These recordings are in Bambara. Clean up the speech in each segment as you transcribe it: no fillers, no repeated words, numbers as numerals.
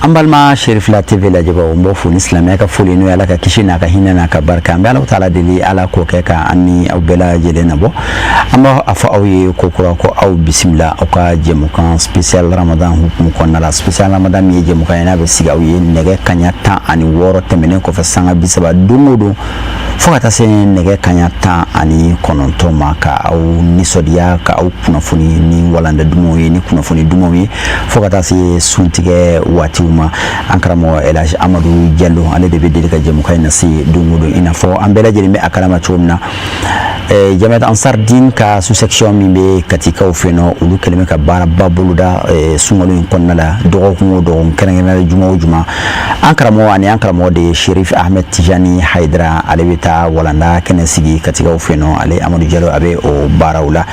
An balima Cherifla TV lajɛbaaw, n b'aw fo ni silamɛya ka foli, n'o ye Ala ka kisi n'a ka hinɛ n'a ka barika. An bɛ Alahu taala deli, Ala k'o kɛ ka an ni aw bɛɛ lajɛlen nabɔ. An b'a fɔ aw ye ko kura ko aw bisimila aw ka jɛmukan spécial Ramadan hukumu kɔnɔna la. Spécial Ramadan min ye jɛmukan ye, n'a bɛ sigi aw ye nɛgɛ kaɲa 16 tɛmɛnen kɔfɛ sanga 30 don o don, fo ka taa se nɛgɛ kaɲa 19 ma, ka aw nisɔndiya, ka aw kunnafoni ni walanda dumanw ye, ni kunnafoni dumanw ye, fo ka taa se suntigɛ waatiw ma. An karamɔgɔ Elhaji Amadu Jalo, ale de bɛ deli ka jɛmukan in lase don o don. I n'a fɔ an bɛɛ lajɛlen bɛ a kalama cogo min na, Jamiat Ansar Din ka sous-section min bɛ Katikaw fɛ yen nɔ, olu kɛlen bɛ ka baaraba boloda sunkalo in kɔnɔna la, dɔgɔkun o dɔgɔkun, kɛrɛnkɛrɛnnenya la juma o juma. An karamɔgɔ ani an karamɔgɔ de ye Sherif Ahmed Tijani Haidara, ale bɛ taa walanda kɛnɛ sigi Katikaw fɛ yen nɔ. Ale Amadu Jalo, a bɛ o baaraw la.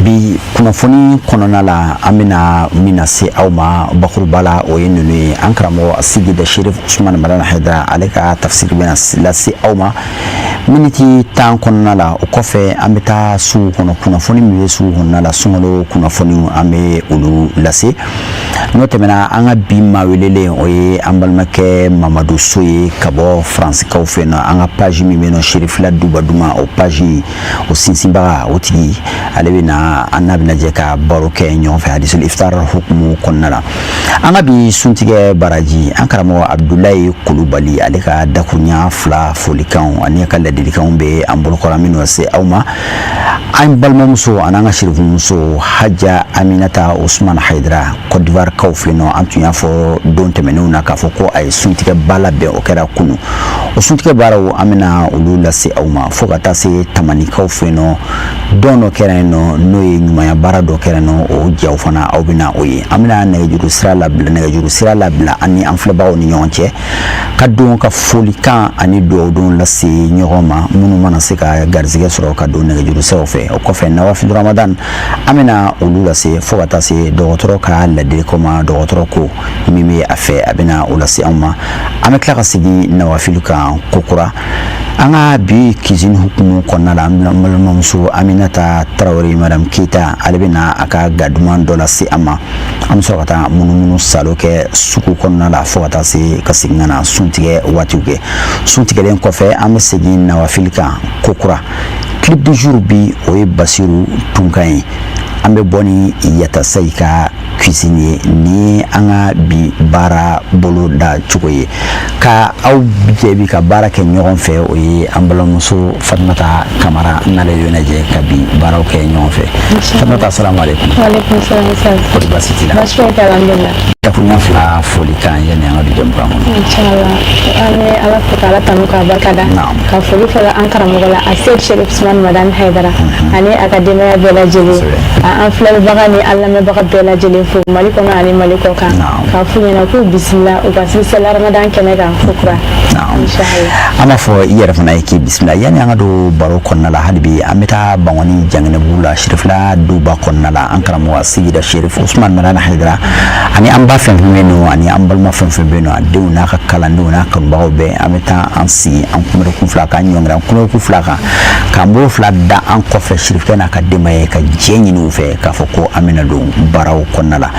Bi kunnafoni kɔnɔna la, an bɛna min lase aw ma bakuruba la, o ye ninnu ye. An karamɔgɔ Sigida Sherif Usman Madani Haidara, ale ka tafsiri bɛna lase aw ma miniti 10 kɔnɔna la. O kɔfɛ, an bɛ taa sugu kɔnɔ, kunnafoni min bɛ sugu kɔnɔna la, sunkalo kunnafoniw, an bɛ olu lase. N'o tɛmɛna, an ka bi maa welelen, o ye an balimakɛ Mamadu So ye ka bɔ Faransikaw fɛ yen nɔ. An ka page min bɛ yen nɔ, Cherifla Duba Duma, o page o sinsinbaga, o tigi, ale bɛ na, an n'a bɛna jɛ ka baro kɛ ɲɔgɔn fɛ hadisul iftar hukumu kɔnɔna la. An ka bi suntigɛ baraji, an karamɔgɔ Abudulayi Kulubali, ale ka dakurunya fila folikanw ani a ka ladilikanw bɛ an bolokɔrɔ, minnu se aw ma. An balimamuso ani an ka sirifumuso Haja Aminata Usman Haidara, Côte d'Ivoire kaw fɛ yen nɔ, an tun y'a fɔ don tɛmɛnenw na k'a fɔ ko a ye suntigɛ ba labɛn, o kɛra kunu. O suntigɛ baaraw, an bɛna olu lase aw ma, fo ka taa se Tamanikaw fɛ yen nɔ, dɔn dɔ kɛra yen nɔ, n'o ye ɲumanya baara dɔ kɛra yen nɔ, o jaw fana, aw bɛna o ye. An bɛna nɛgɛjuru sira labila an ni an filɛbagaw ni ɲɔgɔn cɛ, ka don ka folikan ani dugawudon lase ɲɔgɔn ma, minnu mana se ka garisɛgɛ sɔrɔ ka don nɛgɛjuru siraw fɛ. O kɔfɛ, nawafil Ramadan, an bɛna olu lase, fo ka taa se dɔgɔtɔrɔ ka ladilikanw ma. Dɔgɔtɔrɔ ko min bɛ a fɛ, a bɛna o lase anw ma. An bɛ tila ka segin nawafil kan kokura. An ka bi cuisine hukumu kɔnɔna la, an balimamuso Aminata Tarawele, madame Keyita, ale bɛna a ka ga duman dɔ lase an ma. An bɛ sɔrɔ ka taa munumunu salo kɛ sugu kɔnɔna la, fo ka taa se ka segin ka na suntigɛ waatiw kɛ. Suntigɛlen kɔfɛ, an bɛ segin nawafili kan kokura. Clip du jour bi, o ye Basiru Tunkan ye. An bɛ bɔ ni Yatasayi ka cuisine ye. Ni an ka bi baara bolo da cogo ye ka aw jaabi ka baara kɛ ɲɔgɔn fɛ, o ye an balimamuso Fatumata Kamara, n'ale bɛna jɛ ka bi baaraw kɛ ɲɔgɔn fɛ. Fatumata, asalamu aleykum. Waaleykum salam. Kɔri baasi t'i la? Baasi foyi tɛ, alhamdulilah. Dakuruɲa fila folikan yanni an ka don jɛmukan kɔnɔ. Inshallah, an bɛ Ala fo k'Ala tanu k'a barika da. Ka foli fɔlɔ an karamɔgɔ la, Aseyid Sherif Usman Madani Haidara, ani a ka denbaya bɛɛ lajɛlen. An filɛlibaga ni an lamɛnbaga bɛɛ lajɛlen fo Mali kɔnɔ ani Mali kɔ kan. K'a f'u ɲɛna k'u bisimila u ka spécial Ramadan kɛnɛ kan ko kura. Inshallah. An b'a fɔ i yɛrɛ fana ye k'i bisimila. Yanni an ka don baro kɔnɔna la, hali bi an bɛ taa Bangɔni Janginɛbugu la, Sirifila duba kɔnɔna la, an karamɔgɔ Sigida Sherif Usman Madani Haidara ani an ba fɛn fɛn bɛ yen nɔ, ani an balima fɛn fɛn bɛ yen nɔ, a denw n'a ka kalandenw n'a kanubagaw bɛɛ, an bɛ taa an sigi an kunbɛrɛkun fila k'an ɲɔngiri an kunbɛrɛkun fila kan, k'an bolo fila da an kɔfɛ, Sirifukɛ n'a ka denbaya ye, ka jɛ ɲini u fɛ k'a fɔ ko an bɛna don baaraw kɔnɔna la.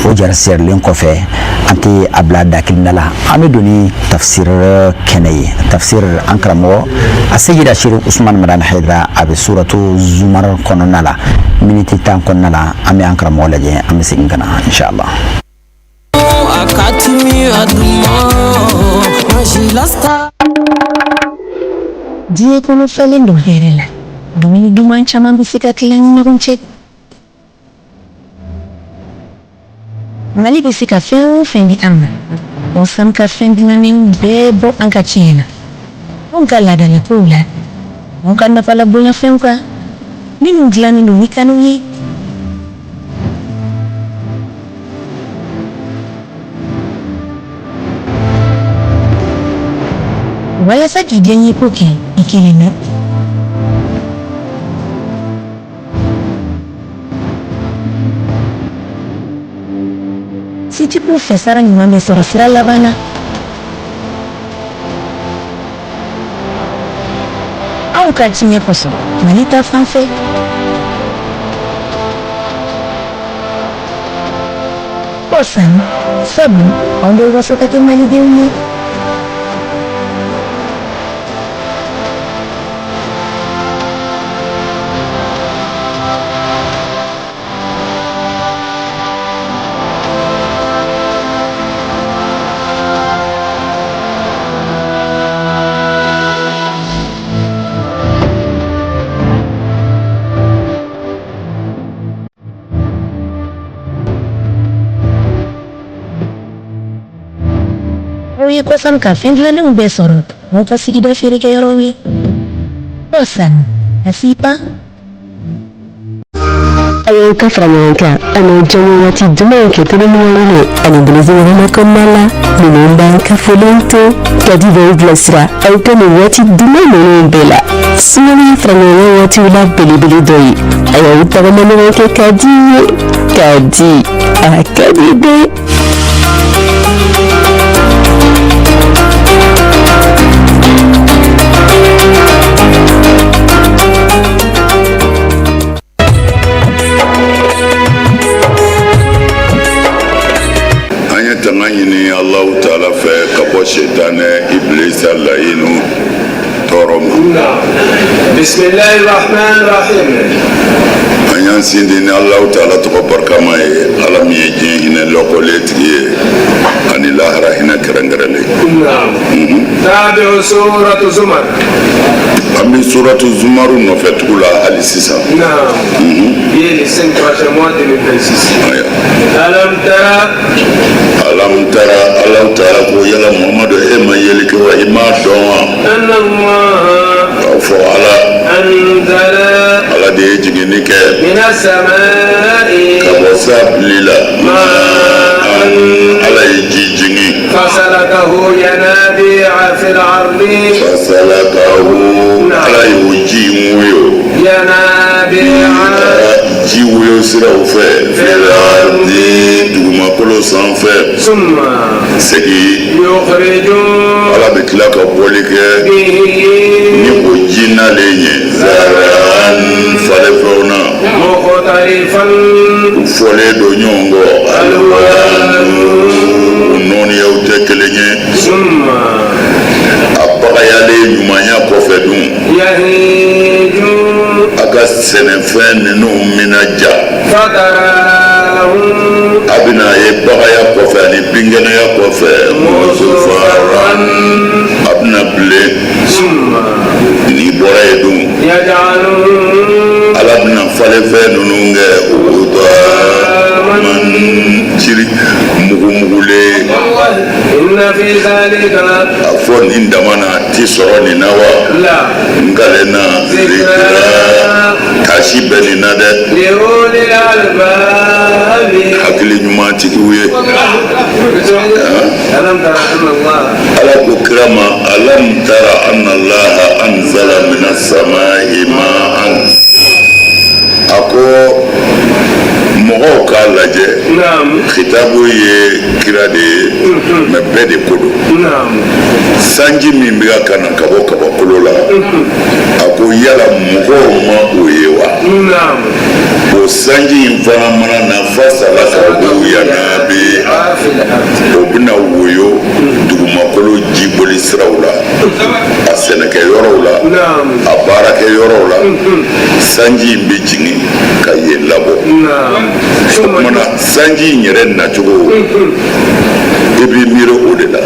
O jara sɛrilen kɔfɛ, an tɛ a bila da kelen da la, an bɛ don ni tafsir kɛnɛ ye. Tafsir, an karamɔgɔ a Seyida Sherif Usman Madani Haidara, a bɛ suratu Zumar kɔnɔna la, miniti 10 kɔnɔna la. An bɛ an karamɔgɔ lajɛ, an bɛ segin ka na inshallah. Akatimi aduma Majilasta. Diɲɛ kɔnɔ fɛlen don hɛrɛ la, dumuni duman caman bɛ se ka tila ni ɲɔgɔn cɛ. Mali bɛ se ka fɛn o fɛn di an ma, Osam ka fɛn dilannenw bɛɛ bɔ an ka tiɲɛ na, anw ka laadalakow la, anw ka nafalabonyafɛnw kan, minnu dilannen don ni kanu ye. Walasa k'i diyaɲeko kɛ i kelen na, Citico fɛ, sara ɲuman bɛ sɔrɔ sira laban na. Aw ka tiɲɛ kosɔn, Mali ta fan fɛ. Kɔsan sabu anw bɛ waso ka kɛ malidenw ye. Aw ye Kɔsan ka fɛn dilannenw bɛɛ sɔrɔ aw ka sigida feerekɛyɔrɔw ye. Kɔsan, a si pan. A y'aw ka fara ɲɔgɔn kan ani jɔn waati dumanw kɛ telimayali ani bilisi kɔnɔna la ninnu b'an ka foliw to kadi b'aw bilasira aw ka nin waati duman ninnu bɛɛ la sunkalo ye fara ɲɔgɔn waatiw la belebele dɔ ye a y'aw tagama ɲɔgɔn kɛ ka di ye ka di a ka di dɛ. An ye tanga ɲini Alahu taala fɛ ka bɔ sitanɛ ibilisa layinu tɔɔrɔ ma. Bisimilahi rahman rahim. An y'an sindi ni Alahu taala tɔgɔ barikama ye, Ala min ye diɲɛ hinɛ lɔkɔlen tigi ye ani lahara hinɛ kɛrɛnkɛrɛnlen. Tabi'u suratu Zumar. An bɛ suratu Zumaru nɔfɛ tugu la hali sisan. Naam. Bi ye le 5 prochain mois 2026. Ayiwa. Alam tara. Alam tara, Alahu taala ko yala Muhamadu e ma yeli kɛ wa, i m'a dɔn wa? Anna Allah. K'a fɔ Ala. Anzala. Ala de ye jiginni kɛ. Mina samaa'i. Ka bɔ sanbili la. Ma'an, Ala ye ji jigin. Fasalakahu yanabi'a fil ardi. Fasalakahu, Ala y'o ji in woyo. Yanabi'a. Ji woyo siraw fɛ. Fil ardi, dugumakolo sanfɛ. Summa. Segin. Yukhriju. Ala bɛ tila ka bɔli kɛ. Bihi. Ni o ji nalen ye. Zaran, falenfɛnw na. Mukhtalifan. U fɔlen don ɲɔgɔn kɔ. Alwanu. U nɔɔniyaw tɛ kelen ye. Summa. A bagayalen ɲumanya kɔfɛ dun. Yahiju. A ka sɛnɛfɛn ninnu bɛna ja. Fatarahu. A bɛna ye bagaya kɔfɛ ani binkɛnɛya kɔfɛ. Musufaran. A bɛna bilen. Summa. N'i bɔra yen dun. Yaj'aluhu. Ala bɛna falenfɛn ninnu kɛ hutaman ciri mugumugulen. Inna fi zalika. A fɔ nin dama na a ti sɔrɔ nin na wa? La. N kalenna zikira taasi bɛ nin na dɛ. Li ulil albabi. Hakili ɲuman tigiw ye. Alam tara anna Allah. Ala ko kira ma alam tara anna Allaha anzala minas samaa'i ma'an. A ko mɔgɔw k'a lajɛ. Naam. Kitabu ye kira de ye mais bɛɛ de ko don. Naam. Sanji min bɛ ka na ka bɔ kabakolo la. A ko yala mɔgɔw ma o ye wa? Naam. O sanji in fana mana na fasalakahu yanabi'a, o bɛna woyo dugumakolo jiboli siraw la, a sɛnɛkɛyɔrɔw la, Naam. a baarakɛyɔrɔw la. Sanji in bɛ jigin ka yen labɔ. Naam. O tuma na sanji in yɛrɛ nacogo i b'i miiri o de la.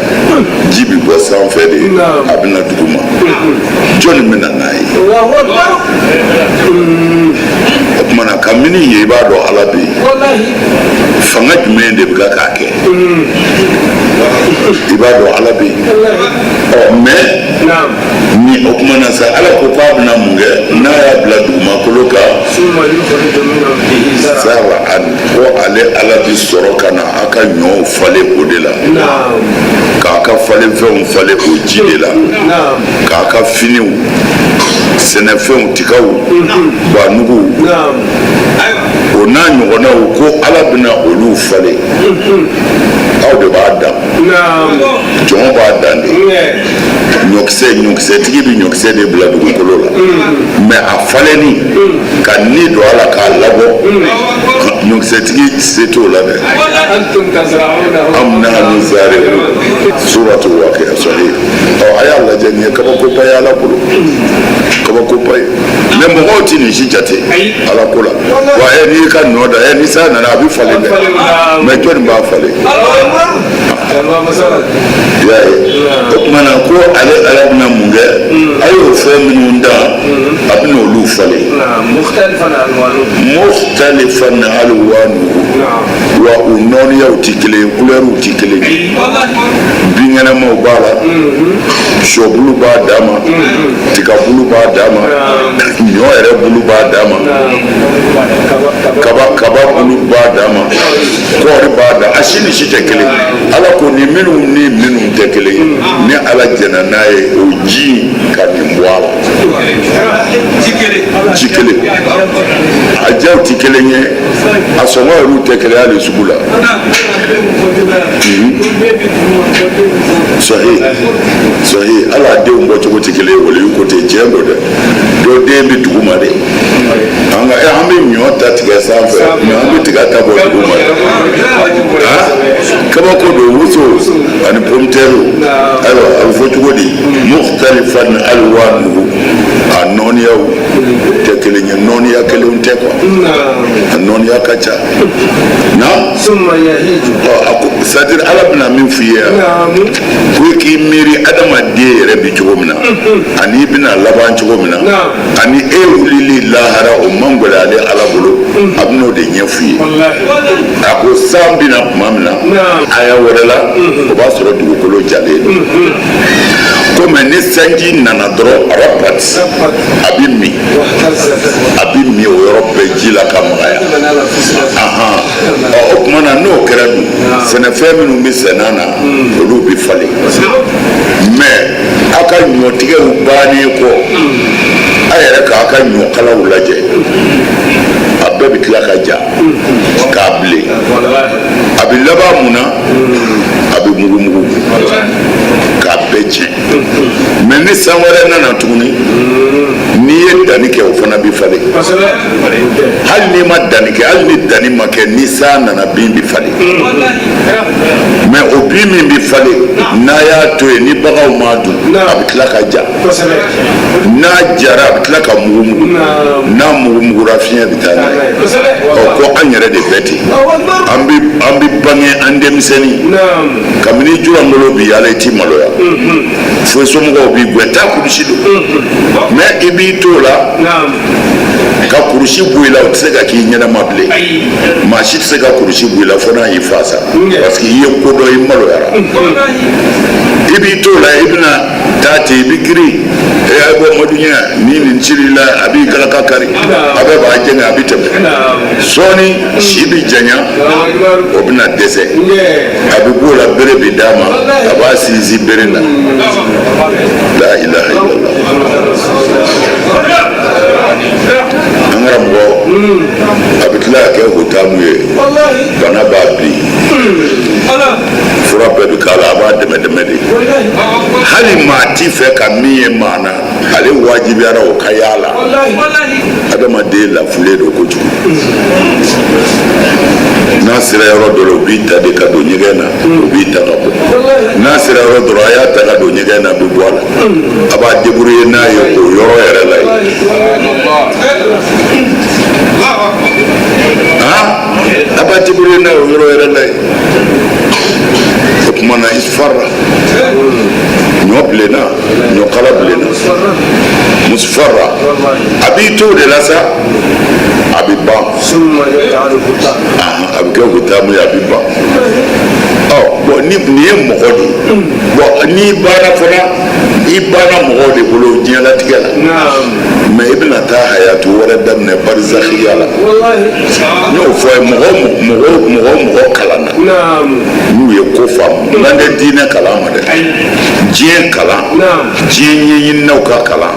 Ji bɛ bɔ sanfɛ de, a bɛ na duguma. Jɔnni bɛ na n'a ye? Allahu akbar. O tuma na kabini yen i b'a dɔn Ala bɛ yen. Wallahi. Fanga jumɛn de bɛ ka k'a kɛ? I b'a dɔn Ala bɛ yen. Ɔ mais Naam. ni o tuma na sa Ala ko k'a bɛna mun kɛ n'a y'a bila dugumakolo kan? Summa yukhriju minhu bihi zar'an. Zar'an, ko ale Ala bɛ sɔrɔ ka na a ka ɲɔw falen o de la. Naam. K'a ka falenfɛnw falen o ji de la. Naam. K'a ka finiw, sɛnɛfɛnw, tigaw, banuguw. Naam. O n'a ɲɔgɔnnaw ko Ala bɛna olu falen. Aw de b'a dan. Naam. Jɔn b'a dan de. Ne. Ɲɔkisɛ, ɲɔkisɛtigi bɛ ɲɔkisɛ de bila dugukolo la. Mais a falenni ka ni don a la k'a labɔ. Ɲɔkisɛtigi se t'o la dɛ. Am nahnu zari'un. Suratu waqi'a sahih. Ɔ a y'a lajɛ nin ye kabakoba ye Ala bolo. Kabakoba ye. Mais mɔgɔw ti nin si jate Ala ko la. Wa ɛ n'i y'i ka ɲɔ dan ɛ ni san nana a bɛ falen dɛ. Mais jɔnni b'a falen? I y'a ye o tuma na ko ale Ala bɛna mun kɛ? A y'o fɛn minnu dan a bɛna olu falen. Mukhtalifan alwanuhu wa u nɔɔniyaw tɛ kelen ye, kulɛriw tɛ kelen ye. Binkɛnɛmaw b'a la, sɔbulu b'a dan ma, tigabulu b'a dan ma, ɲɔ yɛrɛ bulu b'a dan ma, kaba kaba bulu b'a dan ma, kɔɔri b'a dan a si ni si tɛ kelen. Ala ko ni minnu ni minnu tɛ kelen ye, ni Ala jɛnna n'a ye o ji ka nin bɔ a la. Ji kelen a diyaw tɛ kelen ye, a sɔngɔ yɛrɛw tɛ kelen hali sugu la. Sahi sahi hali a denw bɔcogo tɛ kelen ye. Waliyu ko ten, tiɲɛ don dɛ. Dɔ den bɛ duguma de. An ka an bɛ ɲɔ ta tigɛ sanfɛ, mais an bɛ tiga ta bɔ duguma de. Kabako don. Woso ani pomme de terre, ayiwa a bɛ fɔ cogo di? Mukhtalifan alwanuhu, a nɔɔniyaw tɛ kelen ye, nɔɔniya kelenw tɛ quoi, a nɔɔniya ka ca na. Ɔ a ko c'est à dire Ala bɛna min f'i ye yan, ko i k'i miiri adamaden yɛrɛ bɛ cogo min na ani i bɛna laban cogo min na ani e wulili lahara, o man gɛlɛn ale Ala bolo. A bɛn'o de ɲɛf'i ye. A ko san bɛna tuma min na, aya wɛrɛ la, o b'a sɔrɔ dugukolo jalen don. Ko mais ni sanji nana dɔrɔn, rapat, a bɛ min, a bɛ min o yɔrɔ bɛɛ ji la ka magaya. Ɔ o tuma na n'o kɛra dun, sɛnɛfɛn minnu bɛ sɛnɛ na, olu bɛ falen. Mais aw ka ɲɔtigɛw bannen kɔ, a yɛrɛ k'a ka ɲɔkalaw lajɛ, a bɛɛ bɛ tila ka ja k'a bilen. A bɛ laban mun na? A bɛ mugumugu k'a bɛɛ tiɲɛ. Mais ni san wɛrɛ nana tuguni, n'i ye danni kɛ, o fana bɛ falen. Hali n'i ma danni kɛ, hali ni danni ma kɛ, ni san nana, bin bɛ falen. Mais o bin min bɛ falen, n'a y'a to yen ni baganw m'a dun, a bɛ tila ka ja. N'a jara, a bɛ tila ka mugumugu. N'a mugumugura, fiɲɛ bɛ taa n'a ye. Ɔ ko an yɛrɛ de bɛ ten. An bɛ bange an denmisɛnnin, kabini jurangolo bi yaala, i t'i maloya fo somɔgɔw b'i gɛn taa kurusi don. Mais i b'i t'o la ka kurusi bɔ i la, o tɛ se ka k'i ɲɛnama bilen. Maa si tɛ se ka kurusi bɔ i la fo n'a y'i fa sa, parce que i ye ko dɔ, i maloyara. I b'i t'o la, i bɛna taa ten, i bɛ girin e y'a bɔ maduɲɛ ni nin cir'i la, a b'i galaka kari, a bɛɛ b'a jɛngɛ, a bɛ tɛmɛ. Sɔɔni si bɛ janya, o bɛna dɛsɛ, a bɛ b'o la, bere bɛ d'a ma, a b'a sinsin bere la. La ilaha illallah. An karamɔgɔ, a bɛ tila ka kɛ hutamu ye, bana b'a bin, fura bɛɛ bɛ k'a la, a b'a dɛmɛ dɛmɛ de. Hali maa t'i fɛ ka min ye maa na, ale wajibiyara o ka y'a la. Adamaden lafulen don kojugu. N'a sera yɔrɔ dɔ la, u b'i ta de ka don ɲɛgɛn na, u b'i ta ka bɔ. N'a sera yɔrɔ dɔ la, a y'a ta ka don ɲɛgɛn na, a bɛ bɔ a la, a b'a débrouiller n'a ye o yɔrɔ yɛrɛ la yen. A b'a débrouiller n'a ye o yɔrɔ yɛrɛ la yen. O tuma na isfarra, ɲɔ bilenna, ɲɔkala bilenna, musfarra, a b'i to o de la sa, a bɛ ban, a bɛ kɛ hutamu ye, a bɛ ban. Ɔ bon, ni nin ye mɔgɔ de ye. Bon, n'i banna fana, i banna mɔgɔw de bolo diɲɛlatigɛ la, mais i bɛna taa hayatu wɛrɛ daminɛ barizakhiya la. N y'o fɔ ye, mɔgɔ mɔgɔ mɔgɔ mɔgɔ kalanna n'u ye ko faamu, n kan tɛ diinɛ kalan ma dɛ, diɲɛ kalan, diɲɛ ɲɛɲininaw ka kalan,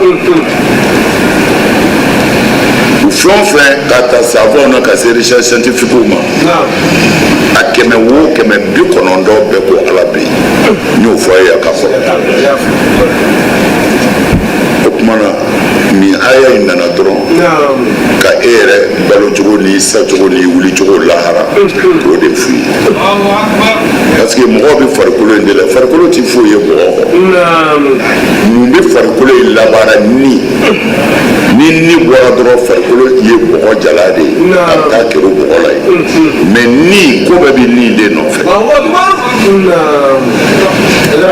u fɛn o fɛn ka ta savants na ka se recherche scientifique ma, a 100 o 100, 90 bɛɛ ko Ala bɛ yen. N y'o fɔ a ye yan ka kɔrɔ. O tuma na nin aya in nana dɔrɔn ka e yɛrɛ balo. balocogo n'i sacogo n'i wulicogo lahara, k'o de f'u ye, parce que mɔgɔw bɛ farikolo in de la. Farikolo ti foyi ye bɔgɔ kɔ. Mun bɛ farikolo in labaara? Ni ni bɔra dɔrɔn, farikolo ye bɔgɔ jala de ye, a bɛ taa kɛrɛ bɔgɔ la yen. Mais ni ko bɛɛ bɛ ni de nɔfɛ.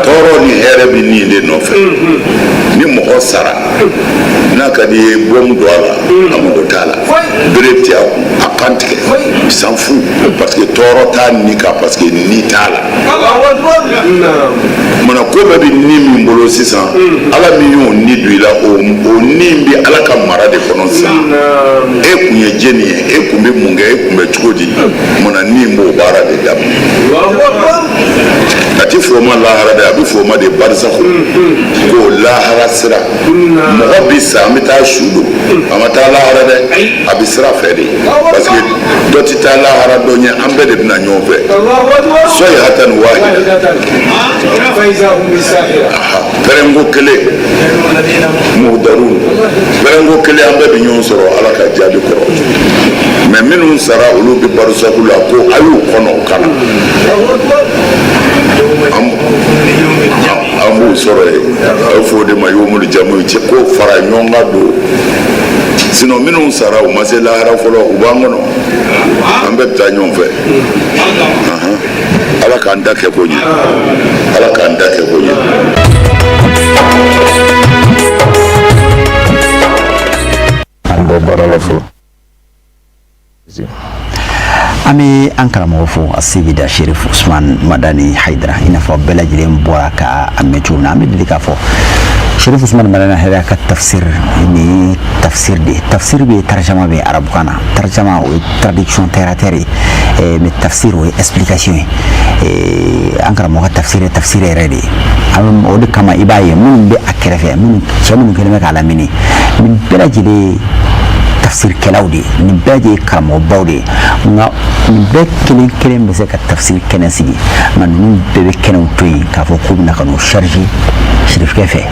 Tɔɔrɔ ni hɛrɛ bɛ ni de nɔfɛ. Ni mɔgɔ sara, n'a ka di ye, bɔmu don a la, a mago t'a la, bere tɛ a kun, a kan tigɛ, s'en fout, parce que tɔɔrɔ t'a ni kan, parce que ni t'a la. Mana ko bɛɛ bɛ ni min bolo sisan, Ala min y'o ni don i la, o ni bɛ Ala ka mara de kɔnɔ sisan. E kun ye jɛni ye? E kun bɛ mun kɛ? E kun bɛ cogo di? Mana ni b'o baara de daminɛ. A ti fɔ o ma lahara dɛ, a bɛ fɔ o ma de barisako, k'o lahara sira. Mɔgɔ bɛ sa, an bɛ taa su don, a ma taa lahara dɛ, a bɛ sira fɛ de, parce que dɔ tɛ taa lahara dɔ ɲɛ, an bɛɛ de bɛ na ɲɔgɔn fɛ. Sɔyihatan wahida, pɛrɛnko kelen, muhdarun, pɛrɛnko kelen, an bɛɛ bɛ ɲɔgɔn sɔrɔ Ala ka jaabi kɔrɔ. Mais minnu sara, olu bɛ barisako la, ko a y'u kɔnɔ u ka na, an b'u sɔrɔ yen. A bɛ fɔ o de ma yomulu jamu cɛ, ko fara ɲɔgɔn kan don. Sinon minnu sara, u ma se lahara fɔlɔ, u b'an kɔnɔ, an bɛɛ bɛ taa ɲɔgɔn fɛ. Ala k'an da kɛ ko ɲɛ, Ala k'an da kɛ ko ɲɛ. An bɔ baara la fɔlɔ. An bɛ an karamɔgɔ fo, Aseyida Sherif Usman Madani Hayidara. I n'a fɔ bɛɛ lajɛlen bɔra ka a mɛn cogo min na, an bɛ deli k'a fɔ, Sherif Usman Madani Hayidara ka tafsir ni tafsir de, tafsir bɛ, tarjama bɛ arabukan na. Tarjama, o ye traduction terre à terre ye, mais tafsir, o ye explication ye. An karamɔgɔ ka tafsir ye tafsir yɛrɛ de ye. O de kama i b'a ye, minnu bɛ a kɛrɛfɛ, minnu cɛ minnu kɛlen bɛ k'a lamini, nin bɛɛ lajɛlen ye tafsirkɛlaw de ye, nin bɛɛ lajɛlen ye karamɔgɔbaw de ye. Nka nin bɛɛ kelen kelen bɛ se ka tafsir kɛnɛ sigi, nka ninnu bɛɛ bɛ kɛnɛw to yen k'a fɔ k'u bɛna ka n'u charger sirifkɛ fɛ,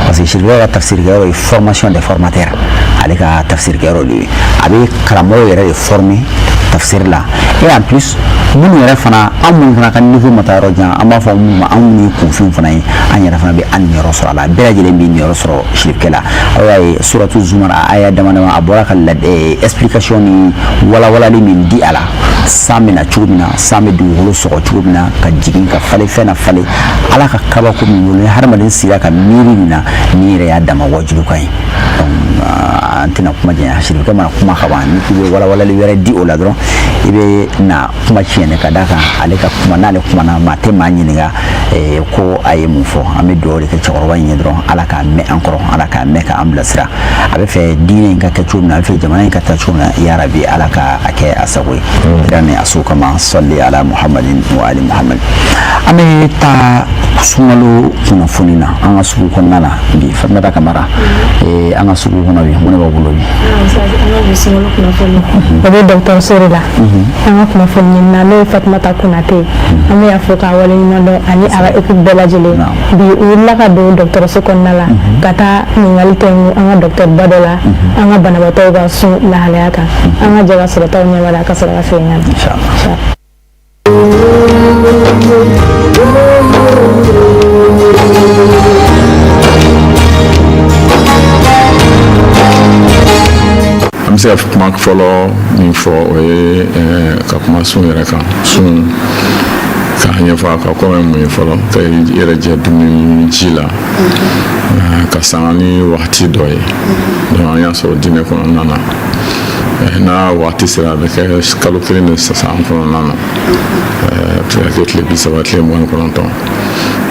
parce que sirifkɛ ka tafsirkɛyɔrɔ ye formation des formateurs. Ale ka tafsirkɛyɔrɔ de ye, a bɛ karamɔgɔw yɛrɛ de former tafsir la. Et en plus, minnu yɛrɛ fana, an minnu fana ka niveau ma taa yɔrɔ jan, an b'a fɔ minnu ma, anw minnu ye kunfinw fana ye, an yɛrɛ fana bɛ an niyɔrɔ sɔrɔ a la. Bɛɛ lajɛlen bɛ niyɔrɔ sɔrɔ sirifkɛ la. Aw y'a ye, suratu Zumar, a aya dama dama, a bɔra ka explication ni walawalali min di a la, san bɛ na cogo min na, san bɛ dugukolo sɔgɔ cogo min na, ka jigin ka falen, fɛn na falen, Ala ka kabako min bolo, ni hadamaden sera ka miiri nin na, nin yɛrɛ y'a dama wajulukan ye. Donc an tɛna kuma janya. Sirifkɛ mana kuma ka ban, ni k'i bɛ walawalali wɛrɛ di o la dɔrɔn, i bɛ na kuma tiɲɛ, ka d'a kan ale ka kuma, n'ale kumana, maa tɛ maa ɲininka ko a ye mun fɔ. An bɛ dugawu de kɛ cɛkɔrɔba in ye dɔrɔn, Ala k'a mɛn an kɔrɔ, Ala k'a mɛn k'an bilasira. A bɛ fɛ diinɛ in ka kɛ cogo min na, a bɛ fɛ jamana in ka taa cogo min na, yarabi, Ala ka a kɛ a sago ye. Kira ni a so kama, sɔli ala Muhammadin wa ali Muhammad. An bɛ taa sunkalo kunnafoni na an ka sugu kɔnɔna na bi. Fatumata Kamara, an ka sugu kɔnɔ bi, mun de b'aw bolo bi? An ka bi sunkalo kunnafoni, o bɛ dɔgɔtɔrɔso de la. An ka kunnafoni ɲinina, n'o ye Fatumata Konate, an bɛ y'a fɔ k'a waleɲuman dɔn ani a ka équipe bɛɛ lajɛlen. Bi u wulila ka don dɔgɔtɔrɔso kɔnɔna la ka taa ɲininkali kɛ an ka dɔgɔtɔrɔba dɔ la, an ka banabaatɔw ka sun lahalaya kan. An ka jɛ ka sɔrɔtaw ɲɛwala ka sɔrɔ ka segin ka na. An bɛ se ka kuma fɔlɔ min fɔ, o ye ka kuma sun yɛrɛ kan. Sun, k'a ɲɛfɔ a ka kɔrɔ ye mun ye fɔlɔ: ka i yɛrɛ jɛ dumuni ji la ka sanga ni wagati dɔ ye. Donc an y'a sɔrɔ diinɛ kɔnɔna na, n'a waati sera, a bɛ kɛ kalo kelen de san kɔnɔna na, a bɛ se ka kɛ tile 30, tile 29.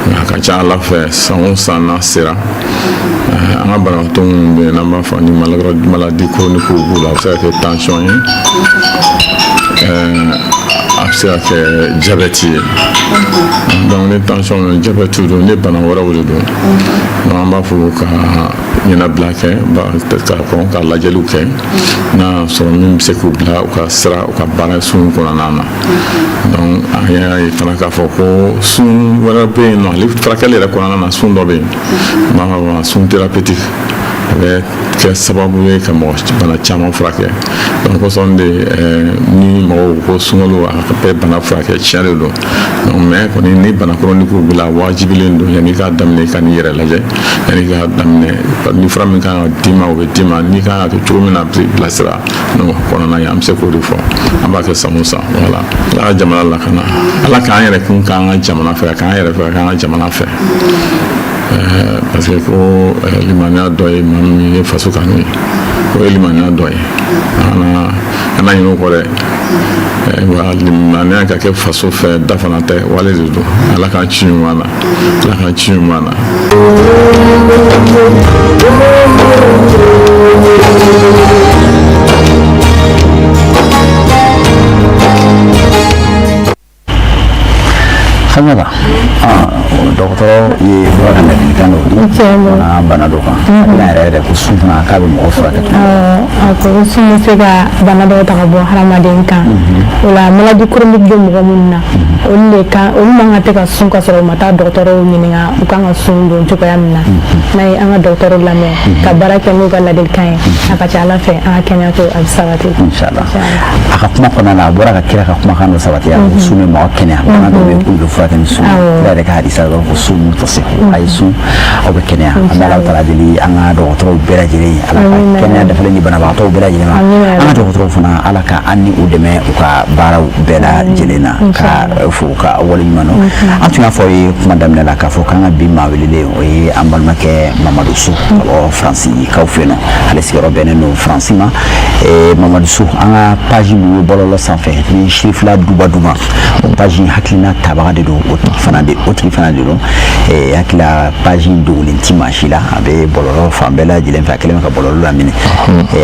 Nka a ka ca Ala fɛ, san o san n'a sera, an ka banabaatɔ minnu bɛ yen n'an b'a fɔ ni maladie chronique b'u la, a bɛ se ka kɛ tension ye, a bɛ se ka kɛ diabète ye. Donc ni tension don, diabète don, ni bana wɛrɛw de don, donc an b'a fɔ ka ɲɛnabila kɛ ka kɔn ka lajɛliw kɛ, n'a y'a sɔrɔ min bɛ se k'u bila u ka sira u ka baara sun kɔnɔna na. Donc an y'a ye fana k'a fɔ ko sun wɛrɛ bɛ yen nɔ, ale furakɛli yɛrɛ kɔnɔna na, sun dɔ bɛ yen, n b'a fɔ ma sun thérapeutique. A bɛ kɛ sababu ye ka mɔgɔ bana caman furakɛ. Donc kosɔn de, ni mɔgɔw ko sunkalo a bɛ bana furakɛ, tiɲɛ de don. Donc mais kɔni, ni bana chronique b'i la, wajibilen don yanni i k'a daminɛ, i ka n'i yɛrɛ lajɛ. Yanni i k'a daminɛ, ni fura min kan ka d'i ma, o bɛ d'i ma. N'i kan ka kɛ cogo min na, a bɛ bilasira. Donc kɔnɔna ye, an bɛ se k'o de fɔ. An b'a kɛ san o san. Voilà, Ala ka jamana lakana, Ala k'an yɛrɛ kun k'an ka jamana fɛ, k'an yɛrɛ fɛ, k'an ka jamana fɛ, parce que ko limaniya dɔ ye maa min ye faso kanu ye, o ye limaniya dɔ ye. An kana ɲinɛ o kɔ dɛ. Wa limaniya ka kɛ faso fɛ, da fana tɛ, wale de don. Ala k'an ci ɲuman na, Ala k'an ci ɲuman na. Fatumata, dɔgɔtɔrɔ ye bɔra ka ladilikan dɔ di bana dɔ kan. A bɛna yɛrɛ yɛrɛ ko sun fana k'a bɛ mɔgɔ furakɛ. A ko sun bɛ se ka bana dɔw ta ka bɔ hadamaden kan. O la, maladie chronique bɛ mɔgɔ minnu na, olu de kan, olu man kan tɛ ka sun ka sɔrɔ u ma taa dɔgɔtɔrɔw ɲininka u kan ka sun don cogoya min na. N'a ye an ka dɔgɔtɔrɔw lamɛn ka baara kɛ n'u ka ladilikan ye, a ka ca Ala fɛ, an ka kɛnɛya ko a bɛ sabati. Inshallah. A ka kuma kɔnɔna na, a bɔra ka kira ka kumakan dɔ sabati, a ko sun bɛ mɔgɔ kɛnɛya. Bana dɔw bɛ yen k'olu bɛ furakɛ ni sun. Kira yɛrɛ ka hadisa dɔ ko sun tasihu, a ye sun, aw bɛ kɛnɛya. An bɛ Ala taala deli, an ka dɔgɔtɔrɔw bɛɛ lajɛlen, Ala ka kɛnɛya dafalen di banabagatɔw bɛɛ lajɛlen ma. An ka dɔgɔtɔrɔw fana, Ala ka an ni u dɛmɛ u ka baaraw bɛɛ lajɛlen na. Ka fo ka waleɲuman dɔn. An tun y'a fɔ aw ye kuma daminɛ la k'a fɔ k'an ka bi maa welelen, o ye an balimakɛ Mamadu So ka bɔ Faransi kaw fɛ yen nɔ. Ale sigiyɔrɔ bɛnnen don Faransi ma. Mamadu So, an ka page min bɛ bɔlɔlɔ sanfɛ ni Sirifila Duba Duma, o page in hakilina tabaga de don, o tigi fana de, o tigi fana de don. Hakilila page in dogolen ti maa si la, a bɛ bɔlɔlɔ fan bɛɛ lajɛlen fɛ, a kɛlen bɛ ka bɔlɔlɔ lamini.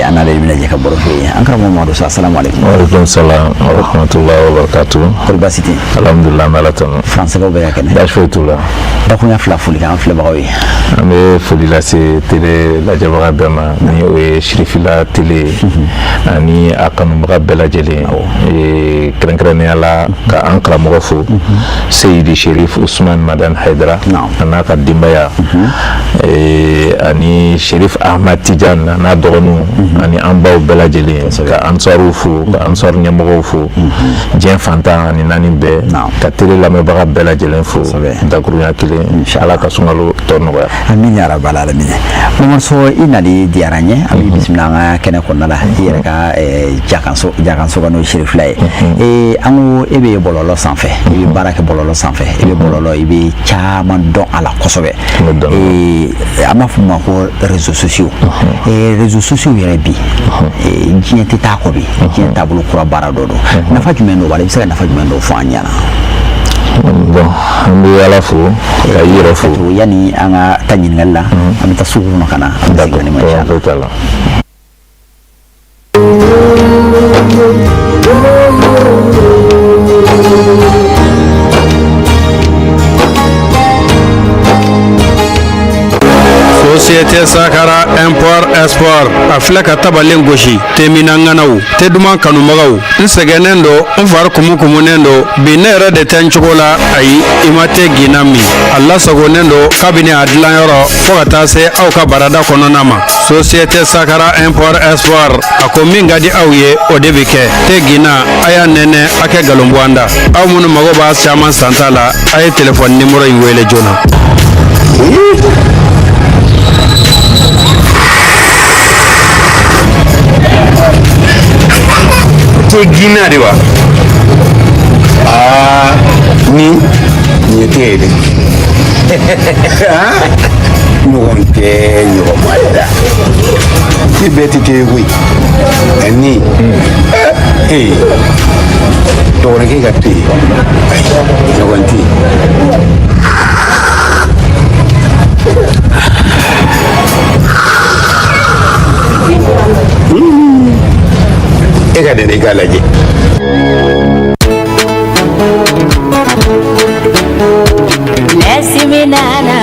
An n'ale bɛna jɛ ka baro kɛ. An karamɔgɔ Mamadu So, asalamu aleykum. Waaleykum salam wa rahmatullahi wa barakatuh. Kɔri baasi tɛ yen? Alhamdulilah, an bɛ Ala tanu. Faransɛkaw bɛɛ ka kɛnɛ? Baasi foyi t'u la. Dakunya fila foli k'an filɛbagaw ye. An bɛ foli lase télé lajɛbaga bɛɛ ma, ni o ye Sirifila télé ye, ani a kanubaga bɛɛ lajɛlen, kɛrɛnkɛrɛnnenya la ka an karamɔgɔ fo, Seyidi Sherif Usman Madan Haidara, a n'a ka denbaya, ani Sherif Ahmad Tijan a n'a dɔgɔninw, ani an baw bɛɛ lajɛlen, ka ansariw fo, ka ansari ɲɛmɔgɔw fo diɲɛ fantan ani naani bɛɛ, ka télé lamɛnbaga bɛɛ lajɛlen fo dakurunya kelen. Ala ka sunkalo tɔ nɔgɔya. Amin ya rabbal alamin. Mamadu So, i nali diyara n ye. An b'i bisimila an ka kɛnɛ kɔnɔna la, i yɛrɛ ka jakanso, jakanso ka n'o ye Sirifila ye. An ko e bɛ bɔlɔlɔ sanfɛ, i bɛ baara kɛ bɔlɔlɔ sanfɛ, i bɛ bɔlɔlɔ, i bɛ caman dɔn a la kosɛbɛ. An b'a fɔ o ma ko réseaux sociaux. Réseaux sociaux yɛrɛ bi, diɲɛ tɛ taa kɔ bi, diɲɛ taabolo kura baara dɔ don. Nafa jumɛn don? Wala i bɛ se ka nafa jumɛn dɔ fɔ an ɲɛna? Bon, an bɛ Ala fo ka i yɛrɛ fo. Yanni an ka taa ɲininkali la, an bɛ taa sugu kɔnɔ ka na, an bɛ segin ka na ma. Société Sakara Import Export, a filɛ ka tabalen gosi. Temina ŋanaw, te duman kanubagaw, n sɛgɛnnen don, n fari kumukumunen don bi, ne yɛrɛ de tɛ n cogo la. Ayi, i ma te ginna min, a lasagonnen don kabini a dilanyɔrɔ fo ka taa se aw ka barada kɔnɔna ma. Société Sakara Import Export, a ko min ka di aw ye, o de bɛ kɛ. Te ginna, a y'a nɛnɛ, a kɛ nkalon bɔ an da. Aw minnu mago b'a caman santa la, a ye telefɔni nimoro in wele joona. Te ginna de wa? Aa, ni nin ye te ye dɛ. Ɲɔgɔn tɛ ɲɔgɔn ma da. Te bɛɛ tɛ te ye koyi. Ni ee dɔgɔnɔkɛ ka te, ayi, ɲɔgɔn tɛ yen. E ka nɛnɛ, i k'a lajɛ. Nana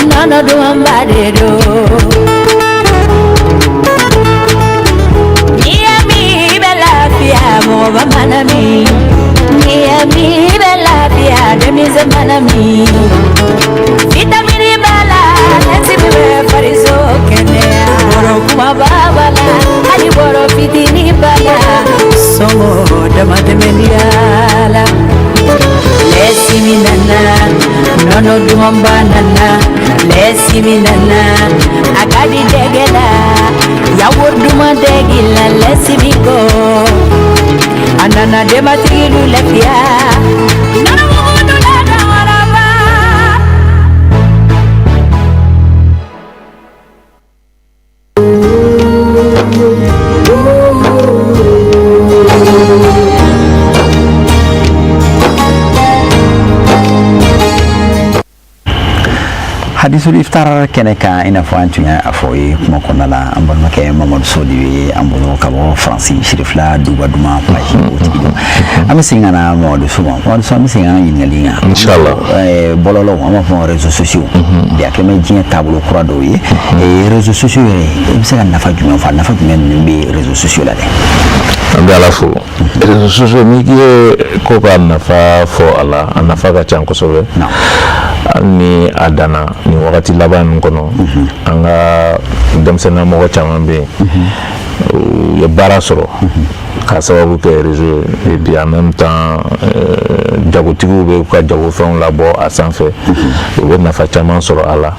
nɔnɔ dumanba de don. N'i y'a min, i bɛ lafiya, mɔgɔba mana min. N'i y'a min, i bɛ lafiya, denmisɛn mana min. Vitamini b'a la, lɛsi min bɛ fariso kɛnɛya. Nɔnɔ dumanba nana, lɛsimi nana, a ka di dɛgɛ la, yawo duman dɛgɛ la, lɛsimi kɔ. A nana denbatigilu lafiya. Nɔnɔ mugu dula dawaraba. Hadisul iftar kɛnɛ kan, i n'a fɔ an tun y'a fɔ ye kuma kɔnɔna la, an balimakɛ Mamadu So de ye an bolo ka bɔ Faransi, Sirifila Duba Duman page o tigi don. An bɛ segin ka na Mamadu So ma. Mamadu So, an bɛ segin an ka ɲininkali kan. Inshallah. Bɔlɔlɔw, an b'a fɔ réseaux sociaux, bi a kɛlen bɛ diɲɛ taabolo kura dɔw ye. Réseaux sociaux yɛrɛ, i bɛ se ka nafa jumɛn fɔ? A nafa jumɛn ninnu bɛ réseaux sociaux la dɛ? An bɛ Ala fo. Réseaux sociaux, n'i k'i ye ko ka nafa fɔ a la, a nafa ka ca kosɛbɛ. Hali ni a danna nin wagati laban ninnu kɔnɔ, an ka denmisɛnnin mɔgɔ caman bɛ yen, u ye baara sɔrɔ k'a sababu kɛ réseau ye. Et puis en même temps, jagotigiw bɛ u ka jagofɛnw labɔ a sanfɛ, u bɛ nafa caman sɔrɔ a la.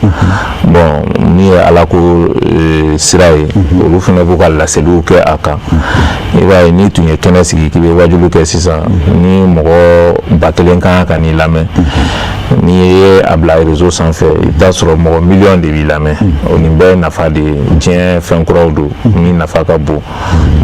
Bon, min ye Ala ko sira ye, olu fana b'u ka laseliw kɛ a kan. I b'a ye, n'i tun ye kɛnɛ sigi k'i bɛ wajulu kɛ sisan, ni mɔgɔ 1000 kan ka n'i lamɛn, n'i ye a bila réseau sanfɛ, i bɛ taa sɔrɔ mɔgɔ miliyɔn de b'i lamɛn. O nin bɛɛ ye nafa de ye. Diɲɛ fɛn kuraw don min nafa ka bon.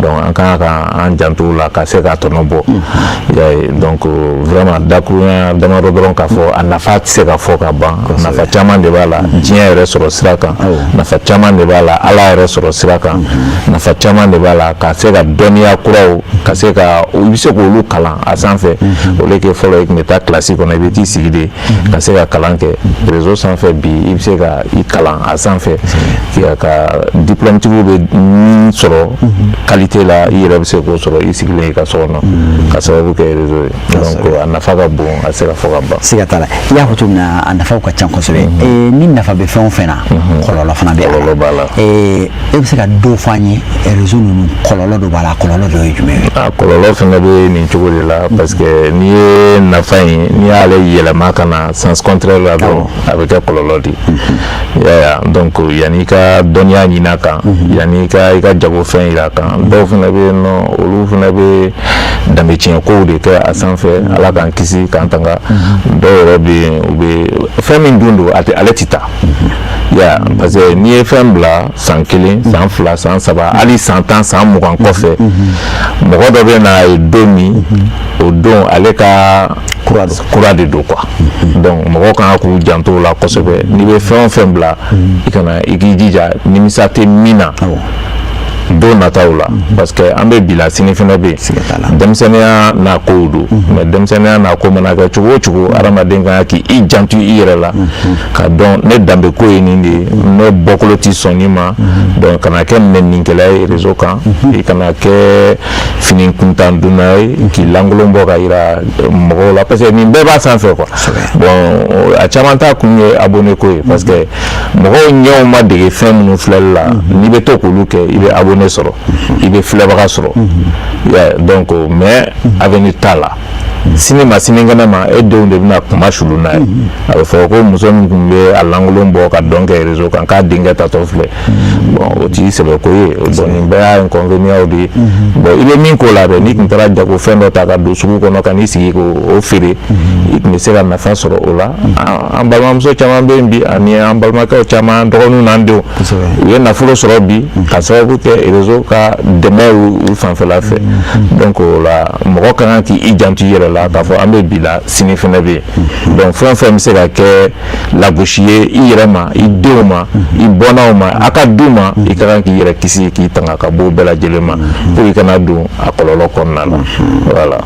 Donc an kan ka an janto o la ka se ka tɔnɔ bɔ. I y'a ye, donc vraiment, dakurunya damadɔ dɔrɔn k'a fɔ, a nafa tɛ se ka fɔ ka ban. Nafa caman de b'a la diɲɛ yɛrɛ sɔrɔ sira kan, nafa caman de b'a la Ala yɛrɛ sɔrɔ sira kan, nafa caman de b'a la ka se ka dɔnniya kuraw, ka se ka i bɛ se k'olu kalan a sanfɛ. Au lieu que fɔlɔ i tun bɛ taa kilasi kɔnɔ, i bɛ t'i sigi de ka se ka kalan kɛ réseau sanfɛ, bi i bɛ se ka i kalan a sanfɛ ka diplôme tigiw bɛ min sɔrɔ qualité la, i yɛrɛ bɛ se k'o sɔrɔ i sigilen i ka so kɔnɔ ka sababu kɛ réseau ye. Donc a nafa ka bon, a tɛ se ka fɔ ka ban. Siga t'a la, i y'a fɔ cogo min na, a nafaw ka ca kosɛbɛ. Ni nafa bɛ fɛn o fɛn na, kɔlɔlɔ fana bɛ a la. Kɔlɔlɔ b'a la. E bɛ se ka dɔ fɔ an ye réseau ninnu kɔlɔlɔ dɔ b'a la, kɔlɔlɔ dɔ ye jumɛn ye? A kɔlɔlɔ fana bɛ nin cogo de la, parce que n'i ye nafa in, n'i y'ale yɛlɛma ka na sens contraire la dɔrɔn, a bɛ kɛ kɔlɔlɔ de ye. I y'a ye, donc yanni i ka dɔnniya ɲini a kan, yanni i ka jagofɛn yira a kan, dɔw fana bɛ yen nɔ, olu fana bɛ danbe tiɲɛ kow de kɛ a sanfɛ. Ala k'an kisi k'an tanga. Dɔw yɛrɛ bɛ yen, u bɛ fɛn min dun don, a tɛ ale tɛ taa ya, parce que n'i ye fɛn bila san 1, san 2, san 3, hali san 10, san 20 kɔfɛ, mɔgɔ dɔ bɛ na ye don min, o don ale ka kura de don quoi. Donc mɔgɔ kan k'u janto o la kosɛbɛ. N'i bɛ fɛn o fɛn bila, i kana i k'i jija nimisa tɛ min na don nataw la, parce que an bɛ bi la, sini fɛnɛ bɛ yen. Denmisɛnninya n'a kow don, mais denmisɛnninya n'a ko mana kɛ cogo o cogo, hadamaden kan k'i janto i yɛrɛ la ka dɔn ne danbe ko ye nin de ye, ne bɔkolo ti sɔn nin ma. Donc kana kɛ nɛninikɛla ye réseau kan, i kana kɛ fini kuntan dunna ye k'i lankolon bɔ ka yira mɔgɔw la, parce que nin bɛɛ b'a sanfɛ quoi. Bon, a caman ta kun ye abonné ko ye, parce que mɔgɔw ɲɛw ma dege fɛn minnu filɛli la, n'i bɛ to k'olu kɛ, i bɛ abonné sɔrɔ, i bɛ filɛbaga sɔrɔ. Donc mais avenir t'a la. Sini ma sinikɛnɛ ma, e denw de bɛna kuma sulu n'a ye. A bɛ fɔ ko muso min tun bɛ a lankolon bɔ ka dɔn kɛ réseau kan, k'a denkɛ tatɔ filɛ. Bon, o t'i sɛbɛ ko ye. Bon, nin bɛɛ y'a inconvénient de ye. Bon, i bɛ min k'o la dɛ, n'i tun taara jagofɛn dɔ ta ka don sugu kɔnɔ ka n'i sigi k'o feere, i tun bɛ se ka nafa sɔrɔ o la. An balimamuso caman bɛ yen bi, ani an balimakɛw caman, an dɔgɔninw n'an denw, u ye nafolo sɔrɔ bi ka sababu kɛ réseau ka dɛmɛ u fanfɛla fɛ. Donc o la, mɔgɔ ka kan k'i janto i yɛrɛ la k'a fɔ an bɛ bi la, sini fɛnɛ bɛ yen. Donc fɛn o fɛn bɛ se ka kɛ lagosi ye i yɛrɛ ma, i denw ma, i bɔnnaw ma, a ka du ma, i ka kan k'i yɛrɛ kisi k'i tanga ka bɔ o bɛɛ lajɛlen ma pour i kana don a kɔlɔlɔ kɔnɔna la. Voilà.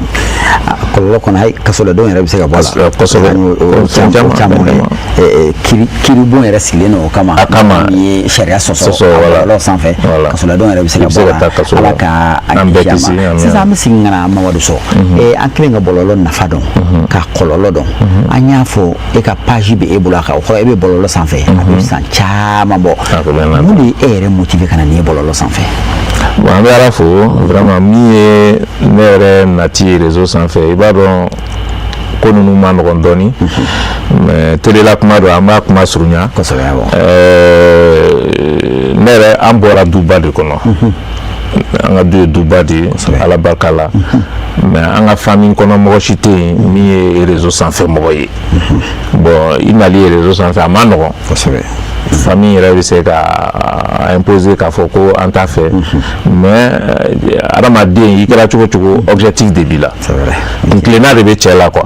Kɔlɔlɔ kɔnɔ, ayi, kasoladenw yɛrɛ bɛ se ka bɔ a la. Kosɛbɛ. Caman ye kiiribon yɛrɛ sigilen don o kama. A kama. Ni ye sariya sɔsɔ kɔlɔlɔ sanfɛ, kasoladenw yɛrɛ bɛ se ka bɔ a la. Ala ka an bɛɛ kisi. Sisan an bɛ segin ka na Mamadu Sɔ. An kɛlen ka bɔlɔlɔ nafa dɔn, ka kɔlɔlɔ dɔn, an y'a fɔ e ka page bɛ e bolo a kan, o kɔrɔ e bɛ bɔlɔlɔ sanfɛ a bɛ san caman bɔ. Mun de ye e yɛrɛ motiver ka na nin ye bɔlɔlɔ sanfɛ? Bon, an bɛ Ala fo vraiment. Min ye ne yɛrɛ nati réseau sanfɛ, i b'a dɔn ko ninnu ma nɔgɔn dɔɔni. Mais télé la kuma don, an b'a kuma surunya. Kosɛbɛ, awɔ. Ne yɛrɛ, an bɔra duba de kɔnɔ. An ka du ye duba de ye, Ala barika la. Mais an ka famille kɔnɔ, mɔgɔ si tɛ yen min ye réseau sanfɛ mɔgɔ ye. Bon, i nali réseau sanfɛ, a ma nɔgɔn. Famille yɛrɛ bɛ se ka imposer k'a fɔ ko an t'a fɛ, mais adamaden, i kɛra cogo cogo, objectif de b'i la, kuntilenna de bɛ cɛ la quoi,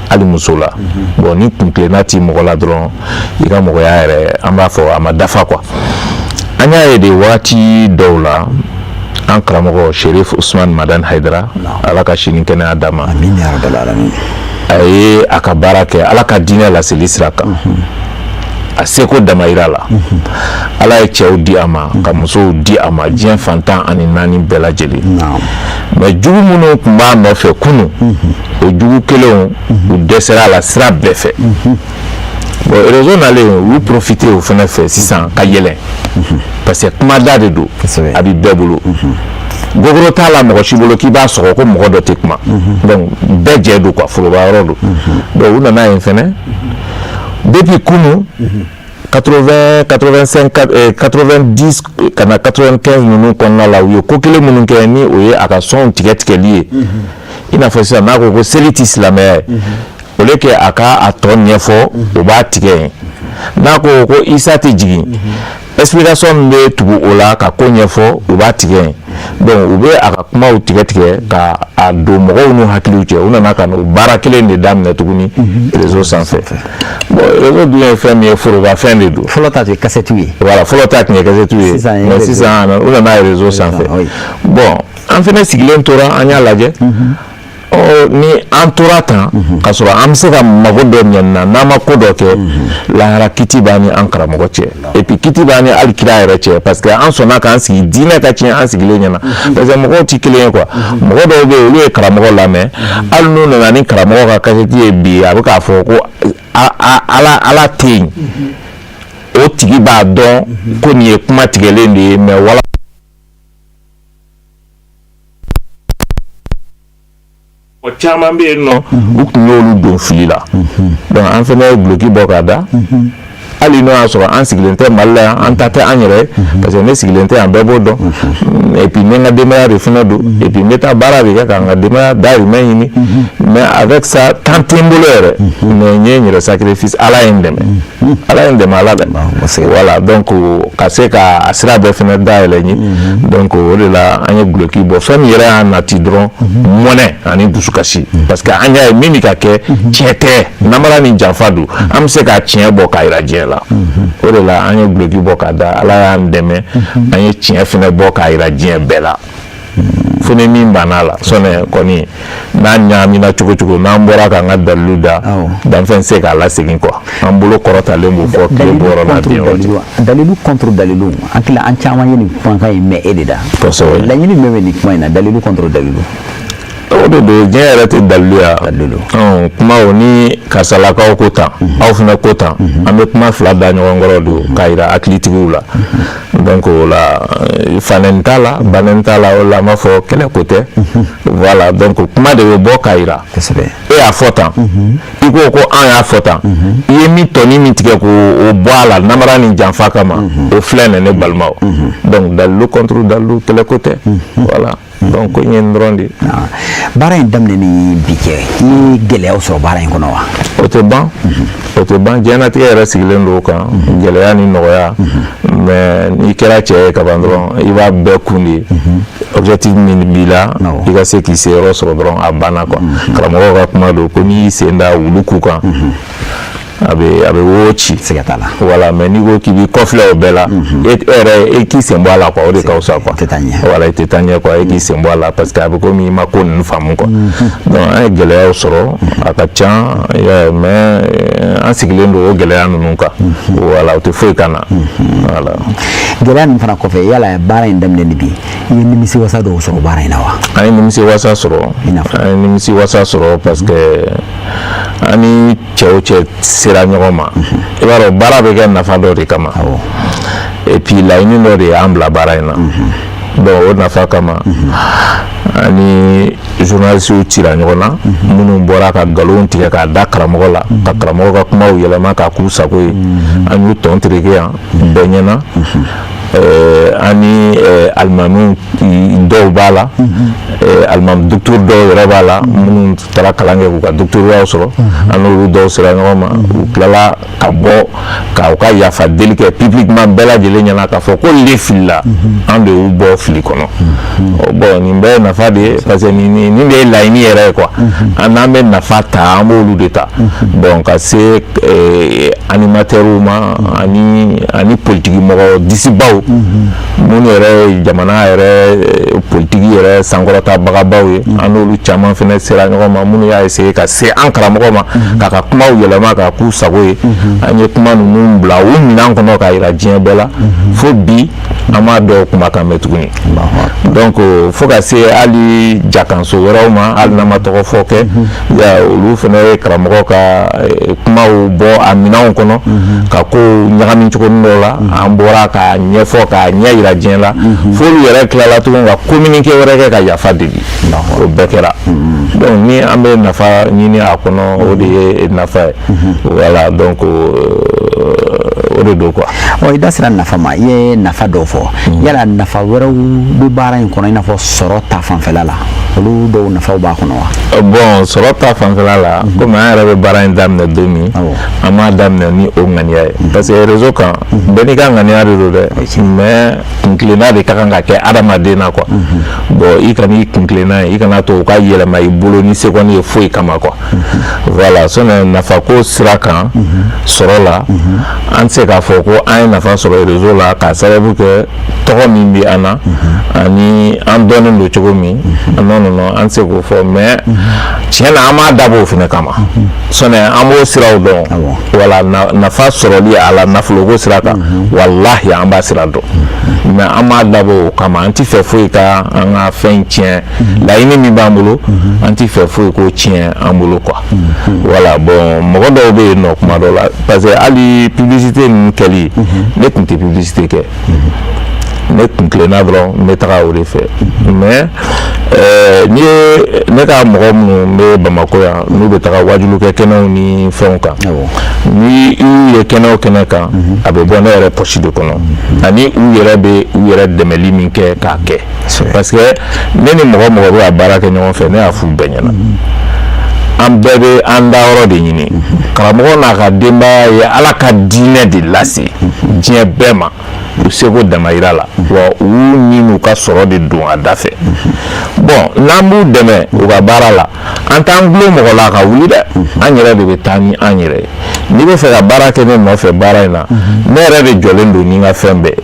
hali muso la. Bon, ni kuntilenna ti mɔgɔ la dɔrɔn, i ka mɔgɔya yɛrɛ, an b'a fɔ a ma dafa quoi. An y'a ye de, waati dɔw la, an karamɔgɔ Sherif Usman Madani Hayidara, Ala ka sini kɛnɛya d'a ma, a ye a ka baara kɛ Ala ka diinɛ laseli sira kan, a seko damayira la. Ala ye cɛw di a ma, ka musow di a ma, diɲɛ fantan ani naani bɛɛ lajɛlen. Mais jugu minnu tun b'a nɔfɛ kunun, o jugu kelenw, u dɛsɛra a la sira bɛɛ fɛ. Bon, réseau nalen, u y'u profiter o fana fɛ sisan ka yɛlɛn, parce que kumada de don, a bɛ bɛɛ bolo, gogoro t'a la mɔgɔ si bolo k'i b'a sɔgɔ ko mɔgɔ dɔ tɛ kuma. Donc bɛɛ jɛ don quoi, foroba yɔrɔ don. Donc u nana yen fɛnɛ depuis kunun, 80, 85, 90 ka na 95 ninnu kɔnɔna la, u ye ko kelen minnu kɛ, ni o ye a ka sɔnw tigɛ tigɛli ye. I n'a fɔ sisan, n'a ko ko seli ti silamɛya ye, au lieu que a ka a tɔ ɲɛfɔ, o b'a tigɛ yen. N'a ko ko Isa tɛ jigin, explication min bɛ tugu o la ka ko ɲɛfɔ, u b'a tigɛ yen. Donc u bɛ a ka kumaw tigɛ tigɛ ka a don mɔgɔw n'u hakiliw cɛ. U nana ka n'o baara kelen de daminɛ tuguni réseau sanfɛ. Bon, réseau dun ye fɛn min ye, foroba fɛn de don. Fɔlɔ ta tun ye kasɛtiw ye. Voilà, fɔlɔ ta tun ye kasɛtiw ye, mais sisan u nana réseau sanfɛ. Bon, an fana sigilen tora, an y'a lajɛ. Ɔ, ni an tora tan k'a sɔrɔ an bɛ se ka mago dɔ ɲɛ nin na, n'an ma ko dɔ kɛ, lahara kiti b'an ni an karamɔgɔ cɛ, et puis kiti b'an ni hali kira yɛrɛ cɛ, parce que an sɔnna k'an sigi diinɛ ka tiɲɛ an sigilen ɲɛna. Parce que mɔgɔw tɛ kelen ye quoi. Mɔgɔ dɔw bɛ yen, olu ye karamɔgɔ lamɛn, hali n'u nana ni karamɔgɔ ka kasɛti ye bi, a bɛ k'a fɔ ko Ala, Ala tɛ yen, o tigi b'a dɔn ko nin ye kuma tigɛlen de ye. Mais wala mɔgɔ caman bɛ yen nɔ, u tun y'olu don fili la. Donc an fana ye duloki bɔ k'a da, hali n'o y'a sɔrɔ an sigilen tɛ Mali la yan, an ta tɛ an yɛrɛ ye, parce que ne sigilen tɛ yan, bɛɛ b'o dɔn. Et puis ne n ka denbaya de fana don, et puis n bɛ taa baara de kɛ ka n ka denbaya dahirimɛ ɲini. Mais avec ça, temps tɛ n bolo yɛrɛ, mais n ye n yɛrɛ sacrifice. Ala ye n dɛmɛ, Ala ye n dɛmɛ, Ala dɛ. Voilà, donc ka se ka a sira bɛɛ fana dayɛlɛ n ye. Donc o de la an ye duloki bɔ. Fɛn min yɛrɛ y'a nati dɔrɔn, mɔnɛ ani dusukasi, parce que an y'a ye min bɛ ka kɛ, tiɲɛ tɛ, namara ni janfa don. An bɛ se ka tiɲɛ bɔ k'a jira diɲɛ la. O de la an ye duloki bɔ k'a da. Ala y'an dɛmɛ, an ye tiɲɛ fana bɔ k'a jira diɲɛ bɛɛ la, fo ni min banna a la sɔnni kɔni. N'a ɲagamina cogo cogo, n'an bɔra k'an ka dalilu da, danfɛn se k'a lasegin quoi. An bolo kɔrɔtalen b'o fɔ tile bɔyɔrɔ n'a bin yɔrɔ cɛ. Dalilu contre dalilu, an tila an caman ye nin kumakan in mɛn e de da. Kosɛbɛ. Laɲini min bɛ nin kuma in na, dalilu contre dalilu? O de don, diɲɛ yɛrɛ tɛ dalilu ya. Kuma o ni karisalakaw ko tan, aw fana ko tan, an bɛ kuma fila da ɲɔgɔn kɔrɔ don k'a jira hakilitigiw la. Donc o la, fanɛni t'a la, banɛni t'a la, o la an b'a fɔ kɛlɛ ko tɛ. Voilà, donc kuma de bɛ bɔ k'a jira. E y'a fɔ tan, i ko ko an y'a fɔ tan, i ye min tɔni min tigɛ k'o bɔ a la namara ni janfa kama, o filɛ nin ne balimaw. Donc dalilu contre dalilu, kɛlɛ ko tɛ. Voilà, donc ko in ye nin dɔrɔn de ye. Baara in daminɛ ni bi cɛ, i ye gɛlɛyaw sɔrɔ baara in kɔnɔ wa? O tɛ ban, o tɛ ban. Diɲɛlatigɛ yɛrɛ sigilen don o kan, gɛlɛya ni nɔgɔya. Mais n'i kɛra cɛ ye kaban dɔrɔn, i b'a bɛɛ kun de. Objectif min b'i la, i ka se k'i se yɔrɔ sɔrɔ dɔrɔn, a banna quoi. Karamɔgɔw ka kuma don ko n'i y'i sen da wulu ku kan, a bɛ wo ci. Siga t'a la. Voilà, mais n'i ko k'i b'i kɔfilɛ o bɛɛ la, e yɛrɛ, e k'i sen bɔ a la quoi, o de ka fisa quoi. Tɛ taa ɲɛ. Voilà, i tɛ taa ɲɛ quoi, e k'i sen bɔ a la, parce que a bɛ komi i ma ko ninnu faamu quoi. Donc an ye gɛlɛyaw sɔrɔ, a ka ca, mais an sigilen don o gɛlɛya ninnu kan. Voilà, o tɛ foyi kan na. Voilà. Gɛlɛya ninnu fana kɔfɛ, yala baara in daminɛ ni bi, i ye nimisiwasa dɔw sɔrɔ baara in na wa? An ye nimisiwasa sɔrɔ, an ye nimisiwasa sɔrɔ, parce que an ni cɛw cɛ sera ɲɔgɔn ma. I b'a dɔn, baara bɛ kɛ nafa dɔ de kama, et puis laɲini dɔ de y'an bila baara in na. Bon, o nafa kama ani journalisiw cira ɲɔgɔn na, minnu bɔra ka nkalon tigɛ k'a da karamɔgɔ la, ka karamɔgɔ ka kumaw yɛlɛma k'a k'u sago ye. An y'u tɔn tereke yan bɛɛ ɲɛna. Ani alimamiw dɔw b'a la, alimami docteur dɔw yɛrɛ b'a la, minnu taara kalan kɛ k'u ka doctorat sɔrɔ. An n'olu dɔw sera ɲɔgɔn ma. U tilala ka bɔ ka u ka yafa deli kɛ publiquement bɛɛ lajɛlen ɲɛna, k'a fɔ ko le filila, an de y'u bɔ fili kɔnɔ. Bon, nin bɛɛ ye nafa de ye, parce que nin de ye laɲini yɛrɛ ye quoi. An n'an bɛ nafa ta, an b'olu de ta. Bon, ka se animateurs ma ani politiki mɔgɔ disibaw, minnu yɛrɛ ye jamana yɛrɛ politiki yɛrɛ sankɔrɔtabagabaw ye, an n'olu caman fana sera ɲɔgɔn ma, minnu y'a essayer ka se an karamɔgɔ ma k'a ka kumaw yɛlɛma k'a k'u sago ye. An ye kuma ninnu bila u minɛn kɔnɔ k'a yira diɲɛ bɛɛ la. Fo bi, an m'a dɔw kumakan mɛn tuguni. Donc fo ka se hali jakanso wɛrɛw ma, hali n'an ma tɔgɔ fɔ kɛ, olu fana ye karamɔgɔ ka kumaw bɔ a minɛnw kɔnɔ ka kow ɲagami cogo dɔw la. An bɔra k'a ɲɛfɔ, k'a ɲɛ yira diɲɛ la, fo olu yɛrɛ tilala tuguni ka communiqué wɛrɛ kɛ ka yafa deli. O bɛɛ kɛra. Donc ni an bɛ nafa ɲini a kɔnɔ, o de ye nafa ye. Voilà, donc o de don quoi. Ɔ, i da sera nafa ma, i ye nafa dɔw fɔ. Yala nafa wɛrɛw bɛ baara in kɔnɔ, i n'a fɔ sɔrɔ ta fanfɛla la, olu dɔw nafaw b'a kɔnɔ wa? Bon, sɔrɔ ta fanfɛla la, komi an yɛrɛ bɛ baara in daminɛ don min, an m'a daminɛ ni o ŋaniya ye, parce que réseau kan, bɛɛ n'i ka ŋaniya de don dɛ. Mais kuntilenna de ka kan ka kɛ adamaden na quoi. Bon, i kan'i kuntilenna ye, i kana to o ka yɛlɛma i bolo ni seconde ye foyi kama quoi. Voilà. Sinon, nafako sira kan, sɔrɔ la, an tɛ se k'a fɔ ko an ye nafa sɔrɔ réseau la k'a sababu kɛ tɔgɔ min bɛ an na ani an dɔnnen don cogo min. Non, non, non, an tɛ se k'o fɔ. Mais tiɲɛ na, an m'a dabɔ o fana kama. Sinon an b'o siraw dɔn. Voilà, nafa sɔrɔli a la, nafoloko sira kan, walahi, an b'a sira dɔn, mais an m'a dabɔ o kama. An ti fɛ foyi ka an ka fɛn tiɲɛ. Laɲini min b'an bolo, an ti fɛ foyi k'o tiɲɛ an bolo quoi. Voilà. Bon, mɔgɔ dɔw bɛ yen nɔ kuma dɔw la, parce que hali publicité ninnu kɛli, ne tun tɛ publicité kɛ. Ne kun tilenna dɔrɔn, n bɛ taga o de fɛ. Mais n'i ye ne ka mɔgɔ minnu bɛ Bamakɔ yan, n'u bɛ taga wajulu kɛ kɛnɛw ni fɛnw kan, ni i ye kɛnɛ o kɛnɛ kan, a bɛ bɔ ne yɛrɛ poche de kɔnɔ, ani u yɛrɛ bɛ u yɛrɛ dɛmɛli min kɛ k'a kɛ, parce que ne ni mɔgɔ mɔgɔ bɛ ka baara kɛ ɲɔgɔn fɛ, ne y'a f'u bɛɛ ɲɛna, an bɛɛ bɛ an dayɔrɔ de ɲini. Karamɔgɔ n'a ka denbaya ye Ala ka diinɛ de lase diɲɛ bɛɛ ma u seko damayira la, wa u ni n'u ka sɔrɔ de don a da fɛ. Bon, n'an b'u dɛmɛ u ka baara la, an t'an gulon mɔgɔ la ka wuli dɛ. An yɛrɛ de bɛ taa ni an yɛrɛ ye. N'i bɛ fɛ ka baara kɛ ne nɔfɛ baara in na, ne yɛrɛ de jɔlen don ni n ka fɛn bɛɛ.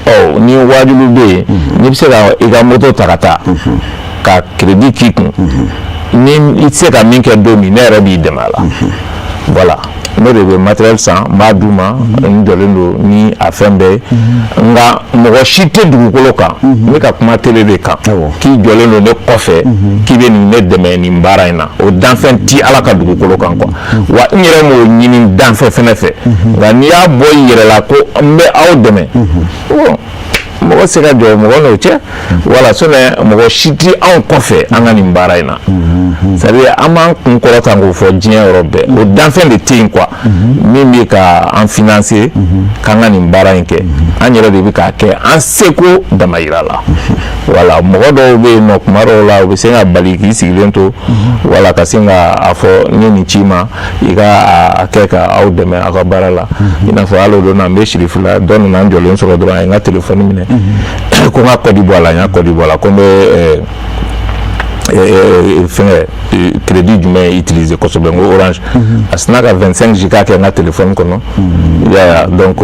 Ɔ, ni wajibi bɛ yen, n'i bɛ se ka i ka moto ta ka taa ka crédit k'i kun, ni i tɛ se ka min kɛ don min, ne yɛrɛ b'i dɛmɛ a la. Voilà, ne de bɛ matériel san, n b'a d'u ma, n jɔlen don ni a fɛn bɛɛ ye. Nka mɔgɔ si tɛ dugukolo kan, n bɛ ka kuma télé de kan, k'i jɔlen don ne kɔfɛ k'i bɛ nin ne dɛmɛ nin baara in na, o danfɛn ti Ala ka dugukolo kan quoi. Wa n yɛrɛ m'o ɲini danfɛn fɛnɛ fɛ. Nka n'i y'a bɔ i yɛrɛ la ko n bɛ aw dɛmɛ, bon, mɔgɔ se ka jɔ mɔgɔ n'o cɛ. Wala, sinon mɔgɔ si ti anw kɔfɛ an ka nin baara in na. C'est à dire, an b'an kun kɔrɔta k'o fɔ diɲɛ yɔrɔ bɛɛ, o danfɛn de tɛ yen quoi, min bɛ ka an financer k'an ka nin baara in kɛ. An yɛrɛ de bɛ k'a kɛ an seko damayira la. Wala, mɔgɔ dɔw bɛ yen nɔ, kuma dɔw la, u bɛ se ka bali k'i sigilen to, wala ka sin ka a fɔ n ye nin ci ma, i ka a kɛ ka aw dɛmɛ aw ka baara la. I n'a fɔ hali o don na, n bɛ sirifu la, dɔ nana n jɔlen sɔrɔ dɔrɔn, a ye n ka telefɔni minɛ ko n ka code bɔ a la. N y'a code bɔ a la ko n bɛ fɛngɛ crédit jumɛn utiliser kosɛbɛ, n ko Orange. A sinna ka 25 giga kɛ n ka téléphone kɔnɔ. I y'a ye, donc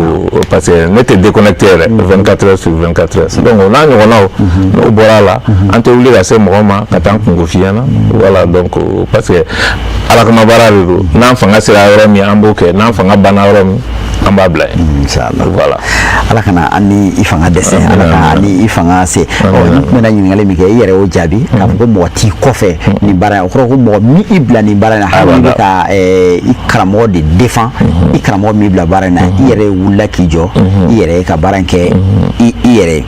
parce que ne tɛ déconnecté yɛrɛ 24 heures sur 24 heures. Donc o n'a ɲɔgɔnnaw, n'o bɔra a la, an tɛ wuli ka se mɔgɔ ma ka taa n kungo f'i ɲɛna. Voilà, donc parce que Ala kama baara de don. N'an fanga sera yɔrɔ min, an b'o kɛ. N'an fanga banna yɔrɔ min, An b'a bila yen. Inshallah. Voilà. Ala kana an ni i fanga dɛsɛ, Ala ka an ni i fanga se. Ɔ, n tun bɛna ɲininkali min kɛ, i yɛrɛ y'o jaabi k'a fɔ ko mɔgɔ t'i kɔfɛ nin baara in. O kɔrɔ ko mɔgɔ min i bila nin baara in na, hali n'i bɛ ka i karamɔgɔ de défend, i karamɔgɔ min bila baara in na, i yɛrɛ wulila k'i jɔ i yɛrɛ ye ka baara in kɛ i yɛrɛ ye.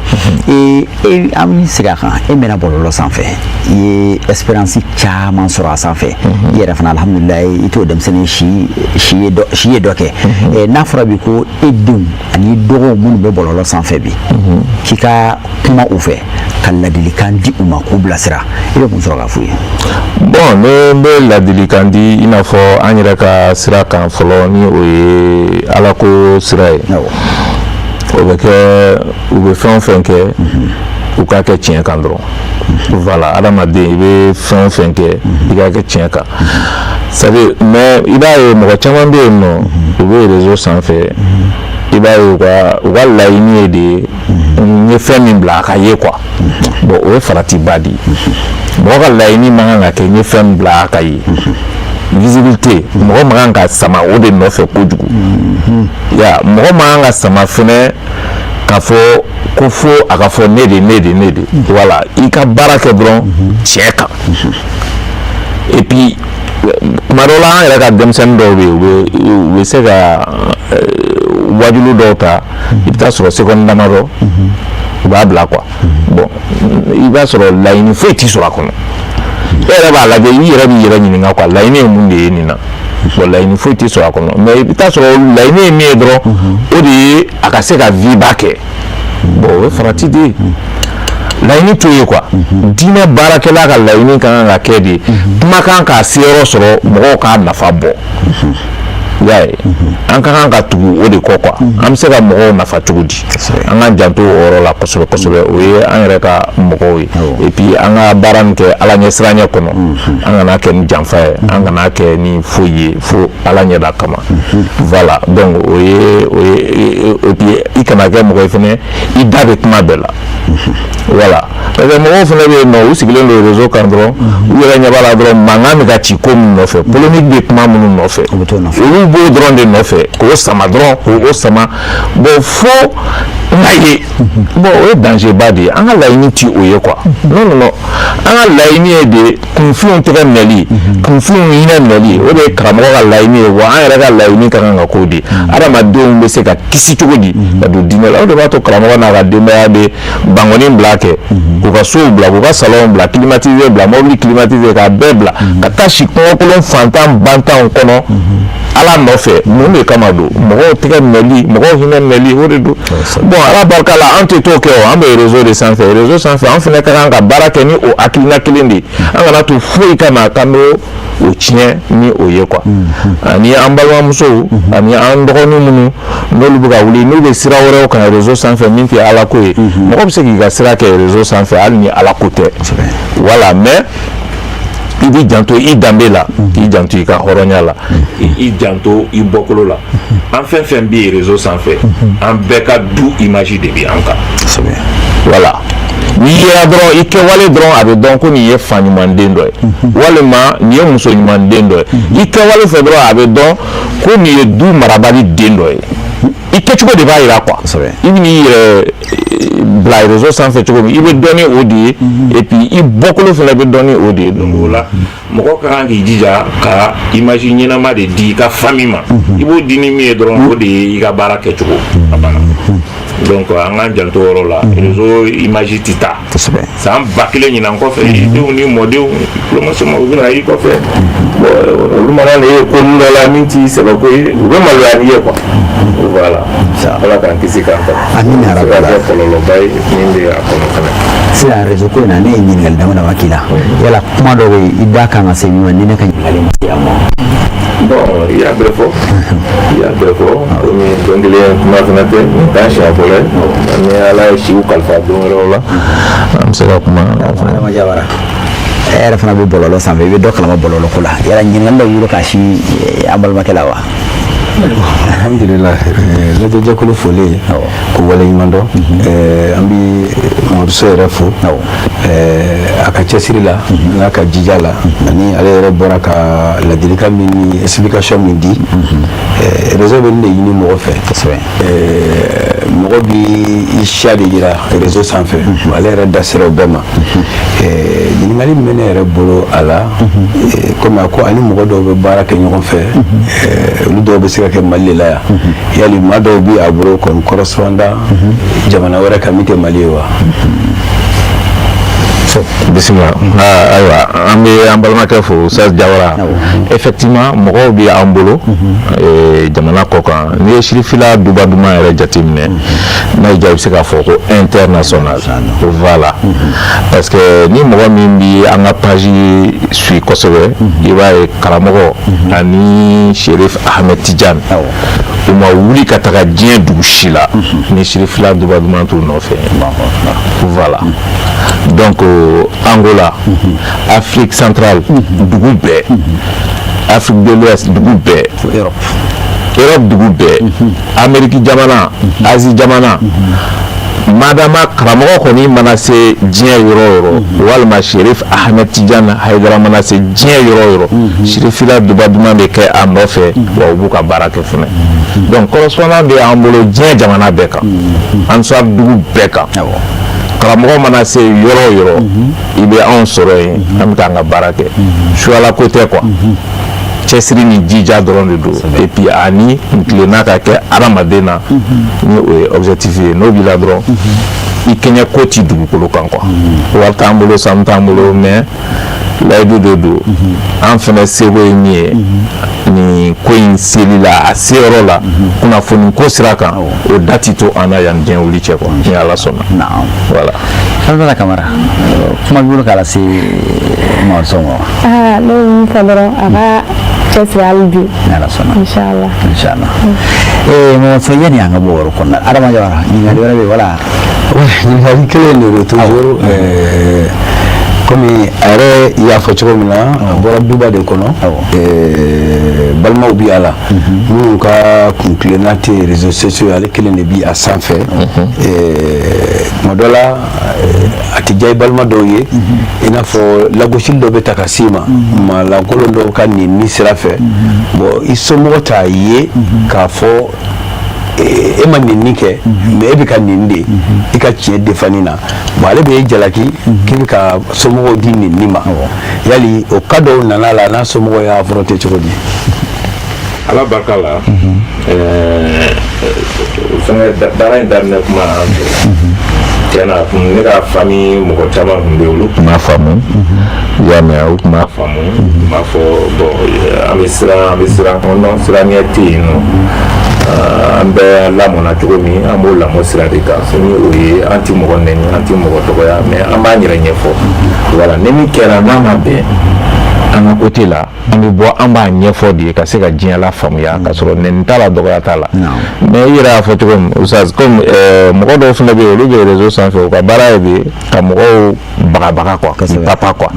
E, an bɛ segin a kan, e mɛnna bɔlɔlɔ sanfɛ, i ye expérience caman sɔrɔ a sanfɛ, i yɛrɛ fana, alhamdulilayi, i t'o denmisɛnnin si si ye dɔ si ye dɔ kɛ. N'a fɔra bi ko e denw ani i dɔgɔw minnu bɛ bɔlɔlɔ sanfɛ bi, k'i ka kuma u fɛ ka ladilikan di u ma k'u bilasira, i bɛ mun sɔrɔ k'a f'u ye? Bon, ne bɛ ladilikan di i n'a fɔ an yɛrɛ ka sira kan fɔlɔ, ni o ye Alako sira ye. O bɛ kɛ, u bɛ fɛn o fɛn kɛ, u k'a kɛ tiɲɛ kan dɔrɔn. Voilà, adamaden, i bɛ fɛn o fɛn kɛ, i k'a kɛ tiɲɛ kan. C'est à dire, mais i b'a ye mɔgɔ caman bɛ yen nɔ, u bɛ réseau sanfɛ, i b'a ye u ka laɲini ye de ye n ye fɛn min bila a ka ye quoi. Bon, o ye faratiba de ye. Mɔgɔ ka laɲini man kan ka kɛ n ye fɛn min bila a ka ye, visibilité. Mɔgɔ man kan ka sama o de nɔfɛ kojugu ya. Mɔgɔ man kan ka sama fɛnɛ k'a fɔ ko fo a ka fɔ ne de, ne de, ne de. Voilà, i ka baara kɛ dɔrɔn tiɲɛ kan. Et puis kuma dɔw la, an yɛrɛ ka denmisɛnnin dɔw bɛ yen, u bɛ se ka wajulu dɔw ta, i bɛ taa sɔrɔ seconde damadɔ u b'a bila quoi. Bon, i b'a sɔrɔ laɲini foyi t'i sɔrɔ a kɔnɔ. E yɛrɛ b'a lajɛ, i yɛrɛ b'i yɛrɛ ɲininka quoi, laɲini ye mun de ye nin na? Bon, laɲini foyi t'i sɔrɔ a kɔnɔ, mais i bɛ taa sɔrɔ laɲini ye min ye dɔrɔn, o de ye a ka se ka vie ba kɛ. Bon, o ye farati de ye, laɲini t'o ye quoi. Diinɛ baarakɛla ka laɲini ka kan ka kɛ de kumakan k'a seyɔrɔ sɔrɔ, mɔgɔw k'a nafa bɔ. I y'a ye, an ka kan ka tugu o de kɔ quoi. An bɛ se ka mɔgɔw nafa cogo di? An k'an janto o yɔrɔ la kosɛbɛ kosɛbɛ. O ye an yɛrɛ ka mɔgɔw ye. Et puis an ka baara min kɛ Ala ɲɛsiranɲɛ kɔnɔ, an kana kɛ ni janfa ye, an kana kɛ ni foyi ye fo Ala ɲɛda kama. Voilà, donc o ye. Et puis i kana kɛ mɔgɔ ye fɛnɛ, i da bɛ kuma bɛɛ la. Voilà, parce que mɔgɔw fɛnɛ bɛ yen nɔ, u sigilen don réseau kan dɔrɔn, u yɛrɛ ɲɛ b'a la dɔrɔn, mankan bɛ ka ci ko min nɔfɛ, polémique bɛ kuma minnu nɔfɛ, olu b'o dɔrɔn de nɔfɛ k'o sama dɔrɔn, k'o sama. Bon, fo n ka ye. Bon, o ye danger ba de ye. An ka laɲini ti o ye quoi. Non, non, non, an ka laɲini ye de kunfinw tɛgɛ minɛli, kunfinw hinɛ minɛli. O de ye karamɔgɔ ka laɲini ye. Wa an yɛrɛ ka laɲini ka kan ka k'o de ye, adamadenw bɛ se ka kisi cogo di ka don diinɛ la. O de b'a to karamɔgɔ n'a ka denbaya bɛ bangɔni bila kɛ, k'u ka sow bila, k'u ka salonw bila, climatisé bila, mobili climatisé, k'a bɛɛ bila, ka taa si kungokolon fantan bantanw kɔnɔ Ala nɔfɛ. Mun de kama don? Mɔgɔw tɛgɛ minɛli, mɔgɔw hinɛ minɛli, o de don. Bon, Ala barika la, an tɛ t'o kɛ. O an bɛ réseau de sanfɛ, réseau sanfɛ, an fana ka kan ka baara kɛ ni o hakilina kelen de ye. An kana to foyi ka na k'an bɛ o tiɲɛ ni o ye quoi. Ani an balimamusow ani an dɔgɔnin minnu n'olu bɛ ka wuli, n'u bɛ sira wɛrɛw kan réseau sanfɛ min tɛ Ala ko ye, mɔgɔ bɛ se k'i ka sira kɛ réseau sanfɛ hali ni Ala ko tɛ. Voilà, mais i b'i janto i danbe la, k'i janto i ka hɔrɔnya la, i janto i bɔkolo la. An fɛn fɛn bɛ yen réseau sanfɛ, an bɛɛ ka du image de bɛ an kan. Voilà, n'i yera dɔrɔn, i kɛwale dɔrɔn, a bɛ dɔn ko nin ye fa ɲumanden dɔ ye, walima nin ye muso ɲumanden dɔ ye. I kɛwale fɛ dɔrɔn, a bɛ dɔn ko nin ye du marabali den dɔ ye. I kɛcogo de b'a jira quoi. I bɛ n'i yɛrɛ bila réseau sanfɛ cogo min, i bɛ dɔn ni o de ye. Et puis i bɔkolo fana bɛ dɔn ni o de ye. Donc o la, mɔgɔ ka kan k'i jija ka image ɲɛnama de di i ka famille ma. I b'o di ni min ye dɔrɔn, o de ye i ka baara kɛcogo, a banna. Donc an k'an janto o yɔrɔ la. Réseau image tɛ taa san 1000 ɲinan kɔfɛ. I denw ni mɔdenw kulomasama, u bɛna i kɔfɛ. Bon, olu mana ne ye ko dɔ la min t'i sɛbɛko ye, u bɛ maloya n'i ye quoi. Voilà, Ala k'an kisi k'an ta. Amina. Se ka kɛ kɔlɔlɔba ye min bɛ a kɔnɔ fɛnɛ. Sisan, réseau ko in na, ne ye ɲininkali dama dama k'i la. Yala kuma dɔ bɛ yen i da kan ka se min ma, ni ne ka ɲininkali ma se a ma? Bon, i y'a bɛɛ fɔ, i y'a bɛɛ fɔ. Komi don kelen kuma fana tɛ, nin t'an siɲɛ fɔlɔ ye. Ni Ala ye siw kalifa don wɛrɛw la, an bɛ se ka kuma. Adama Jawara, e yɛrɛ fana bɛ bɔlɔlɔ sanfɛ, i bɛ dɔ kalama bɔlɔlɔ ko la. Yala ɲininkali dɔ b'i bolo k'a si an balimakɛ la wa? Alhamdulillah, lajɛjɛkulu folen ko waleɲuman dɔn. An bɛ Mamadu So yɛrɛ fo a ka cɛsiri la n'a ka jija la, ani ale yɛrɛ bɔra ka ladilikan min ni explication min di. Réseau bɛ nin de ɲini mɔgɔ fɛ, mɔgɔ bi i siya de yira réseau sanfɛ, ale yɛrɛ da sera o bɛɛ ma. Ɲininkali min bɛ ne yɛrɛ bolo a la, komi a ko ani mɔgɔ dɔw bɛ baara kɛ ɲɔgɔn fɛ, olu dɔw bɛ se ka kɛ Mali de la yan, yali maa dɔw bi a bolo comme correspondant jamana wɛrɛ kan min tɛ Mali ye wa? Bisimila. Ayiwa, an bɛ an balimakɛ fo, Ustaz Jawara. Effectivement, mɔgɔw bɛ an bolo jamana kɔ kan. N'i ye Sirifila Duba Duman yɛrɛ jateminɛ, n'a y'i diya, i bɛ se k'a fɔ ko international, voilà, parce que ni mɔgɔ min bɛ an ka page suit kosɛbɛ, i b'a ye karamɔgɔ ani Sherif Ahmed Tidiane, u ma wuli ka taga diɲɛ dugu si la ni Sirifila Duba Duman t'u nɔfɛ. Voilà, donc Angola, Afrique centrale dugu bɛɛ, Afrique de l'Ouest dugu bɛɛ, Europe dugu bɛɛ, Amérique jamana, Asie jamana, madama karamɔgɔ kɔni mana se diɲɛ yɔrɔ o yɔrɔ, walima Sherif Ahmed Tidiane Hayidara mana se diɲɛ yɔrɔ o yɔrɔ, Sirifila Duba Duman bɛ kɛ a nɔfɛ, wa u b'u ka baara kɛ fɛnɛ. Donc correspondant bɛ an bolo diɲɛ jamana bɛɛ kan, Ansar dugu bɛɛ kan. Karamɔgɔ mana se yɔrɔ o yɔrɔ, i bɛ anw sɔrɔ yen, an bɛ k'an ka baara kɛ. Suyala ko tɛ quoi, cɛsiri ni jija dɔrɔn de don, et puis ani kuntilenna ka kɛ adamaden na, ni o ye objectif ye, n'o b'i la dɔrɔn, i kɛɲɛ ko ti dugukolo kan quoi. Wari t'an bolo, sanu t'an bolo, mais layidu de don. An fɛnɛ seko ye min ye nin ko in seli la, a seyɔrɔ la, kunnafoni ko sira kan, o da ti to an na yan diɲɛ wuli cɛ quoi, ni Ala sɔnna. Voilà. Fanta Kamara, kuma b'i bolo k'a lase Mamadu Sow ma wa? Aa, ne bɛ min fɔ dɔrɔn, a ka cɛsiri hali bi. Ni Ala sɔnna. Inshallah. Inshallah. Mamadu Sow, yanni an ka bɔ o yɔrɔ kɔnɔna la, Adama Jawara, ɲininkali wɛrɛ bɛ yen wala? Ɲininkali kelen de don toujours. Komi a yɛrɛ y'a fɔ cogo min na, a bɔra duba de kɔnɔ, balimaw bi a la minnu ka kuntilenna tɛ réseaux sociaux, ale kelen de bi a sanfɛ. Tuma dɔ la, a tɛ diya i balima dɔw ye, i n'a fɔ lagosili dɔ bɛ ta ka s'i ma, maa lankolon dɔw ka nin ni sira fɛ. Bon, i somɔgɔ t'a ye k'a fɔ e ma nɛni kɛ, mais e bɛ ka nɛni de i ka tiɲɛ defani na. Bon, ale bɛ e jalaki k'i bɛ ka somɔgɔw di nɛni ma. Yali o cas dɔw nana la, n'a somɔgɔw y'a affronter cogo di? Ala barika la, fɛngɛ, baara in daminɛ kuma, tiɲɛ na, ne ka famille mɔgɔ caman tun bɛ yen, olu tun b'a faamu. I y'a mɛn, u tun b'a faamu, u tun b'a fɔ bon, an bɛ siran, an bɛ siran. Non, siranɲɛ tɛ yen nɔ. An bɛɛ lamɔna cogo min, an b'o lamɔ sira de kan. Ni o ye, an ti mɔgɔ nɛni, an ti mɔgɔ dɔgɔya, mais an b'an yɛrɛ ɲɛfɔ. Voilà, ni min kɛra n'a ma bɛn an ka côté la, an bɛ bɔ, an b'a ɲɛfɔ de ka se ka diɲɛ la faamuya, ka sɔrɔ nɛni t'a la, dɔgɔya t'a la. Mais i yɛrɛ y'a fɔ cogo min, Oustaz, comme mɔgɔ dɔw fana bɛ yen, olu bɛ réseau sanfɛ, u ka baara ye de ka mɔgɔw bagabaga quoi, k'i papa quoi.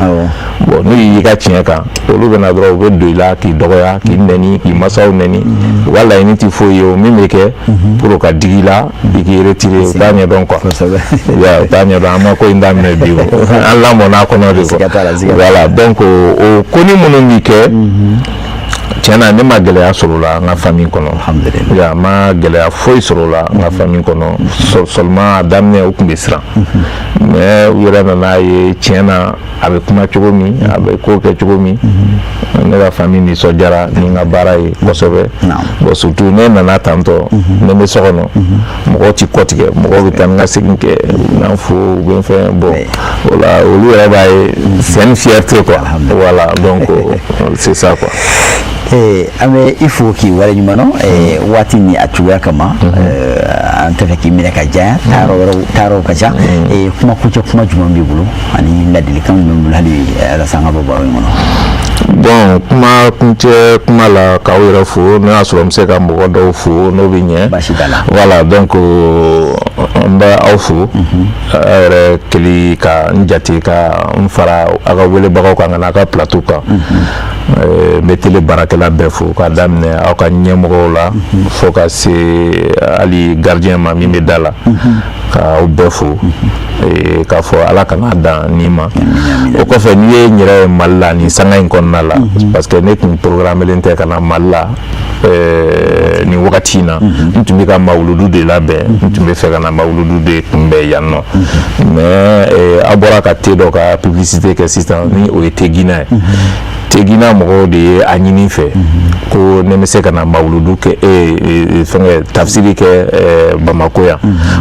Bon, n'u y'i ka tiɲɛ kan, olu bɛ na dɔrɔn, u bɛ don i la k'i dɔgɔya, k'i nɛni, k'i masaw nɛni. U ka laɲini tɛ foyi ye, o min bɛ kɛ pour ka digi i la, i k'i retirer. U t'a ɲɛdɔn quoi, u t'a ɲɛdɔn. An ma ko in daminɛ bi o, an lamɔn'a kɔnɔ de quoi. Voilà, donc o ko ni minnu bɛ kɛ, tiɲɛ na, ne ma gɛlɛya sɔrɔ o la an ka famille kɔnɔ. Alhamdulillah, ma gɛlɛya foyi sɔrɔ o la an ka famille kɔnɔ. Seulement a daminɛ, u tun bɛ siran, mais u yɛrɛ nana ye tiɲɛ na, a bɛ kuma cogo min, a bɛ ko kɛ cogo min, ne ka famille nisɔndiyara ni n ka baara ye kosɛbɛ. Bon, surtout ne nana tantɔ, ne bɛ so kɔnɔ, mɔgɔw ti kɔtigɛ, mɔgɔw bɛ taa ni ka segin kɛ, u bɛ n fo, u bɛ n fɛn. Bon, o la, olu yɛrɛ b'a ye, c'est une fierté quoi. Voilà, donc c'est ça quoi. An bɛ i fo k'i waleɲuman dɔn waati ni a cogoya kama. An tɛ fɛ k'i minɛ ka janya, taayɔrɔ wɛrɛw, taayɔrɔw ka ca. Kuma kuncɛ kuma jumɛn b'i bolo ani ladilikan jumɛn b'i bolo hali walasa an ka bɔ baro in kɔnɔ? Bon, kuma kuncɛ kuma la, k'aw yɛrɛ fo, n'o y'a sɔrɔ n bɛ se ka mɔgɔ dɔw fo, n'o bɛ ɲɛ. Baasi t'a la. Voilà, donc N bɛ aw fo, aw yɛrɛ kɛli ka n jate ka n fara aw ka welebagaw kan ka na aw ka plateau kan. N bɛ télé baarakɛla bɛɛ fo, k'a daminɛ aw ka ɲɛmɔgɔw la fo ka se hali gardien ma min bɛ da la, ka aw bɛɛ fo k'a fɔ Ala kana dan nin ma. O kɔfɛ, n'i ye n yɛrɛ ye Mali la nin sanga in kɔnɔna la, parce que ne tun programmelen tɛ ka na Mali la nin wagati in na. N tun bɛ ka mawuludu de labɛn, n tun bɛ fɛ ka na mawuludu de kunbɛn yan nɔ, mais aw bɔra ka te dɔ ka publicité kɛ sisan, ni o ye Tegina ye. Tegina mɔgɔw de ye a ɲini fɛ ko ne bɛ se ka na mawuludu kɛ, fɛnkɛ, tafsiri kɛ Bamakɔ yan.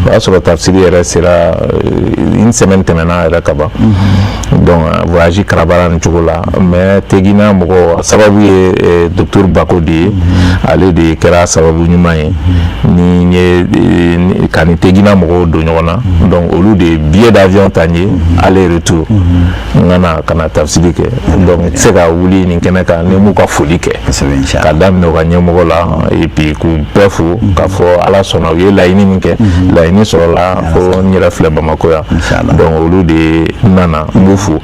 O y'a sɔrɔ tafsiri yɛrɛ sera, une semaine tɛmɛna yɛrɛ ka ban. Donc voyage karabara nin cogo la, mais Tegina mɔgɔw sababu ye docteur Bako de ye. Ale de kɛra sababu ɲuman ye ni n ye ka ni Tegina mɔgɔw don ɲɔgɔn na. Donc olu de ye billet d'avion ta n ye aller retour, n ka na ka na tafsiri kɛ. Donc n tɛ se ka wuli nin kɛnɛ kan ni m'u ka foli kɛ, ka daminɛ u ka ɲɛmɔgɔ la, et puis k'u bɛɛ fo k'a fɔ Ala sɔnna, u ye laɲini min kɛ, laɲini sɔrɔla, fo n yɛrɛ filɛ Bamakɔ yan. Donc olu de nana, n b'u fo,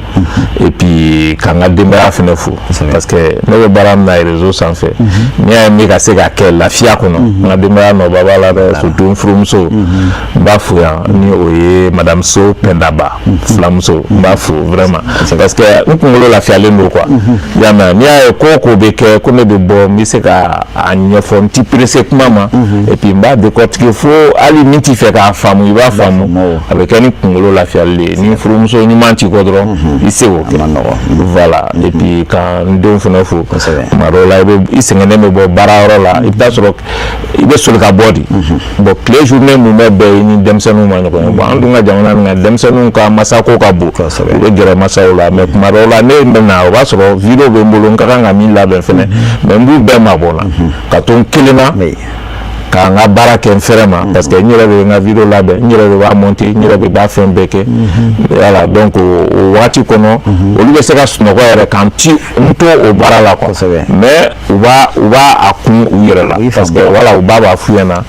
et puis ka n ka denbaya fɛnɛ fo, parce que ne bɛ baara min na réseau sanfɛ, n'i y'a ye n bɛ ka se ka kɛ lafiya kɔnɔ, n ka denbaya nɔba b'a la dɛ, surtout n furumuso. N b'a fo yan, ni o ye madame So Pɛndaba filamuso. N b'a fo vraiment, parce que n kunkolo lafiyalen don quoi. I y'a mɛn, n'i y'a ye ko o ko bɛ kɛ ko ne bɛ bɔ, n bɛ se ka a ɲɛfɔ, n ti pressé kuma ma, et puis n b'a décortiquer fo hali min t'i fɛ k'a faamu, i b'a faamu. A bɛ kɛ ni kunkolo lafiyali de ye. Ni furumuso ɲuman t'i kɔ dɔrɔn, i se k'o kɛ. Voilà. Et puis ka n denw fana fo. Tuma dɔw la, i bɛ i sɛgɛnnen bɛ bɔ baarayɔrɔ la, i bɛ taa sɔrɔ i bɛ soli ka bɔ de. Bon, tile journée mun bɛ bɛn i ni denmisɛnninw ma ɲɔgɔn ye. Bon, an dun ka jamana min kan, denmisɛnninw ka masako ka bon, u bɛ gɛrɛ masaw la. Mais tuma dɔw la, ne bɛ na, o b'a sɔrɔ vidéo bɛ n bolo, n ka kan ka min labɛn fɛnɛ, mais n b'u bɛɛ mabɔ n na ka to n kelen na ka n ka baara kɛ n fɛrɛ ma, parce que n yɛrɛ de bɛ n ka vidéo labɛn, n yɛrɛ de b'a monter, n yɛrɛ de b'a fɛn bɛɛ kɛ. Voilà. Donc o waati kɔnɔ, olu bɛ se ka sunɔgɔ yɛrɛ k'an ti n to o baara la quoi, mais u b'a a kun u yɛrɛ la, parce que voilà, u ba b'a f'u ɲɛna.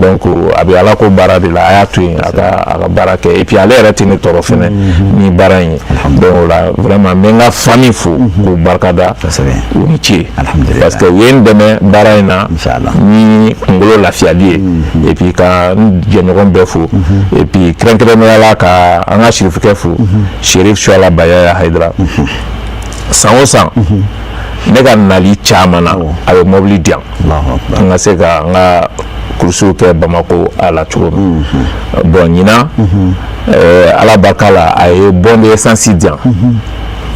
Donc a bɛ Ala ko baara de la, a y'a to yen a ka baara kɛ, et puis ale yɛrɛ tɛ ne tɔɔrɔ fɛnɛ ni baara in ye. Donc o la, vraiment, n bɛ n ka famille fo k'u barikada, u ni ce, parce que u ye n dɛmɛ baara in na ni kunkolo lafiyali ye. Et puis ka n jɛɲɔgɔn bɛɛ fo, et puis kɛrɛnkɛrɛnnenya la ka an ka sirifikɛ fo, Sherif Suala Bayaya Hayidara. San o san, ne ka nali caman na, a bɛ mobili di yan, n ka se ka n ka kurusiw kɛ Bamako a la cogo min. Bon, ɲinan, Ala barika la, a ye bon de essence di yan,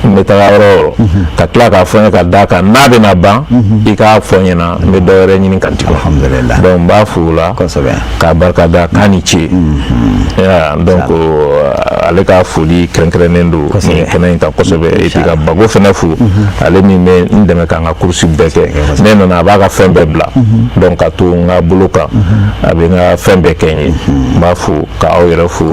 n bɛ taga yɔrɔ o yɔrɔ, ka tila k'a fɔ n ye ka d'a kan n'a bɛna ban, i k'a fɔ n ɲɛna, n bɛ dɔ wɛrɛ ɲini ka di. Donc n b'a fo o la k'a barika da, k'a ni ce. Donc ale ka foli kɛrɛnkɛrɛnnen don nin kɛnɛ in kan kosɛbɛ. Et puis ka Bago fɛnɛ fo, ale min bɛ n dɛmɛ ka n ka course bɛɛ kɛ. Ne nana, a b'a ka fɛn bɛɛ bila, donc ka to n ka bolo kan, a bɛ n ka fɛn bɛɛ kɛ n ye. N b'a fo, ka aw yɛrɛ fo,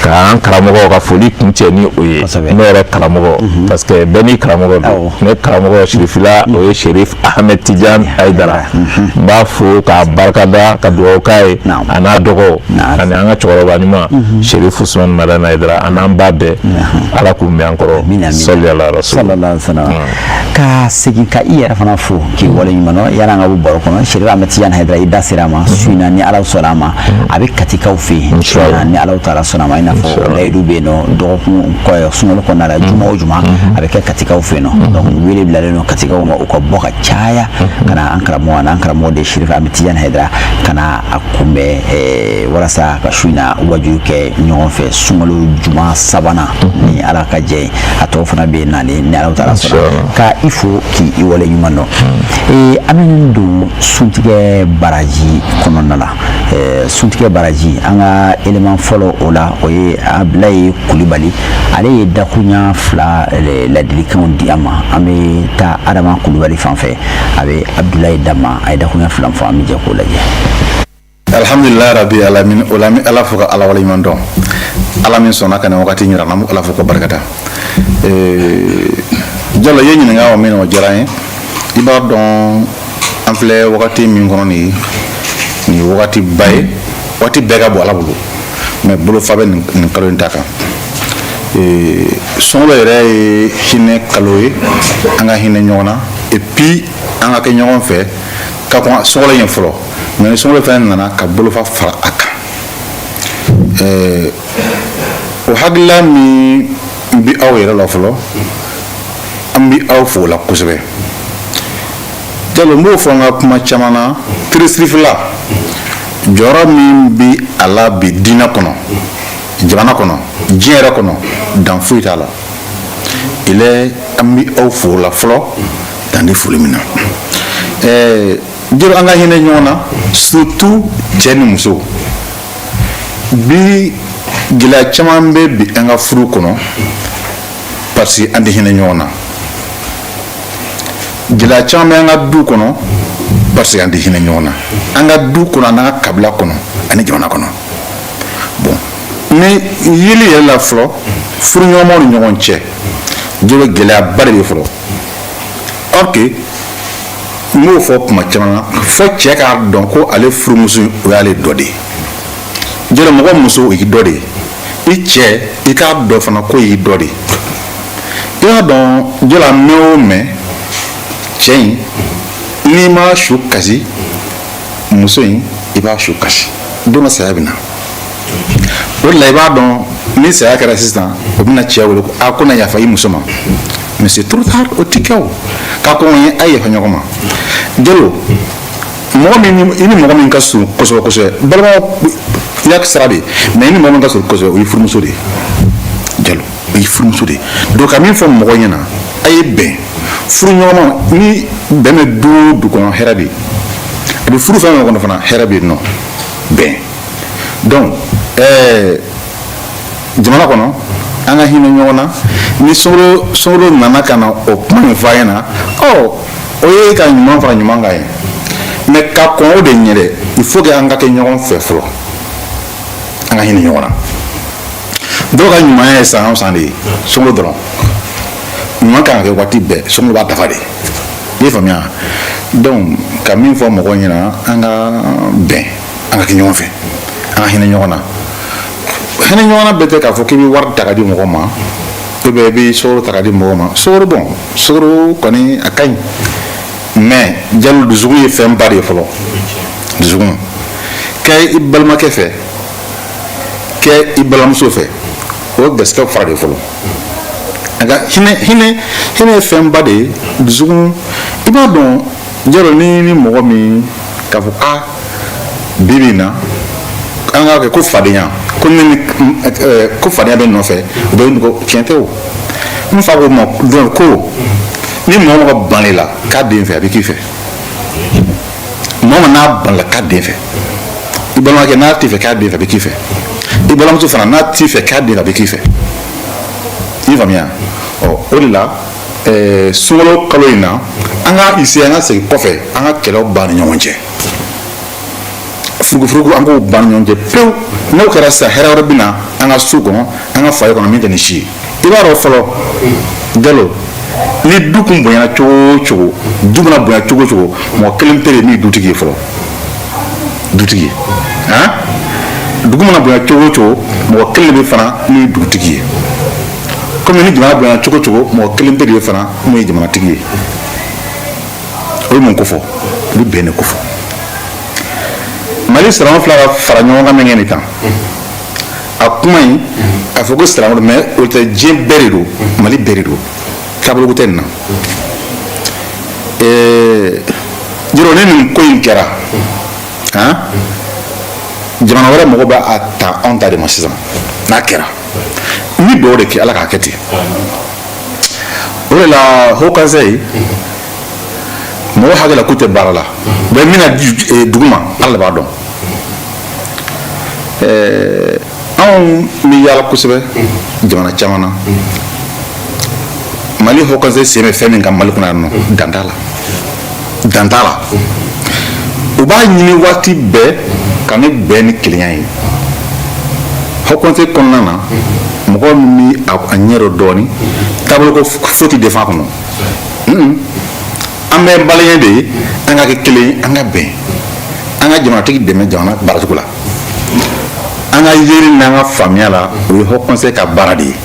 ka an karamɔgɔw ka foli kuncɛ ni o ye, ne yɛrɛ karamɔgɔ, parce que bɛɛ n'i karamɔgɔ don. Ne karamɔgɔ Sirifila, o ye Sherif Ahmed Tidiane Hayidara. N b'a fo k'a barikada, ka dugawu k'a ye, a n'a dɔgɔw ani an ka cɛkɔrɔba ɲuman Sherif Usman Madani Hayidara, a n'an ba bɛɛ. Ala k'u mɛn an kɔrɔ. Sɔli ala rasul. Sallallahu alaihi wasallam. Ka segin ka i yɛrɛ fana fo k'i wale ɲuman dɔn. Yan'an ka bɔ baro kɔnɔ, Sherif Ahmed Tidiane Hayidara, i da sera a ma su in na, ni Ala sɔnna a ma, a bɛ Katikaw fɛ yen su in na, ni Ala taala sɔnna a ma. I n'a fɔ layidu bɛ yen nɔ, dɔgɔkun kɔ sunkalo kɔnɔna la, juma o juma a bɛ kɛ Katikaw fɛ yen nɔ. Donc wele bilalen don Katikaw ma, u ka bɔ ka caya ka na an karamɔgɔ, n'an karamɔgɔ de Sherif Ahmed Tidiane Hayidara, ka na a kunbɛn walasa ka su in na wajulu kɛ ɲɔgɔn fɛ, sunkalo juma sabanan, ni Ala ka jɛ ye. A tɔw fana bɛ yen nalen, ni Ala taala sɔnna. Ka i fo k'i wale ɲuman dɔn. An bɛ don suntigɛ baraji kɔnɔna la. Suntigɛ baraji, an ka élément fɔlɔ o la, o ye Abulaye Kulibali. Ale ye dakuruɲa fila ladilikanw di an ma. An bɛ taa Adama Kulibali fan fɛ, a bɛ Abudulayi d'a ma. A ye dakuruɲa fila fɔ, an bɛ jɛ k'o lajɛ. Alhamdulilayi rabi alamin. O la, an bɛ Ala fo ka Ala waleɲuman dɔn, Ala min sɔnna ka nin wagati yira an bɛ Ala fo ka barikada. Jalo, i ye ɲininka o min na, o diyara n ye. I b'a dɔn, an filɛ wagati min kɔnɔ nin ye, nin ye wagati ba ye. Waati bɛɛ ka bon Ala bolo, mais bolofa bɛ nin kalo in ta kan. Sunkalo yɛrɛ ye hinɛ kalo ye, an ka hinɛ ɲɔgɔn na et puis an ka kɛ ɲɔgɔn fɛ ka kɔn sunkalo ɲɛ fɔlɔ. Mais ni sunkalo fɛnɛ nana ka bolofa fara a kan, o hakilila min bi aw yɛrɛ la fɔlɔ, an bi aw fo o la kosɛbɛ. Jalo, n b'o fɔ n ka kuma caman na, Télé Sirifila jɔyɔrɔ min bi a la bi diinɛ kɔnɔ, jamana kɔnɔ, diɲɛ yɛrɛ kɔnɔ, dan foyi t'a la. Ilɛ an bi aw fo la fɔlɔ, dan tɛ foli min na. Jalo, an ka hinɛ ɲɔgɔn na, surtout cɛ ni muso. Bi gɛlɛya caman bɛ bi an ka furu kɔnɔ parce que an tɛ hinɛ ɲɔgɔn na. Gɛlɛya caman bɛ an ka du kɔnɔ parce que an tɛ hinɛ ɲɔgɔn na, an ka du kɔnɔ, an ka kabila kɔnɔ ani jamana kɔnɔ. Bon, ni yeli yɛrɛ la fɔlɔ, furuɲɔgɔnmaw ni ɲɔgɔn cɛ, jolo, gɛlɛyaba de bɛ fɔlɔ. Or que n b'o fɔ kuma caman na, fo cɛ k'a dɔn ko ale furumuso, o y'ale dɔ de ye. Jolo, mɔgɔ muso, o y'i dɔ de ye. I cɛ, i k'a dɔn fana ko y'i dɔ de ye. I b'a dɔn, jolo, a mɛn o mɛn, cɛ in, n'i ma su kasi, muso in, i b'a su kasi, don dɔ saya bɛ na. O de la, i b'a dɔn, ni saya kɛra sisan, o bɛna cɛ wele ko a ko na yafa i muso ma, mais c'est trop tard. O ti kɛ o k'a ko ye, a ye yafa ɲɔgɔn ma. Jalo, mɔgɔ min i ni mɔgɔ min ka surun kosɛbɛ kosɛbɛ, balima ya sira bɛ, mais i ni mɔgɔ min ka surun kosɛbɛ, o y'i furumuso de ye. Jalo, o y'i furumuso de ye. Donc ka min fɔ mɔgɔ ɲɛna, a ye bɛn. Furuɲɔgɔnma, ni bɛn bɛ du o du kɔnɔ, hɛrɛ bɛ yen. A bɛ furu fɛn o fɛn kɔnɔ fana, hɛrɛ bɛ yen nɔ, bɛn. Donc jamana kɔnɔ, an ka hinɛ ɲɔgɔn na. Ni sunkalo nana ka na o kuma in fɔ an ɲɛna, ɔ o ye ka ɲuman fara ɲuman kan ye. Mais ka kɔn o de ɲɛ dɛ, il faut que an ka kɛ ɲɔgɔn fɛ fɔlɔ, an ka hinɛ ɲɔgɔn na. Dɔw ka ɲumanya ye san o san de ye, sunkalo dɔrɔn. Ɲuman kan ka kɛ waati bɛɛ, sunkalo b'a dafa de. I ye faamuya? Donc ka min fɔ mɔgɔw ɲɛna, an ka bɛn, an ka kɛ ɲɔgɔn fɛ, an ka hinɛ ɲɔgɔn na. Hinɛ ɲɔgɔn na bɛɛ tɛ k'a fɔ k'i bɛ wari ta ka di mɔgɔ ma, ou bien i bɛ sukaro ta ka di mɔgɔ ma. Sukaro, bon, sukaro kɔni a ka ɲi, mais jalo, dusukun ye fɛnba de ye fɔlɔ. Dusukun kɛ i balimakɛ fɛ, kɛ i balimamuso fɛ, o ye garisɛgɛ fara de ye fɔlɔ. A ka hinɛ, hinɛ, hinɛ ye fɛnba de ye. Dusukun, i b'a dɔn, jalo, ni mɔgɔ min k'a fɔ a bi bi in na, an k'a kɛ ko fadenya, ko ne ni ko fadenya bɛ nɔfɛ, o bɛ ko tiɲɛ tɛ. O n fa ko ma dɔn ko ni mɔgɔ mɔgɔ ban la k'a den fɛ, a bɛ k'i fɛ. Mɔgɔ min n'a banna k'a den fɛ, i balimakɛ n'a t'i fɛ k'a den fɛ, a bɛ k'i fɛ. I balimamuso fana n'a t'i fɛ k'a den fɛ, a bɛ k'i fɛ. I y'i faamuya? Ɔ, o de la, sunkalo kalo in na, an ka essayer an ka segin kɔfɛ, an ka kɛlɛw ban ni ɲɔgɔn cɛ, furugufurugu, an k'o ban ni ɲɔgɔn cɛ pewu. N'o kɛra sisan, hɛrɛ wɛrɛ bɛ na an ka so kɔnɔ, an ka foyer kɔnɔ, min tɛ nin si ye. I b'a dɔn fɔlɔ, Jalo, ni du kun bonyana cogo o cogo, du mana bonya cogo o cogo, mɔgɔ kelen pe de min ye dutigi ye fɔlɔ, dutigi ye. Han, dugu mana bonya cogo o cogo, mɔgɔ kelen de bɛ fana min ye dugutigi ye. Komi ni jamana bonyana cogo o cogo, mɔgɔ kelen pe de bɛ fana min ye jamanatigi ye. O ye mun ko fɔ? O bɛ bɛn de ko fɔ. Mali silamɛ fila ka fara ɲɔgɔn kan min kɛ nin tan, a kuma in a fɔ ko silamɛ, mais o tɛ, diɲɛ bɛɛ de don, Mali bɛɛ de don, taabolo tɛ nin na. Jɔrɔ ni nin ko in kɛra, han, jamana wɛrɛ mɔgɔ b'a a ta anw ta de ma sisan. N'a kɛra, n bɛ dugawu de kɛ, Ala k'a kɛ ten. O de la, Haut Conseil mɔgɔ hakili la k'u tɛ baara la, u bɛ min na dugu ma, Ala de b'a dɔn. Anw bɛ yaala kosɛbɛ jamana caman na. Mali Haut Conseil sen bɛ fɛn min kan Mali kɔnɔ yan nɔ, dan t'a la, dan t'a la. U b'a ɲini waati bɛɛ ka ne bɛn ni kelenya ye. Haut Conseil kɔnɔna na, mɔgɔ min bɛ a ɲɛ dɔn dɔɔnin, taabolo ko foyi tɛ défend kɔnɔ. An bɛɛ malien de ye, an ka kɛ kelen ye, an ka bɛn, an ka jamanatigi dɛmɛ jamana baaracogo la. An ka yeri n'an ka faamuya la, o ye haut conseil ka baara de ye.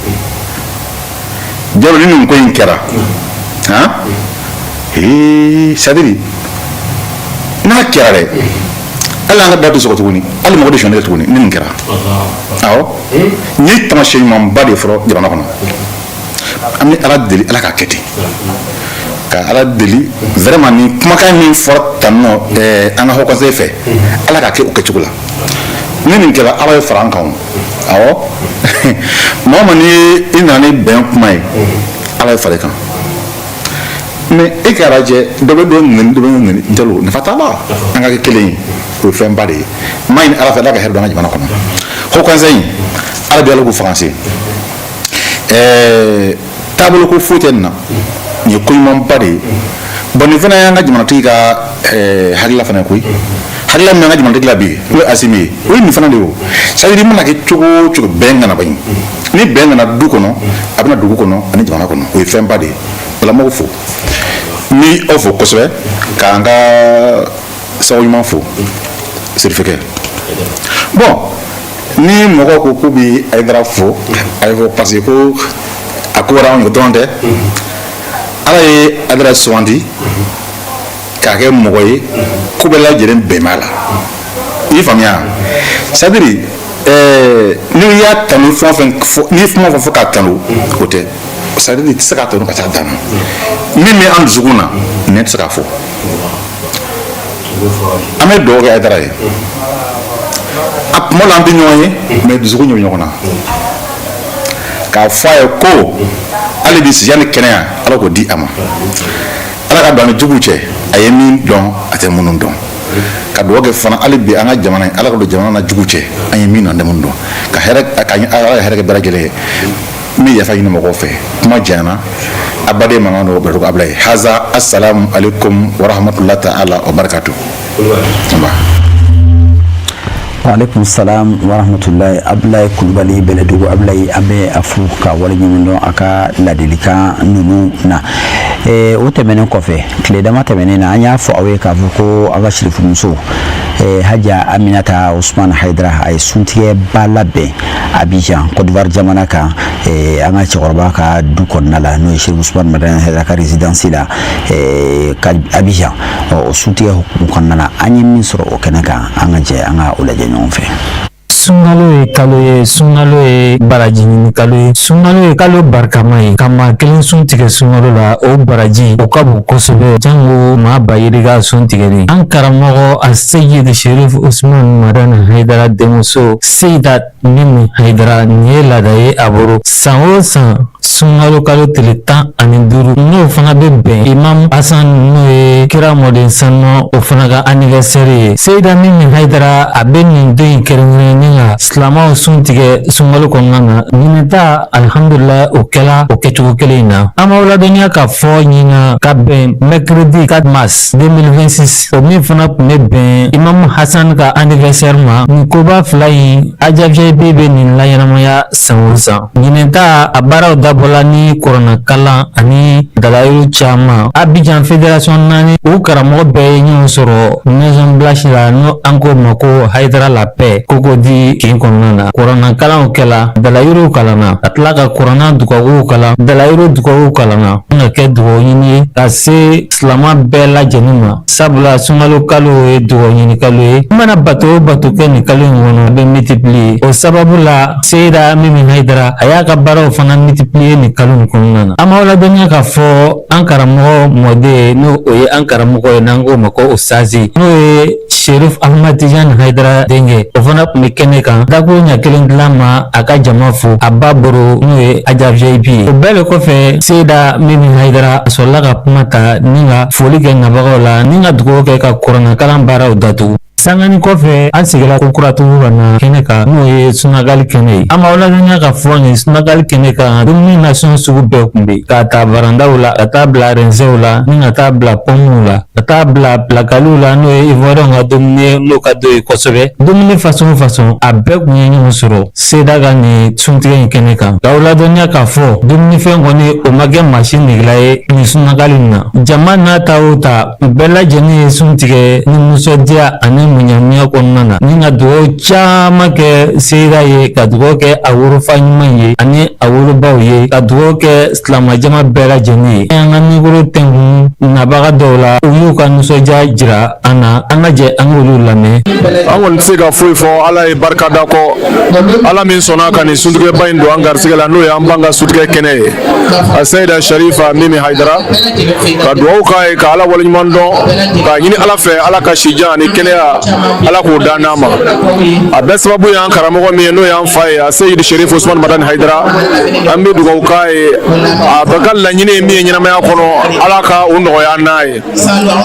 Jalo, ni nin ko in kɛra han, ee, c'est à dire n'a kɛra dɛ, hali an ka da tɛ sɔgɔ tuguni, hali mɔgɔ tɛ sonyali kɛ tuguni ni nin kɛra. Awɔ, nin ye taamasiyɛn ɲumanba de ye fɔlɔ jamana kɔnɔ. An bɛ Ala deli, Ala k'a kɛ ten, ka Ala deli vraiment, nin kumakan min fɔra tan nɔ, an ka haut conseil fɛ, Ala k'a kɛ o kɛcogo la. Ni nin kɛra, Ala ye fara an kan o. Awɔ, maa o maa, ni i nana ni bɛn kuma ye, Ala ye fara i kan. Mais e k'a lajɛ, dɔ bɛ dɔ nɛni, dɔ bɛ nɛni. Jalo, nafa t'a la. An ka kɛ kelen ye, o ye fɛnba de ye. N b'a ɲini Ala fɛ, Ala ka hɛrɛ don an ka jamana kɔnɔ. Haut conseil in, Ala bɛ Ala k'u fanga se. Taabolo ko foyi tɛ nin na, nin ye ko ɲumanba de ye. Bon, nin fana y'an ka jamanatigi ka hakilila fana ye koyi. Hakilila min b'an ka jamanatigi la bi, n'o ye Asimi ye, o ye nin fana de ye. O c'est à dire i mana kɛ cogo o cogo, bɛn kana ban. Ni bɛn nana du kɔnɔ, a bɛna dugu kɔnɔ ani jamana kɔnɔ, o ye fɛnba de ye. O la, n b'aw fo, n bɛ aw fo kosɛbɛ, k'an ka sababu ɲuman fo Sirifikɛ. Bon, ni mɔgɔw ko k'u bɛ Hayidara fo, a ye fɔ parce que ko a ko wɛrɛ anw ye dɔrɔn tɛ. Ala ye Hayidara sugandi k'a kɛ mɔgɔ ye, ko bɛɛ lajɛlen bɛn b'a la. I y'i faamuya? C'est à dire n'i y'a tanu fɛn o fɛn fɔ, n'i ye fɛn o fɛn fɔ k'a tanu, o tɛ, c'est à dire i tɛ se k'a tanu ka taa dan na. Min bɛ an dusukun na, ne tɛ se k'a fɔ. An bɛ dugawu kɛ Hayidara ye. A kuma la, an tɛ ɲɔgɔn ye, mais dusukun ɲɛ bɛ ɲɔgɔn na, k'a fɔ a ye ko hali bi siya ni kɛnɛya, Ala k'o di a ma, Ala ka don an ni juguw cɛ, a ye min dɔn, a tɛ minnu dɔn. Ka dugawu kɛ fana hali bi an ka jamana ye, Ala ka don jamana na jugu cɛ, an ye min dɔn, an tɛ minnu dɔn, ka hɛrɛ ka Ala ka hɛrɛ kɛ bɛɛ lajɛlen ye. N bɛ yafa ɲini mɔgɔw fɛ, kuma janyana. A baden mankan don Bɛlɛdugu Abulaye haza. Assalamu alaikum wa rahmatullahi ta'ala wa barakatuh. Waaleykum salam warahmatulahi. Abulayi Kulubali, Bɛlɛdugu Abulayi, an bɛ a fo ka waleɲuman dɔn a ka ladilikan ninnu na. O tɛmɛnen kɔfɛ, tile dama tɛmɛnen na, an y'a fɔ aw ye k'a fɔ ko aw ka sirifumuso Haja Aminata Usman Hayidara, a ye suntigɛba labɛn Abidjan, Côte d'Ivoire jamana kan, an ka cɛkɔrɔba ka du kɔnɔna la, n'o ye Sherif Usman Madani Hayidara ka résidence la ka Abidjan. O suntigɛ hukumu kɔnɔna na, an ye min sɔrɔ o kɛnɛ kan, an ka jɛ an ka o lajɛ ɲɔgɔn fɛ. Sunkalo ye kalo ye, sunkalo ye baraji ɲini kalo ye, sunkalo ye kalo barikama ye. Ka maa kelen sun tigɛ sunkalo la, o baraji o ka bon kosɛbɛ, jango maa ba yirika sun tigɛli. An karamɔgɔ a Seyid Sherif Usman Madani Hayidara denmuso Seyida Mimi Hayidara, nin ye laada ye a bolo san o san, sunkalo kalo tile 15, n'o fana bɛ bɛn Imam Hasan, n'o ye kira mɔden sanuma, o fana ka anniversaire ye. Seyida Mimi Hayidara, a bɛ nin don in kɛrɛnkɛrɛnnen ka silamɛw sun tigɛ sunkalo kɔnɔna na. Ɲinan ta, alihamudulila, o kɛla o kɛcogo kelen in na. An b'aw ladɔnniya k'a fɔ ɲinan ka bɛn mercredi 4 mars 2026, o min fana tun bɛ bɛn Imam Hasan ka anniversaire ma. Nin koba fila in, Aja VIP bɛ nin laɲɛnamaya san o san. Ɲinan ta, a baaraw dabɔla ni kuranɛ kalan ani dalayiru caman. Abidjan fédération naani, u karamɔgɔ bɛɛ ye ɲɔgɔn sɔrɔ Maison Blanche la, n'o an k'o ma ko Hayidara la paix, Cocody kin kɔnɔna na. Kuranɛ kalanw kɛla, dalayiruw kalanna, ka tila ka kuranɛ dugawu kalan, dalayiru dugawu kalanna, ka kɛ dugawu ɲini ye ka se silama bɛɛ lajɛlen ma, sabula sunkalo kalo ye dugawu ɲini kalo ye. I mana bato o bato kɛ nin kalo in kɔnɔ, a bɛ multiplier. O sababu la, Seyida Mimi Hayidara, a y'a ka baaraw fana multiplier nin kalo in kɔnɔna na. An b'aw ladɔnniya k'a fɔ an karamɔgɔ mɔden, n'o o ye an karamɔgɔ ye, n'an k'o ma ko Osazi, n'o ye Sherif Ahmad Tijani Hayidara denkɛ, o fana tun bɛ kɛnɛ kan dakuru ɲɛ kelen dilan ma, a ka jama fo a ba boro, n'o ye Aja VIP ye. O bɛɛ de kɔfɛ, Seyida Mimi Hayidara a sɔrɔla ka kuma ta ni ka foli kɛ nabagaw la, ni ka dugawu kɛ ka kuranɛkalan baaraw datugu. Sangani kɔfɛ, an seginna ko kura tugun ka na kɛnɛ kan, n'o ye sunagali kɛnɛ ye. An b'aw ladɔnniya ka fɔ nin sunagali kɛnɛ kan, dumuni nasɔn sugu bɛɛ tun bɛ yen, k'a ta barandaw la ka taa bila rɛnzɛw la, ni ka taa bila pɔmuw la, ka taa bila pilakaliw la, n'o ye Ivoiriyɛnw ka dumuni ye, n'o ka d'o ye kosɛbɛ. Dumuni fasɔn o fasɔn, a bɛɛ tun ye ɲɔgɔn sɔrɔ Seyida ka nin suntigɛ in kɛnɛ kan. K'aw ladɔnniya k'a fɔ dumunifɛn kɔni, o ma kɛ maa si negela ye nin sunagali in na. Jama n'a ta o ta, u bɛɛ lajɛlen ye sun tigɛ ni nisɔndiya ani muɲamuɲa kɔnɔna na ni ka dugawu caman kɛ seyida ye, ka dugawu kɛ a wolofa ɲuman ye ani a wolobaw ye, ka dugawu kɛ silamɛjama bɛɛ lajɛlen ye. An ka mikoro tɛnkun nabaga dɔw la, u y'u ka nisɔndiya jira an na. An ka jɛ an k'olu lamɛn. An kɔni tɛ se ka foyi fɔ Ala ye barika da kɔ. Ala min sɔnna ka nin suntigɛba in don an garisigɛ la, n'o ye an ban ka suntigɛ kɛnɛ ye, a Seyida Sharifa Mimi Hayidara, ka dugawu k'a ye, ka Ala waleɲuman dɔn, k'a ɲini Ala fɛ, Ala ka sijan ani kɛnɛya, Ala k'o da n'a ma. A bɛɛ sababu y'an karamɔgɔ min ye, n'o y'an fa ye, a Seyidi Sherif Usman Madani Hayidara. An bɛ dugawu k'a ye, a bɛ ka laɲini ye min ye ɲɛnamaya kɔnɔ, Ala ka o nɔgɔya n'a ye,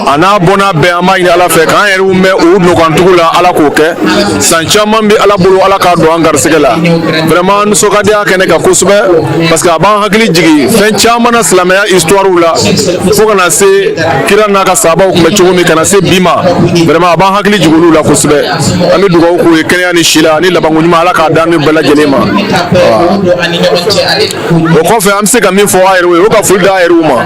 a n'a bɔnna bɛɛ. An b'a ɲini Ala fɛ k'an yɛrɛw mɛn u nɔkantugu la, Ala k'o kɛ. San caman bɛ Ala bolo, Ala k'a don an garisigɛ la. Vraiment, nisɔn ka di a kɛnɛ kan kosɛbɛ, parce que a b'an hakili jigin fɛn caman na silamɛya histoire la, fo ka na se kira n'a ka sahabaw tun bɛ cogo min, ka na se bi ma. Vraiment, a b'an hakili jigin olu la kosɛbɛ. An bɛ dugawu k'u ye, kɛnɛya ni si la ani labanko ɲuman, Ala k'a d'an ni bɛɛ lajɛlen ma. O kɔfɛ, an bɛ se ka min fɔ a yɛrɛw ye, o ka foli d'a yɛrɛw ma,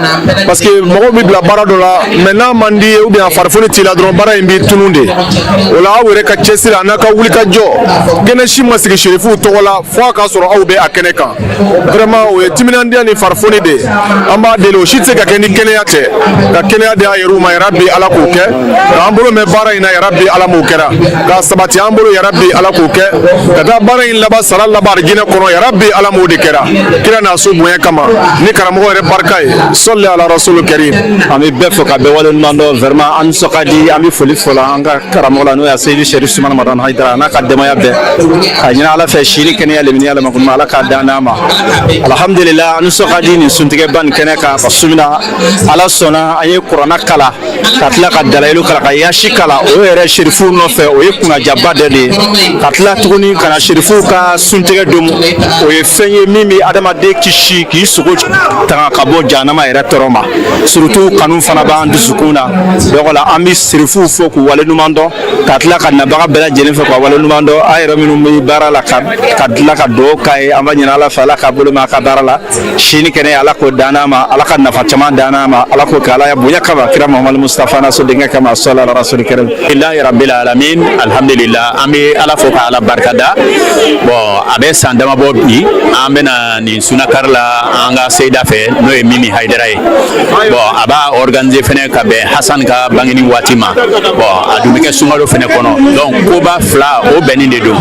parce que mɔgɔw bɛ bila baara dɔ la, mais n'a man di ye ou bien a farifoni t'i la dɔrɔn, baara in b'i tunun de. O la, aw yɛrɛ ka cɛsiri a n'a ka wuli ka jɔ, kɛnɛ si ma sigi Serifuw tɔgɔ la fo a ka sɔrɔ aw bɛ a kɛnɛ kan. Vraiment, o ye timinandiya ni farifoni de ye. An b'a deli, o si tɛ se ka kɛ ni kɛnɛya tɛ. Ka kɛnɛya di a yɛrɛw ma, yarabi Ala k'o kɛ, k'an bolo mɛn baara in na, yarabi Ala m'o kɛra, k'a sabati an bolo, yarabi Ala k'o kɛ, ka taa baara in laban, sara laban arijinɛ kɔnɔ, yarabi Ala m'o de kɛra, kira n'a so bonya kama ni karamɔgɔ yɛrɛ barika ye. Sɔli ala rasulu karim. An bɛ bɛɛ fo ka bɛɛ waleɲuman dɔn. Vraiment, an nisɔn ka di. An bɛ foli fɔlɔ an ka karamɔgɔ la, n'o ye Seyidu Sherif Sumana Madani Hayidara, n'a ka denbaya bɛɛ, ka ɲini Ala fɛ, si ni kɛnɛya, lemini Ala ma, Ala k'a dan n'a ma. Alhamdulillah, an nisɔn ka di nin suntigɛba nin kɛnɛ kan ka sumina. Ala sɔnna, an ye kuranna kala, ka tila ka dalayilu kala, ka yasi kala. O yɛrɛ Sherifuw nɔfɛ, o ye kunnajaba dɔ de ye. Ka tila tuguni ka na Sherifuw ka suntigɛ domu, o ye fɛn ye min bɛ adamaden kisi k'i sogo tanga ka bɔ jahanama yɛrɛ tɔɔrɔ ma. Surtout kanu fana b'an dusukun na. Donc la, an bɛ Sherifuw fo k'u waleɲuman dɔn, ka tila ka nabaga bɛɛ lajɛlen fɛ k'u waleɲuman dɔn. An yɛrɛ minnu bɛ baara la, ka tila ka dugawu k'a ye, an b'a ɲini Ala fɛ, Ala k'a bolo mɛn a ka baara la, si ni kɛnɛya, Ala k'o dan n'a ma, Ala ka nafa caman dan n'a ma, Ala k'o kɛ Ala ya bonya kama, kira Muhamadu Mustafa n'a so denkɛ kama. Sɔla ala rasuli karim. Alhamdulilahi rabbil alamin, alhamdulillah. An bɛ Ala fo ka Ala barika da. Bon, a bɛ san dama bɔ bi, an bɛna nin sunakari la an ka seyida fɛ, n'o ye Mimi Hayidara ye. Bon, a b'a organiser fɛnɛ ka bɛn Hasan ka bangeni waati ma. Bon, a dun bɛ kɛ sunkalo fɛnɛ kɔnɔ, donc koba fila o bɛnni de don.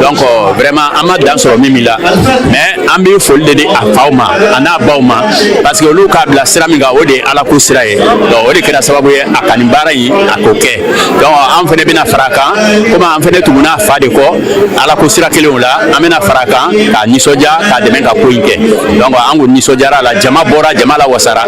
Donc vraiment, an ma dan sɔrɔ Mimi la, mais an bɛ foli de di a faw ma, a n'a baw ma, parce que olu k'a bila sira min kan, o de ye Ala ko sira ye. Donc o de kɛra sababu ye a ka nin baara in a k'o kɛ. Donc an fɛnɛ bɛna fara a kan, komi an fɛnɛ tuguna a fa de kɔ Ala ko sira kelenw la, an bɛna fara a kan k'a nisɔndiya, k'a dɛmɛ ka ko in kɛ. Donc an kɔni nisɔndiyara a la, jama bɔra, jama la wasara.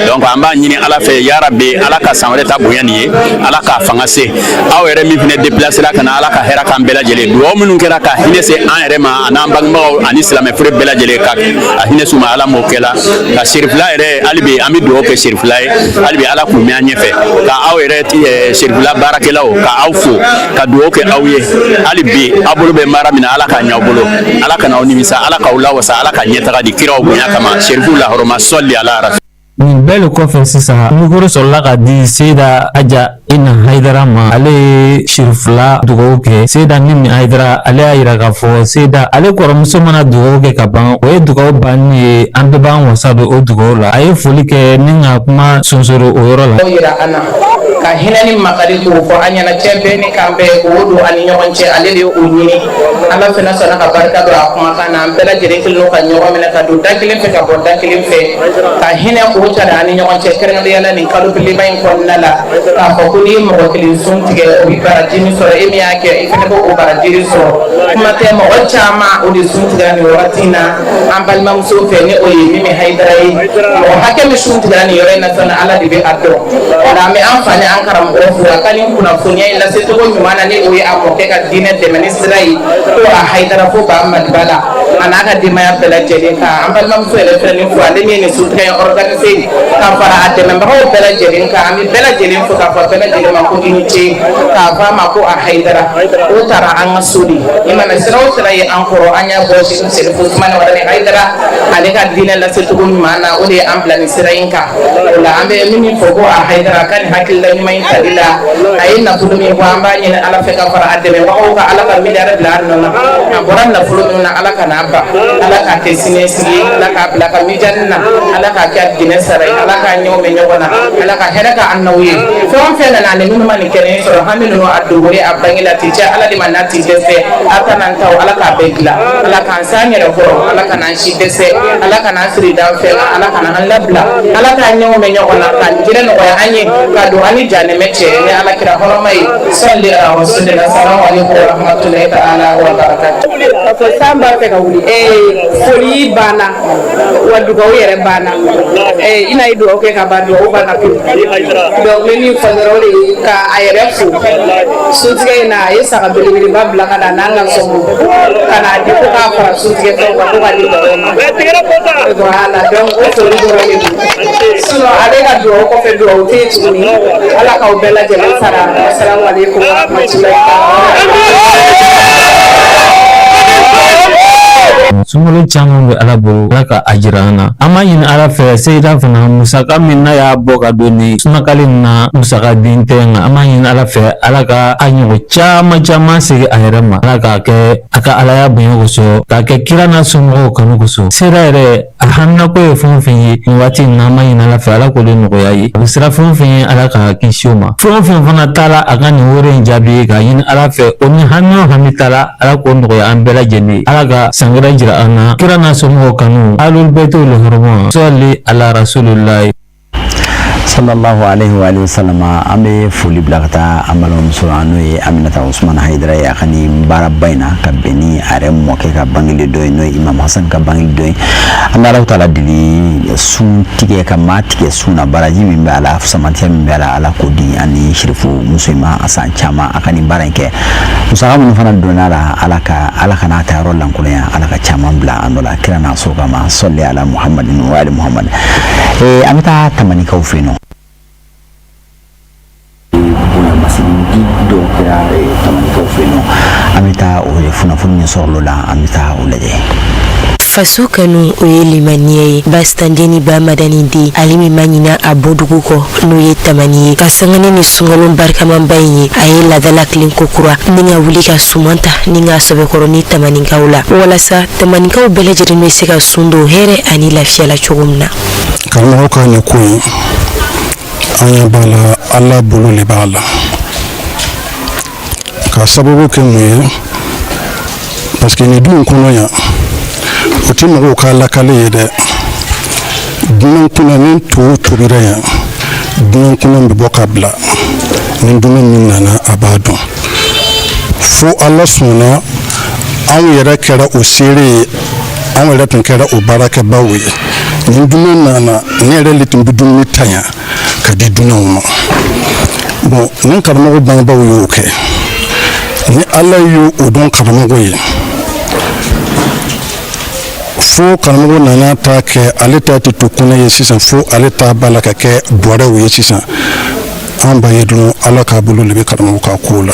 Donc an b'a ɲini Ala fɛ, yarabi Ala ka san wɛrɛ ta bonya nin ye, Ala k'a fanga se. Aw yɛrɛ min fɛnɛ déplacé ka na, Ala ka hɛrɛ k'an bɛɛ lajɛlen. Dugawu minnu kɛra ka hinɛ se an yɛrɛ ma, a n'an bangebagaw ani silamɛ fure bɛɛ lajɛlen, ka a hinɛ s'u ma, Ala m'o kɛla. Ka Serifila yɛrɛ, hali bi an bɛ dugawu kɛ Serifila ye, hali bi Ala k'u mɛn an ɲɛfɛ. Ka aw yɛrɛ Serifila baarakɛlaw, ka aw fo, ka dugawu kɛ aw ye. Hali bi aw bolo bɛ baara min na, Ala k'a ɲɛ aw bolo, Ala kana aw nimisa, Ala k'aw lawasa, Ala ka ɲɛtaga di kiraw bonya kama, Serifu lahɔrɔma. Sɔli ala. Nin bɛɛ le kɔfɛ sisan, mikoro sɔrɔla ka di Seyida Aja Ina Hayidara ma. Ale ye Sirifila dugawu kɛ. Seyida Mimi Hayidara, ale y'a yira k'a fɔ Seyida ale kɔrɔmuso mana dugawu kɛ ka ban, o ye dugawu banni ye, an bɛɛ b'an wasa don o dugawu la. A ye foli kɛ ni ka kuma sonsoro o yɔrɔ la. O yira an na ka hinɛ ni makari k'o fɔ an ɲɛna, cɛ bɛɛ ni kan bɛɛ k'o don ani ɲɔgɔn cɛ. Ale de ye o ɲini, Ala fana sɔnna ka barika don a kumakan na. An bɛɛ lajɛlen kelen don ka ɲɔgɔn minɛ, ka don da kelen fɛ, ka bɔ da kelen fɛ, ka hinɛ k'o cari ani ɲɔgɔn cɛ, kɛrɛnkɛrɛnnenya la nin kalo belebeleba in kɔnɔna la, k'a fɔ ko n'i ye mɔgɔ kelen sun tigɛ, o bɛ baraji min sɔrɔ, e min y'a kɛ, i fana b'o baraji de sɔrɔ. Kuma tɛ mɔgɔ caman o de sun tigɛra nin wagati in na an balimamuso fɛ, ni o ye Mimi Hayidara ye. Mɔgɔ hakɛ min sun tigɛra nin yɔrɔ in na sisan, Ala de bɛ a dɔn. O la, an bɛ an fa ni an karamɔgɔ fo a ka nin kunnafoniya in lase cogo ɲuman na, ni o ye a mɔkɛ ka diinɛ dɛmɛ ni sira ye, ko a Hayidara fo ba Maliba la. a n'a ka denbaya bɛɛ lajɛlen kan. An balimamuso yɛrɛ fɛnɛ ni fo, ale min ye nin suntigɛ in organiser ka fara a dɛmɛbagaw bɛɛ lajɛlen kan. An bɛ bɛɛ lajɛlen fo k'a fɔ bɛɛ lajɛlen ma ko i ni ce, k'a fɔ a ma ko a Hayidara o taara an ka so de. I mana sira o sira ye an kɔrɔ, an y'a bɔ Serifu Usumani Madani Hayidara, ale ka diinɛ lasecogo ɲuman na, o de ye an bila nin sira in kan. O la an bɛ min fɔ ko a Hayidara ka nin hakilila ɲuman in tali la, a ye nafolo min bɔ, an b'a ɲini Ala fɛ ka fara a dɛmɛbagaw kan, Ala ka miliyari bila a nɔ na. A bɔra nafolo min na, Ala kan'a ban, Ala k'a kɛ siniɲɛsigi ye, Ala k'a bila ka mijani na, Ala k'a kɛ alijinɛ sara ye, Ala k'a ɲɛw mɛn ɲɔgɔn na, Ala ka hɛrɛ kɛ an n'aw ye. Fɛn o fɛn nana ani minnu ma nin kɛnɛ in sɔrɔ, hami ninnu a dogolen a bange la, ti cɛ Ala de ma n'a ti dɛsɛ, a kana n taw, Ala k'a bɛɛ dilan, Ala k'an s'an yɛrɛ kɔrɔ, Ala kana an si dɛsɛ, Ala kana an siri dan fɛn na, Ala kana an labila, Ala k'an ɲɛw mɛn ɲɔgɔn na, ka jinɛ nɔgɔya an ye, ka don an ni janɛmɛ cɛ ni Ala kira hɔrɔma ye. Sɔli ala rasulillah. Salamu aleykum wa rahmatulahi ta'ala wa barakatuh. K'a fɔ san b'a fɛ ka wuli, foli banna wa, dugawu yɛrɛ banna. I n'a ye dugawu kɛ ka ban, dugawu banna pewu. Donc n bɛ min fɔ dɔrɔn, o de ye ka a yɛrɛ fo suntigɛ in na. A ye saga belebeleba bila ka na n'an ka sɔngɔ ka n'a di ko k'a fara suntigɛ fɛnw kan ko ka di mɔgɔw ma. Voilà, donc o foli dɔrɔn de don. Sinon ale ka dugawu kɔfɛ, dugawu tɛ yen tuguni. Ala k'aw bɛɛ lajɛlen sara. Asalamu aleykum wa rahmatulahi. Sunkalo caman bɛ Ala bolo, Ala ka a jira an na. An b'a ɲini Ala fɛ, seyida fana musaka min n'a y'a bɔ ka don ni sunakali nin na, musaka bin tɛ, nka an b'a ɲini Ala fɛ, Ala ka a ɲɔgɔn caman caman segin a yɛrɛ ma. Ala k'a kɛ a ka Alaya bonya kosɔn, k'a kɛ kira n'a somɔgɔw kanu kosɔn. Seyida yɛrɛ a haminako ye fɛn o fɛn ye nin waati in na, an b'a ɲini Ala fɛ, Ala k'o de nɔgɔya ye. A bɛ siran fɛn o fɛn ye, Ala k'a kisi o ma. Fɛn o fɛn fana taala a ka nin wele in jaabi, k'a ɲini Ala fɛ, o ni hami o hami taala, Ala k'o nɔgɔya an bɛɛ lajɛlen ye. Ala ka san wɛrɛ jira an na, kira n'a somɔgɔw kanu, alul bɛtiw le hɔrɔma, sɔli ala rasulillahi. Sallallahu alaihi wa alihi wasallam. An bɛ foli bila ka taa an balimamuso la, n'o ye Aminata Usman Hayidara ye, a ka nin baaraba in na ka bɛn ni a yɛrɛ mɔkɛ ka bangeli don ye, n'o ye Imam Hasan ka bangeli don ye. An bɛ Alahu taala deli, sun tigɛ ka maa tigɛ sun na, baraji min bɛ a la, samantiya min bɛ a la, Ala k'o di an ni Sirifu muso in ma a san caman a ka nin baara in kɛ. Musaka minnu fana donna a la, Ala ka Ala kana a ta yɔrɔ lankolonya, Ala ka caman bila a nɔ la, kira n'a so kama. Sɔli ala Muhammadin wa ali Muhammad. An bɛ taa Tamanikaw fɛ yen nɔ. Bonyamasegin di dɔw kɛra Tamanikaw fɛ yen nɔ. An bɛ taa o kunnafoni min sɔrɔla o la, an bɛ taa o lajɛ. Faso kanu, o ye limaniya ye. Basitanden ni ba Madani den, ale min ma ɲina a bɔdugu kɔ, n'o ye Tamani ye, ka sanga ni nin sunkalo barikamanba in ye, a ye laada latilen kokura ni ka wuli ka suman ta ni k'a sɛbɛkɔrɔ ni Tamanikaw la, walasa Tamanikaw bɛɛ lajɛlen bɛ se ka sun don hɛrɛ ani lafiya la cogo min na. Karamɔgɔ ka nin ko in, an ɲɛ b'a la, Ala bolo de b'a la. K'a sababu kɛ mun ye? Parce que nin du in kɔnɔ yan, o tɛ mɔgɔw ka lakale ye dɛ. Dunan kunna ni to tobira yan, dunan kunna bɛ bɔ ka bila ni dunan min nana, a b'a dɔn. Fo Ala sɔnna, anw yɛrɛ kɛra o seere ye, anw yɛrɛ tun kɛra o baarakɛbaw ye. Ni dunan nana, ne yɛrɛ de tun bɛ dumuni ta yan ka di dunanw ma. Bon, ni karamɔgɔ bangebaaw y'o kɛ, ni Ala y'o o dɔn karamɔgɔ ye, fo karamɔgɔ nana ta kɛ, ale ta tɛ to kɔnɔ ye sisan, fo ale ta b'a la ka kɛ bɔrɛw ye sisan. An b'a ye dɔrɔn, Ala k'a bolo de bɛ karamɔgɔ ka ko la.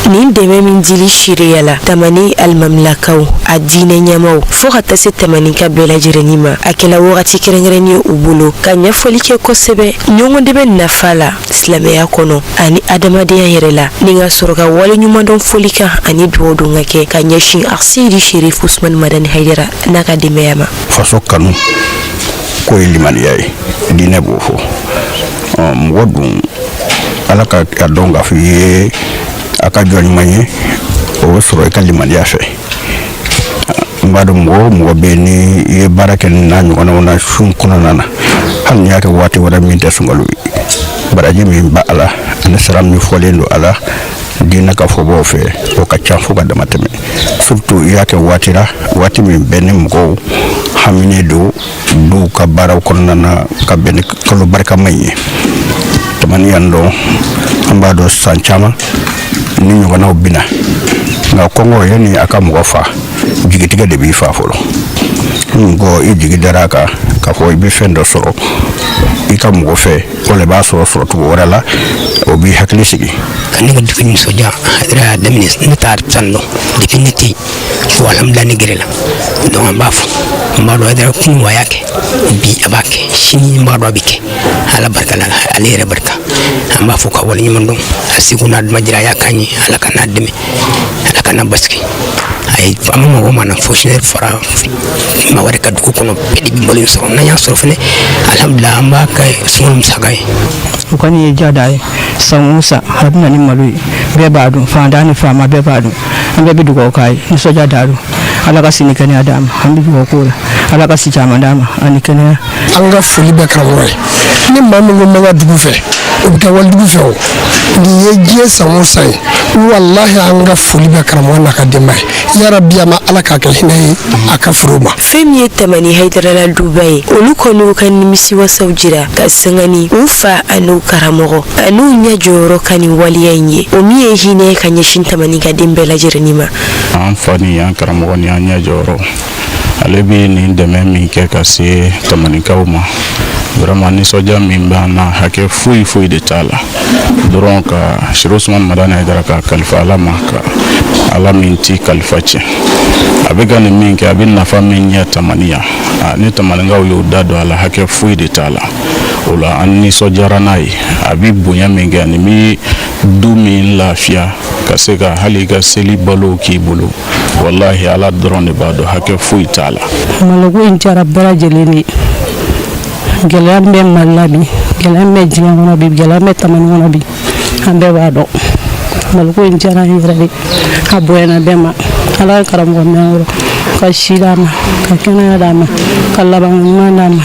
Nin dɛmɛ min dili seereya la Tamani alimamilakaw, a diinɛ ɲɛmaw, fo ka taa se Tamanika bɛɛ lajɛrɛnin ma, a kɛla wagati kɛrɛnkɛrɛnnen ye u bolo ka ɲɛfɔli kɛ kosɛbɛ ɲɔgɔn dɛmɛ nafa la silamɛya kɔnɔ ani adamadenya yɛrɛ la, ni ka sɔrɔ ka wale ɲumandɔn folikan ani dugawu don ka kɛ ka ɲɛsin Aseyidi Sherif Usumani Madani Hayidara n'a ka denbaya ma. Faso kanu k'o ye limaniya ye, diinɛ b'o fɔ. Mɔgɔ dun, Ala ka a dɔn k'a fɔ i ye a ka jɔn ɲuman ye, o bɛ sɔrɔ i ka limaniya fɛ. N b'a dɔn, mɔgɔ o mɔgɔ bɛ yen ni i ye baara kɛ nin n'a ɲɔgɔnnaw na sun kɔnɔna na, hali n'i y'a kɛ waati wɛrɛ min tɛ sunkalo ye, baraji min b'a la ani sara min fɔlen don a la diinɛ ka fɔbaw fɛ, o ka ca fo ka dama tɛmɛ, surtout i y'a kɛ waati la, waati min bɛn ni mɔgɔw haminen don duw ka baaraw kɔnɔna na, ka bɛn ni kalo barikama in ye. Tamani yan dɔn, an b'a dɔn san caman ni ɲɔgɔnnaw bɛ na, nka kɔngɔ yanni a ka mɔgɔ fa. Jigitigɛ de b'i fa fɔlɔ. Ko i jigi dara a kan k'a fɔ i bɛ fɛn dɔ sɔrɔ i ka mɔgɔ fɛ, wala i b'a sɔrɔ sɔrɔcogo wɛrɛ la, o b'i hakili sigi. Ka ne ka dugu nisɔndiya, a yɛrɛ y'a daminɛ, ne t'a san dɔn depuis ne tɛ yen fo alhamdulilah ne gɛrɛ la. Donc an b'a fɔ, n b'a dɔn a yɛrɛ kunun a y'a kɛ, bi a b'a kɛ, sini n b'a dɔn a bɛ kɛ. Ala barika la, ale yɛrɛ barika, an b'a fɔ ka waleɲuman dɔn. A seko n'a dama jira, a y'a k'an ye. Ala ka n'a dɛmɛ, Ala ka n'a basigi. A ye an ma mɔgɔ mana fonctionnaire fara maa wɛrɛ ka dugu kɔnɔ, bɛɛ de bɛ balo in sɔrɔ. N'an y'a sɔrɔ fɛnɛ, alhamdulilah, an b'a kɛ sunkalo musaka ye. O kɔni ye jada ye. San o san a bɛ na ni malo ye, bɛɛ b'a dun, fantan ni faama bɛɛ b'a dun. An bɛɛ bɛ dugawu k'a ye, nisɔndiya da don. Ala ka si ni kɛnɛya d'a ma. An bɛ dugawu k'o la, Ala ka si caman d'a ma ani kɛnɛya. An ka foli bɛ karamɔgɔ ye. Ni maa min ko n bɛ n ka dugu fɛ, o bɛ kɛ walidugu fɛ. O nin ye diɲɛ san o san ye. Walahi, an ka foli bɛ karamɔgɔ n'a ka denbaya ye. Yarabi, a ma Ala k'a kɛ hinɛ ye a ka foro ma. Fɛn min ye Tamani Hayidarala duba ye, olu kɔni y'u ka nimisiwasaw jira ka sanga ni u fa an'u karamɔgɔ an'u ɲɛ jɔyɔrɔ ka nin waleya in ye, o min ye hinɛ ye ka ɲɛsin Tamani ka den bɛɛ lajɛlen ma. An fa ni an karamɔgɔ ni an ɲɛ jɔyɔrɔ, ale bɛ nin dɛmɛ min kɛ ka se Tamanikaw ma, vraiment nisɔndiya min b'an na, hakɛ foyi foyi de t'a la. Dɔrɔn ka Sherif Usumani Madani Hayidara ka kalifa Ala ma, ka Ala min ti kalifa tiɲɛ. A bɛ ka nin min kɛ, a bɛ nafa min ɲɛ Tamani yan, ni Tamanikaw y'o da don a la, hakɛ foyi de t'a la. O la an nisɔndiyara n'a ye. A bɛ bonya min kɛ, nin bɛ du min lafiya ka se ka hali i ka seli balo k'i bolo, walahi Ala dɔrɔn de b'a dɔn, hakɛ foyi t'a la. Maloko in diyara bɛɛ lajɛlen de ye. Gɛlɛya min bɛ Mali la bi, gɛlɛya min bɛ diɲɛ kɔnɔ bi, gɛlɛya min bɛ Tamani kɔnɔ bi, an bɛɛ b'a dɔn. Maloko in diyara an yɛrɛ de, a bonyana bɛɛ ma. Ala ka karamɔgɔ mɛn kɔrɔ, ka si d'a ma, ka kɛnɛya d'a ma, ka labanko ɲuman d'a ma.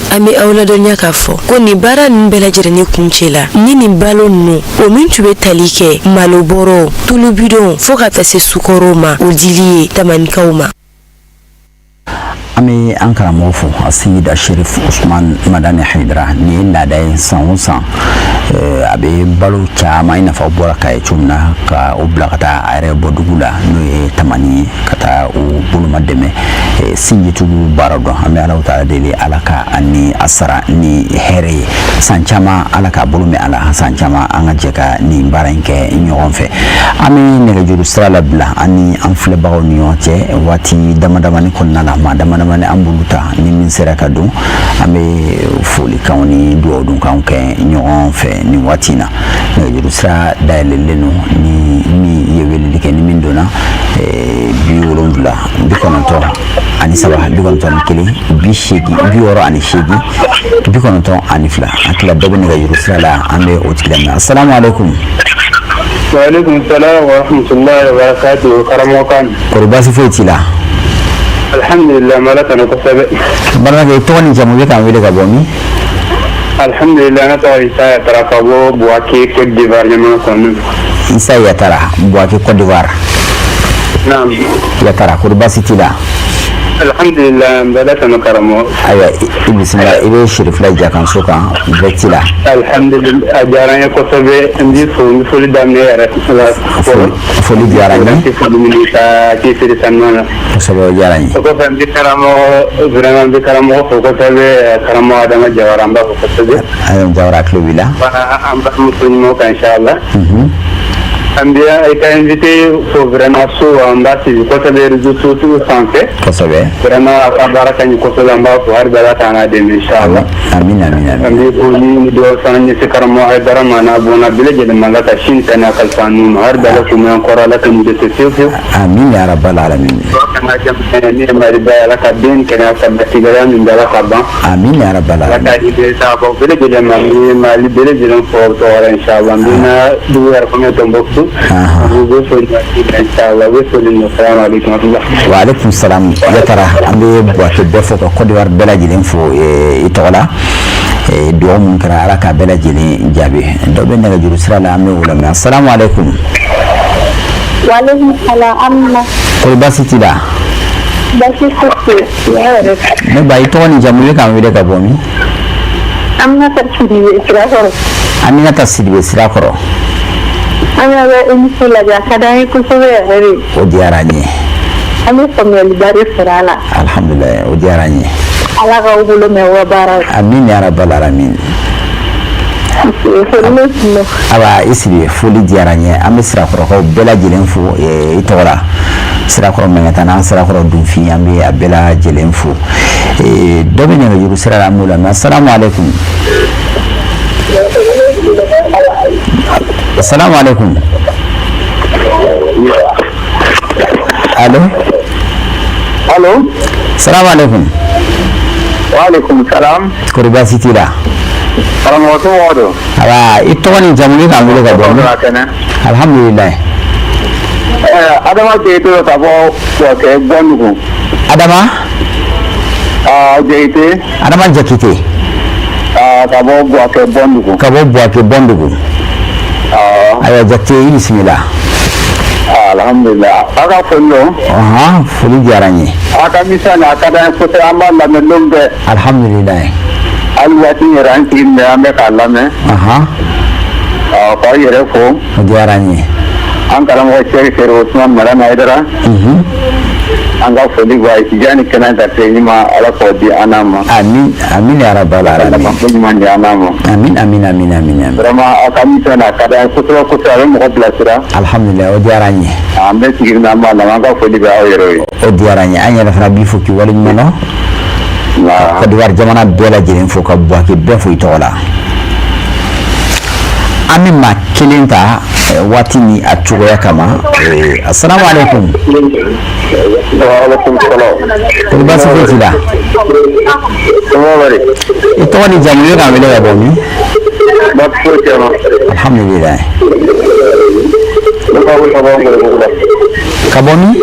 An bɛ aw ladɔnniya k'a fɔ ko nin baara ninnu bɛɛ lajɛlen kuncɛ la ni nin balo ninnu, o min tun bɛ tali kɛ malobɔrɔw, tulubidɔnw, fo ka taa se sukaro ma, o dili ye Tamanikaw ma. An bɛ an karamɔgɔ fo, Aseyida Sherif Usman Madani Hayidara. Nin ye laada ye, san o san a bɛ balo caman, i n'a fɔ aw bɔra k'a ye cogo min na, ka o bila ka taa a yɛrɛ bɔ dugu la, n'o ye Tamani ye, ka taa o boloma dɛmɛ sinjitugu baara dɔn. An bɛ Ala taala deli, Ala ka ani a sara ni hɛrɛ ye. San caman, Ala k'a bolo mɛn a la. San caman, an ka jɛ ka nin baara in kɛ ɲɔgɔn fɛ. An bɛ nɛgɛjuru sira labila an ni an filɛbagaw ni ɲɔgɔn cɛ waati dama damani kɔnɔna la. Maa dama damani an b'olu ta, ni min sera ka don, an bɛ folikanw ni dugawudonkanw kɛ ɲɔgɔn fɛ nin waati in na. Nɛgɛjuru sira dayɛlɛlen don, ni min ye weleli kɛ, ni min donna, 73 91 80 68 92. An tila dɔ bɛ nɛgɛjuru sira la, an bɛ o tigi lamɛn. Asalamu aleykum. Waaleykum salaam wa rahmatullahi wa barakatuh, karamɔgɔ kan. Kɔri, baasi foyi t'i la? Alhamdulillah, n b'Ala tanu kosɛbɛ. Balimakɛ, i tɔgɔ ni jamu, i bɛ k'an wele ka bɔ min? Alhamdulillah, ne tɔgɔ Isa Yatara ka bɔ Buwake, Côte d'Ivoire jamana kɔnɔ. Isa Yatara, Buwake, Côte d'Ivoire. Naam. Yatara, kɔri baasi t'i la? Alhamdulillah, n b'Ala tanu karamɔgɔ. Ayiwa, i bisimila, i bɛ Sherifila Jakanso kan direct la. Alhamdulillah, a diyara n ye kosɛbɛ. N b'i fo, n bɛ foli daminɛ yɛrɛ la fɔlɔ. Foli diyara n ye. Tɛ foli min ka cɛsiri sanuya la. Kosɛbɛ, o diyara n ye. O kɔfɛ, n bɛ karamɔgɔ vraiment, n bɛ karamɔgɔ fo kosɛbɛ, karamɔgɔ Adama Jawara, n b'a fo kosɛbɛ. Ayiwa, Jawara tulo b'i la. Fana an bamuso ɲumanw kan, inchallah. An bɛ i ka invité fo vraiment, so an b'a suivi kosɛbɛ réseaux sociaux sanfɛ. Vraiment, a ka baara ka ɲi kosɛbɛ, an b'a fo hali bi, Ala k'an n'a dɛmɛ, inchallah. Amin, amin, amin. An bɛ foli ni dugawu fana ɲɛsin karamɔgɔ Hayidara ma n'a bɔnna bɛɛ lajɛlen ma, Ala ka si ni kɛnɛya kalifa n'u ma, hali bi Ala k'u mɛn an kɔrɔ, Ala ka nin dɛsɛ fiyewu fiyewu. Amin ya rabbal alamin. An ka jamana ni ye Maliba ye, Ala ka den kɛnɛya sabati, gɛlɛya min bɛ, Ala ka ban. Amin ya rabbal Ala alamin. ka di bɛɛ sababu bɛɛ lajɛlen ma, n bɛ Mali bɛɛ lajɛlen fɔ aw tɔgɔ la, inchallah. N bɛ n ka dugu yɛrɛ kɔnɔ Tombouctou. U bɛ foli waati la, inchallah. U bɛ foli ni salamu aleykum wa rahmatulah. Wa aleykum salam, Yatara. An bɛ Buwake bɛɛ fo, ka Côte d'Ivoire bɛɛ lajɛlen fo i tɔgɔ la. Dugawu mun kɛra, Ala k'a bɛɛ lajɛlen jaabi. Dɔ bɛ nɛgɛjuru sira la, an bɛ o lamɛn. Asalamu aleykum. Waaleykum salaam, Amina. Kɔri baasi t'i la? Baasi foyi tɛ yen yɛrɛ. Ne ba, i tɔgɔ ni jamu, i bɛ k'an wele ka bɔ min? Aminata Sidibe, Sirakɔrɔ. Aminata Sidibe, Sirakɔrɔ. An bɛ émission lajɛ, a ka d'an ye kosɛbɛ yɛrɛ de. O diyara n ye. An bɛ faamuyaliba de sɔrɔ a la. Alhamdulilayi, o diyara n ye. Ala k'aw bolo mɛn aw ka baara la. Amin ya rabbal alamin. Awa, i sigi, foli diyara n ye. An bɛ Sirakɔrɔkaw bɛɛ lajɛlen fo i tɔgɔ la, Sirakɔrɔ Mɛngɛtana, Sirakɔrɔ Dunfin, an bɛ a bɛɛ lajɛlen fo. Dɔ bɛ nɛgɛjuru sira la, an b'o lamɛn. Asalamu aleykum. Asalamu aleykum. Allo. Allo. Salamu aleykum. Wa aleykum salam. Kɔri baasi t'i la? Karamɔgɔ, somɔgɔw don? Awa, i tɔgɔ ni jamu ni k'an wele ka bɔ min? Alhamdulilayi. Adama Jakite don ka bɔ Bouaké Bɔndugu. Adama? Jakite. Adama Jakite. Ka bɔ Bouaké Bɔndugu. Ka bɔ Bouaké Bɔndugu. Ayiwa Jakite, i bisimila. Alhamdulilah, aw ka foli don. Ɔhɔn, foli diyara n ye. Aw ka émission nin, a ka d'an ye kosɛbɛ, an b'a lamɛn lon bɛɛ. Alhamdulilayi. Hali waati in yɛrɛ, an sigilen bɛ, an bɛ k'a lamɛn. K'aw yɛrɛ fo. O diyara n ye. An karamɔgɔ Sɛki Sɛri Usumani Madani Hayidara. An ka foli b'a ye, sijan ni kɛnɛya garijɛgɛ ɲuman, Ala k'o di an n'a ma. Amin amin ya rabbal alamin. Ala ka ɲuman di an n'a ma. Amin amin amin amin amin. Vraiment, aw ka émission nin, a ka d'an ye kosɛbɛ kosɛbɛ, a bɛ mɔgɔ bilasira. Alhamdulilayi, o diyara n ye. An bɛ sigi an b'a lamɛn, an ka foli bɛ aw yɛrɛ ye. O diyara n ye, an yɛrɛ fana b'i fo k'i waleɲuman dɔn. Ka Côte d'Ivoire jamana bɛɛ lajɛlen fo, ka Bouaké bɛɛ fo i tɔgɔ la. An bɛ maa kelen ta waati ni a cogoya kama. Asalamu aleykum. Kɔri baasi foyi t'i la? I tɔgɔ ni jamu, i bɛ k'an wele ka bɔ min? Alhamdulilayi. Ka bɔ min?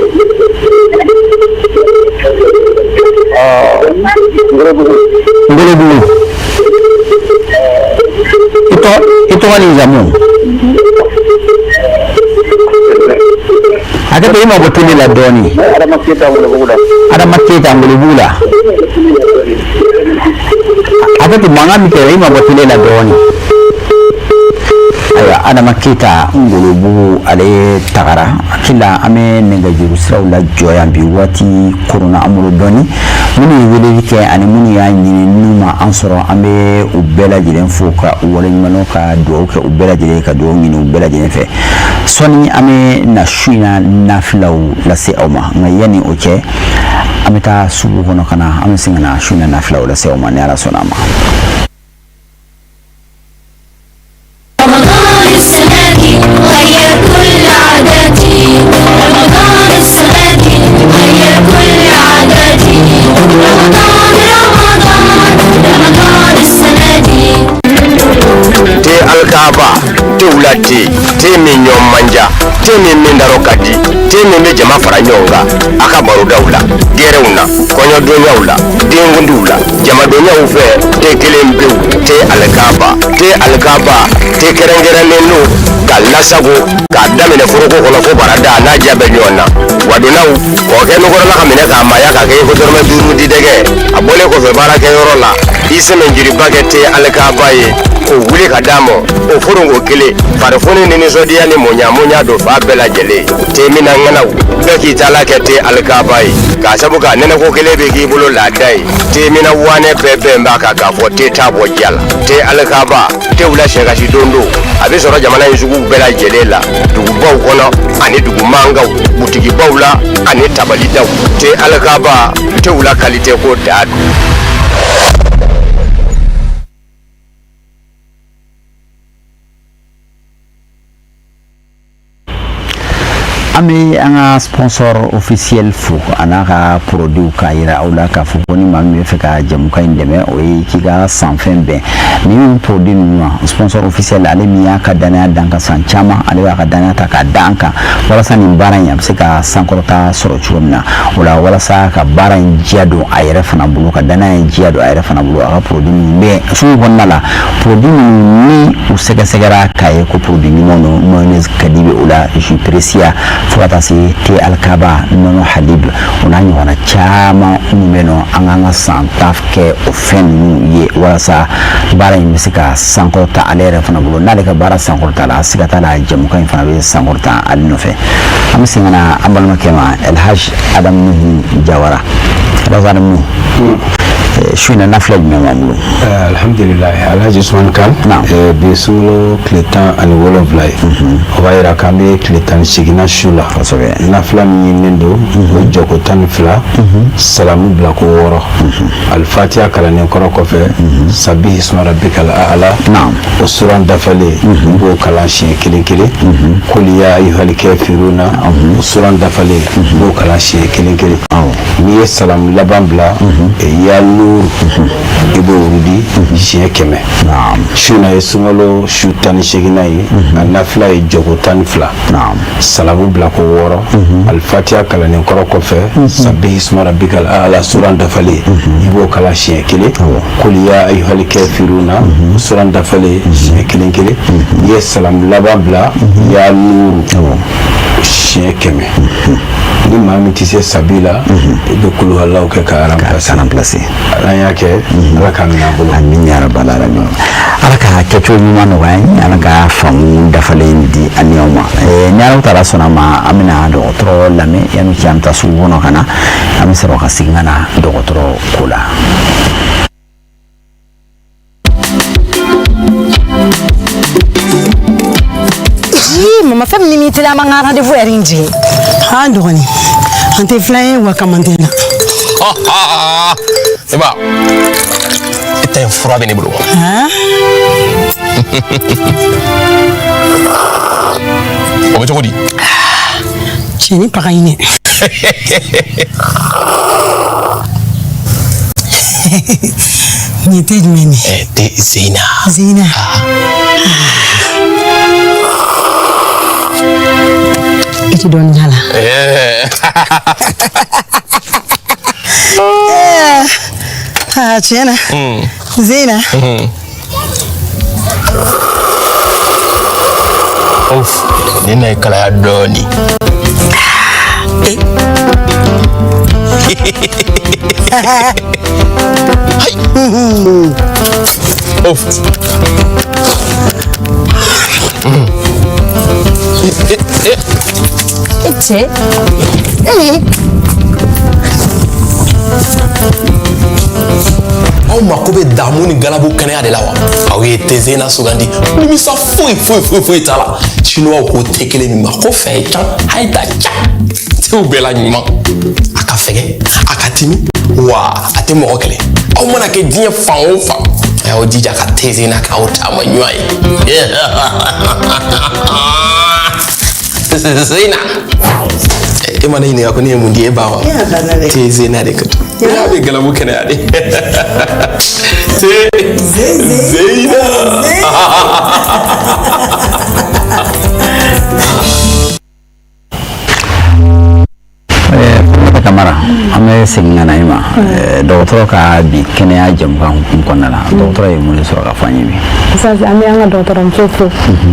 Ngolobugu. I tɔgɔ ni jamu? Hakɛ to, i mabɔ télé la dɔɔnin. Adama Keyita, Ngolobugu la. Adama Keyita, Ngolobugu la. Hakɛ to, mankan min kɛra, i mabɔ télé la dɔɔnin. Ayiwa, Adama Keyita Ngolobugu, ale tagara. Hakili la, an bɛ nɛgɛjuru siraw lajɔ yan bi, waati koronna an bolo dɔɔnin. Minnu ye weleli kɛ ani minnu y'a ɲini n'u ma an sɔrɔ, an bɛ u bɛɛ lajɛlen fo ka u waleɲuman dɔn, ka dugawu kɛ u bɛɛ lajɛlen, ka dugawu ɲini u bɛɛ lajɛlen fɛ. Sɔɔni an bɛ na su in na nafilaw lase aw ma, nka yanni o cɛ, an bɛ taa sugu kɔnɔ ka na, an bɛ segin ka na su in na nafilaw lase aw ma ni Ala sɔnna a ma. رمضان السنة دي غير كل عاداتي، رمضان السنة دي غير كل عاداتي، رمضان رمضان رمضان السنة دي. Te alikaba, te wula te, te min ɲɔ manja, te min min darɔ ka di, te min bɛ jama fara ɲɔgɔn kan a ka barodaw la, gɛrɛw na, kɔɲɔdonyaw la, denkundiw la, jamadonyaw fɛ, te kelen pewu, te alikaba. Te alikaba, te kɛrɛnkɛrɛnnen don ka lasago k'a daminɛ foroko kɔnɔ fo barada n'a diya bɛ ɲɔgɔn na. Wadonnaw kɔkɛ nukɔrɔla ka minɛ k'a maaya k'a kɛ i ko dɔrɔmɛ 5 di dɛgɛ. A bɔlen kɔfɛ baarakɛyɔrɔ la, i sɛmɛnjiriba kɛ te alikaba ye k'o wuli ka d'a ma, o foronko kelen, farifoni ni nisɔndiya ni muɲa don fa bɛɛ lajɛlen. Te minna ŋanaw bɛɛ k'i taala kɛ te alikaba ye, k'a sabu k'a nɛnɛko kelen bɛ k'i bolo laada ye. Te minna wanɛ bɛɛ bɛn b'a kan k'a fɔ te t'a bɔ diya la. Te alikaba, te wula sɛkasi don don, a bɛ sɔrɔ jamana in suguw bɛɛ lajɛlen la, dugubaw kɔnɔ ani dugu mankanw, butigibaw la ani tabalidaw. Te alikaba, te wula kalite ko da don. An bɛ an ka sponsor officiel fo a n'a ka produit, k'a yira aw la k'a fɔ ko ni maa min bɛ fɛ ka jɛmukan in dɛmɛ, o ye k'i ka sanfɛn bɛn ni produit ninnu ma. Sponsor officiel, ale min y'a ka danaya dan ka san caman, ale b'a ka danaya ta k'a da an kan walasa nin baara in a bɛ se ka sankɔrɔta sɔrɔ cogo min na. O la, walasa ka baara in diya don a yɛrɛ fana bolo, ka danaya in diya don a yɛrɛ fana bolo, a ka produit minnu bɛ sugu kɔnɔna la, produit minnu ni u sɛgɛsɛgɛra k'a ye ko produit ɲuman don, mayonnaise ka di bɛ o la, jus Precia. fo ka taa se te alikaba, nɔnɔ halib, o n'a ɲɔgɔnna caman minnu bɛ yen nɔ, an k'an ka san ta kɛ o fɛn ninnu ye walasa baara in bɛ se ka sankɔrɔta ale yɛrɛ fana bolo. N'ale ka baara sankɔrɔta la, siga t'a la, jɛmukan in fana bɛ sankɔrɔta ale nɔfɛ. An bɛ segin ka na an balimakɛ ma, Elhaj Adamu Nuhu Jawara. Elhaj Adamu Nuhu, su in na nafila jumɛn b'an bolo? Alhamdulilayi, Alhaji Usman Kan. Bi sunkalo tile 17 ye, o b'a yira k'an bɛ tile 18nan su la. Nafila min ɲininen don, o ye jɔko 12, salamu bila ko 6, alifatiya kalannen kɔrɔ kɔfɛ, sabihi isma rabbikal a'la, o suran dafalen, i b'o kalan siɲɛ kelen kelen, kul ya ayyuhal kafiruna, o suran dafalen, i b'o kalan siɲɛ kelen kelen. N'i ye salamu laban bila, ya nuuru, i b'o wurudi siɲɛ 100. Su na ye sunkalo su 18nan ye, a nafila ye jɔko 12, salamu bila ko 6, alifatiya kalannen kɔrɔ kɔfɛ, sabihi isma rabbikal a'la suran dafalen, i b'o kalan siɲɛ kelen, kul ya ayyuhal kafiruna suran dafalen siɲɛ kelen kelen. N'i ye salamu laban bila, ya nuuru siɲɛ 100. Ni maa min tɛ se sabi la, i bɛ kuluhalaw kɛ ka remplacer. Ala y'a kɛ, Ala k'a minɛ an bolo. Amin ya rabbal alamin. Ala ka kɛcogo ɲuman nɔgɔya an ye, Ala ka faamu dafalen di an ni aw ma. Ni Ala taala sɔnna ma, an bɛna dɔgɔtɔrɔ lamɛn. Yanni cɛ, an bɛ taa sugu kɔnɔ ka na, an bɛ sɔrɔ ka segin ka na dɔgɔtɔrɔ ko la. Ii, mama, fɛn min m'i teliya, an b'an ka rendez-vous yɛrɛ in jigin. An dɔgɔnin, an tɛ filan ye wa kaman tɛ na. Ne ba, e ta in fura bɛ ne bolo. O bɛ cogo di? Cɛnin paga in dɛ. Nin te jumɛn ye? Te Zeyina. Zeyina. I ti dɔɔnin k'a la. Aa, tiɲɛ na. Zeyina. Of, nin na ye kalaya dɔɔnin. Of. E cɛ. Aw mako bɛ damu ni galabu kɛnɛya de la wa? Aw ye te Zeyina sugandi, nimisa foyi foyi foyi foyi t'a la. Chinois ko te kelen min ma ko fɛn can hayita can, tew bɛɛ la ɲuman. A ka fɛgɛ, a ka timi, wa a tɛ mɔgɔ kɛlɛ. Aw mana kɛ diɲɛ fan o fan, a y'aw jija ka te Zeyina k'aw taama ɲuman ye. Zeyina, e ma ne ɲininka ko ne ye mun di e ba ma? Te Zeyina de ka di. A bɛ galabu kɛnɛya de. Te Zeyina. Kamara, an bɛ segin ka na i ma dɔgɔtɔrɔ ka bi kɛnɛya jɛmukan hukumu kɔnɔna la. Dɔgɔtɔrɔ ye mun de sɔrɔ ka fɔ an ye bi? Ustaz, an bɛ an ka dɔgɔtɔrɔmuso fo,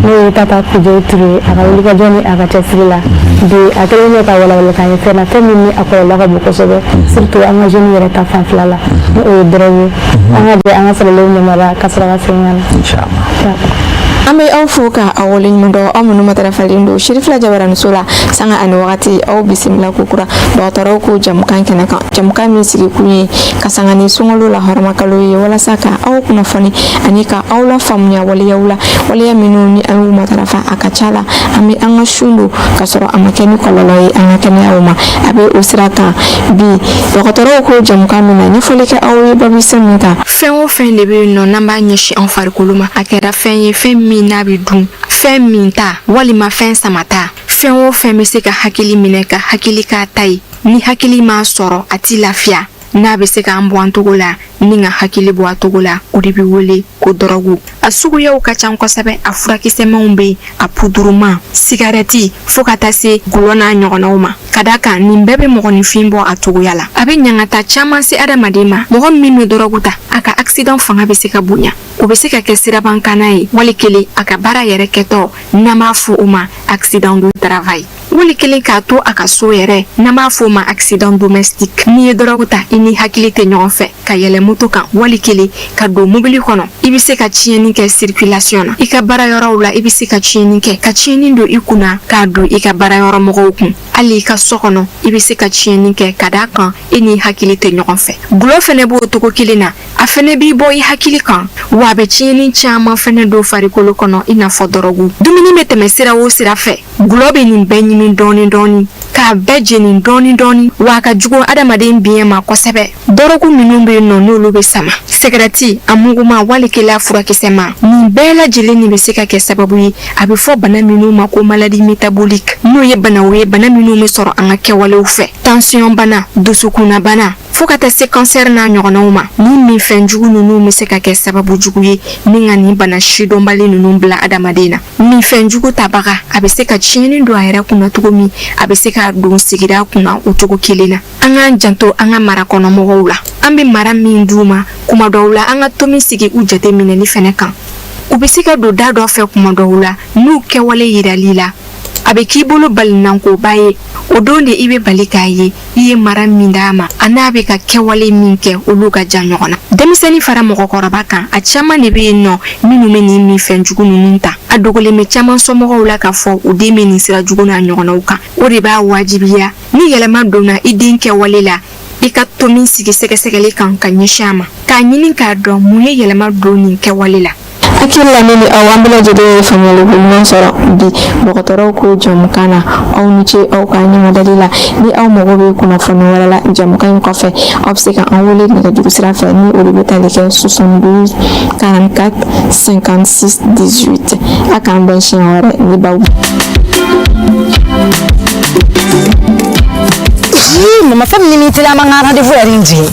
n'o ye Tata Kujo Ture, a ka wulikajɔ ni a ka cɛsiri la. Bi a kɛlen bɛ ka walawala k'an ye fɛn na, fɛn min ni a kɔlɔlɔ ka bon kosɛbɛ, surtout an ka jeunes yɛrɛ ta fanfɛla la, ni o ye drogue ye. An ka jɛ an ka sɔrɔlenw ɲɛmara ka sɔrɔ ka segin ka na. Inchallah. An bɛ aw fo ka aw waleɲuman dɔn, aw minnu matarafalen don Sirifila Jabaraniso la sanga ani wagati. Aw bisimila ko kura dɔgɔtɔrɔw ko jamukan kɛnɛ kan, jamukan min sigikun ye ka sanga ni sunkalo la hɔrɔma kalo ye, walasa ka aw kunnafoni ani ka aw lafaamuya waleyaw la, waleya minnu ni an y'u matarafa, a ka ca la an bɛ an ka sun don ka sɔrɔ a ma kɛ ni kɔlɔlɔ ye an ka kɛnɛyaw ma. A bɛ o sira kan bi dɔgɔtɔrɔw ko jamukan min na ɲɛfɔli kɛ aw ye babisen min kan. Fɛn o fɛn de bɛ yen nɔ n'an b'a ɲɛsin an farikolo ma, a kɛra fɛn ye, fɛn min n'a bɛ dun, fɛn min ta walima fɛn samata, fɛn o fɛn bɛ se ka hakili minɛ ka hakili k'a ta ye, ni hakili m'a sɔrɔ a ti lafiya, n'a bɛ se k'an bɔ an togo la ni ka hakili bɔ a togo la, o de bɛ wele ko dɔrɔgu. A suguyaw ka ca kosɛbɛ, a furakisɛmanw bɛ yen, a puduruma, sigarɛti, fo ka taa se gulɔ n'a ɲɔgɔnnaw ma. Ka da kan nin bɛɛ bɛ mɔgɔninfin bɔ a cogoya la, a bɛ ɲangata caman se adamaden ma. Mɔgɔ min bɛ dɔrɔgu ta, a ka accident fanga bɛ se ka bonya, o bɛ se ka kɛ sirabakanna ye, wali kelen a ka baara yɛrɛ kɛtɔ, n'an b'a fɔ o ma accident de travail. Wali kelen k'a to a ka so yɛrɛ, n'an b'a fɔ o ma accident domestique. N'i ye dɔrɔgu ta, i ni hakili tɛ ɲɔgɔn fɛ, ka yɛlɛ moto kan wali kelen ka don mobili kɔnɔ, i bɛ se ka tiɲɛni kɛ circulation na. I ka baarayɔrɔw la, i bɛ se ka tiɲɛni kɛ, ka tiɲɛni don i kunna, k'a don i ka baarayɔrɔ mɔgɔw kun. Hali i ka so kɔnɔ, i bɛ se ka tiɲɛni kɛ, ka d'a kan e ni hakili tɛ ɲɔgɔn fɛ. Gulɔ fɛnɛ b'o cogo kelen na, a fɛnɛ b'i bɔ i hakili kan, wa a bɛ tiɲɛni caman fɛnɛ don farikolo kɔnɔ, i n'a fɔ dɔrɔgu. Dumuni bɛ tɛmɛ sira o sira fɛ, gulɔ bɛ nin bɛɛ ɲimi dɔɔni dɔɔni, k'a bɛɛ jeni dɔɔni dɔɔni, wa a ka jugu adamaden biɲɛ ma kosɛbɛ. Dɔrɔgu minnu bɛ yen nɔ, n'olu bɛ sama, sigɛrɛti a muguma wali kelen a furakisɛma, nin bɛɛ lajɛlen nin bɛ se ka kɛ sababu ye a bɛ fɔ bana minnu ma ko maladie métabolique, n'o ye banaw ye, bana minnu bɛ sɔrɔ an ka kɛwalew fɛ, tansiyɔn bana, dusukunnabana, fo ka taa se kansɛri n'a ɲɔgɔnnaw ma. Ni minfɛn jugu ninnu bɛ se ka kɛ sababu jugu ye ni ka nin bana sidɔnbali ninnu bila adamaden na. Minfɛn jugu tabaga, a bɛ se ka tiɲɛni don a yɛrɛ kunna cogo min, a bɛ se k'a don sigida kunna o cogo kelen na. An k'an janto an ka mara kɔnɔmɔgɔw la, an bɛ mara min d'u ma. Kuma dɔw la, an ka tomi sigi u jate minɛli fɛnɛ kan. U bɛ se ka don da dɔ fɛ kuma dɔw la, n'u kɛwale yirali la, a bɛ k'i bolo balinankoba ye. O don de i bɛ bali k'a ye i ye mara min d'a ma, a n'a bɛ ka kɛwale min kɛ, olu ka jan ɲɔgɔn na. Denmisɛnnin fara mɔgɔkɔrɔba kan, a caman de bɛ yen nɔ minnu bɛ nin minfɛn jugu ninnu ta. A dogolen bɛ caman somɔgɔw la k'a fɔ u den bɛ nin sira jugu n'a ɲɔgɔnnaw kan. O de b'a wajibiya, ni yɛlɛma donna i den kɛwale la, i ka tomi sigi sɛgɛsɛgɛli kan ka ɲɛsin a ma, k'a ɲini k'a dɔn mun ye yɛlɛma don nin kɛwale la. Hakili la, ne ni aw, an bɛɛ lajɛlen ye faamuyali ko ɲuman sɔrɔ bi dɔgɔtɔrɔw ko jamukan na. Aw ni ce aw ka ɲɛmadali la. Ni aw mago bɛ kunnafoni wɛrɛ la jamukan in kɔfɛ, aw bɛ se ka an wele nɛgɛjuru sira fɛ, ni o de bɛ tali kɛ 72 44 56 18. A k'an bɛn siɲɛ wɛrɛ ni baw. Mama, fɛn min ni teliya, an ka rendez-vous yɛrɛ in jigin.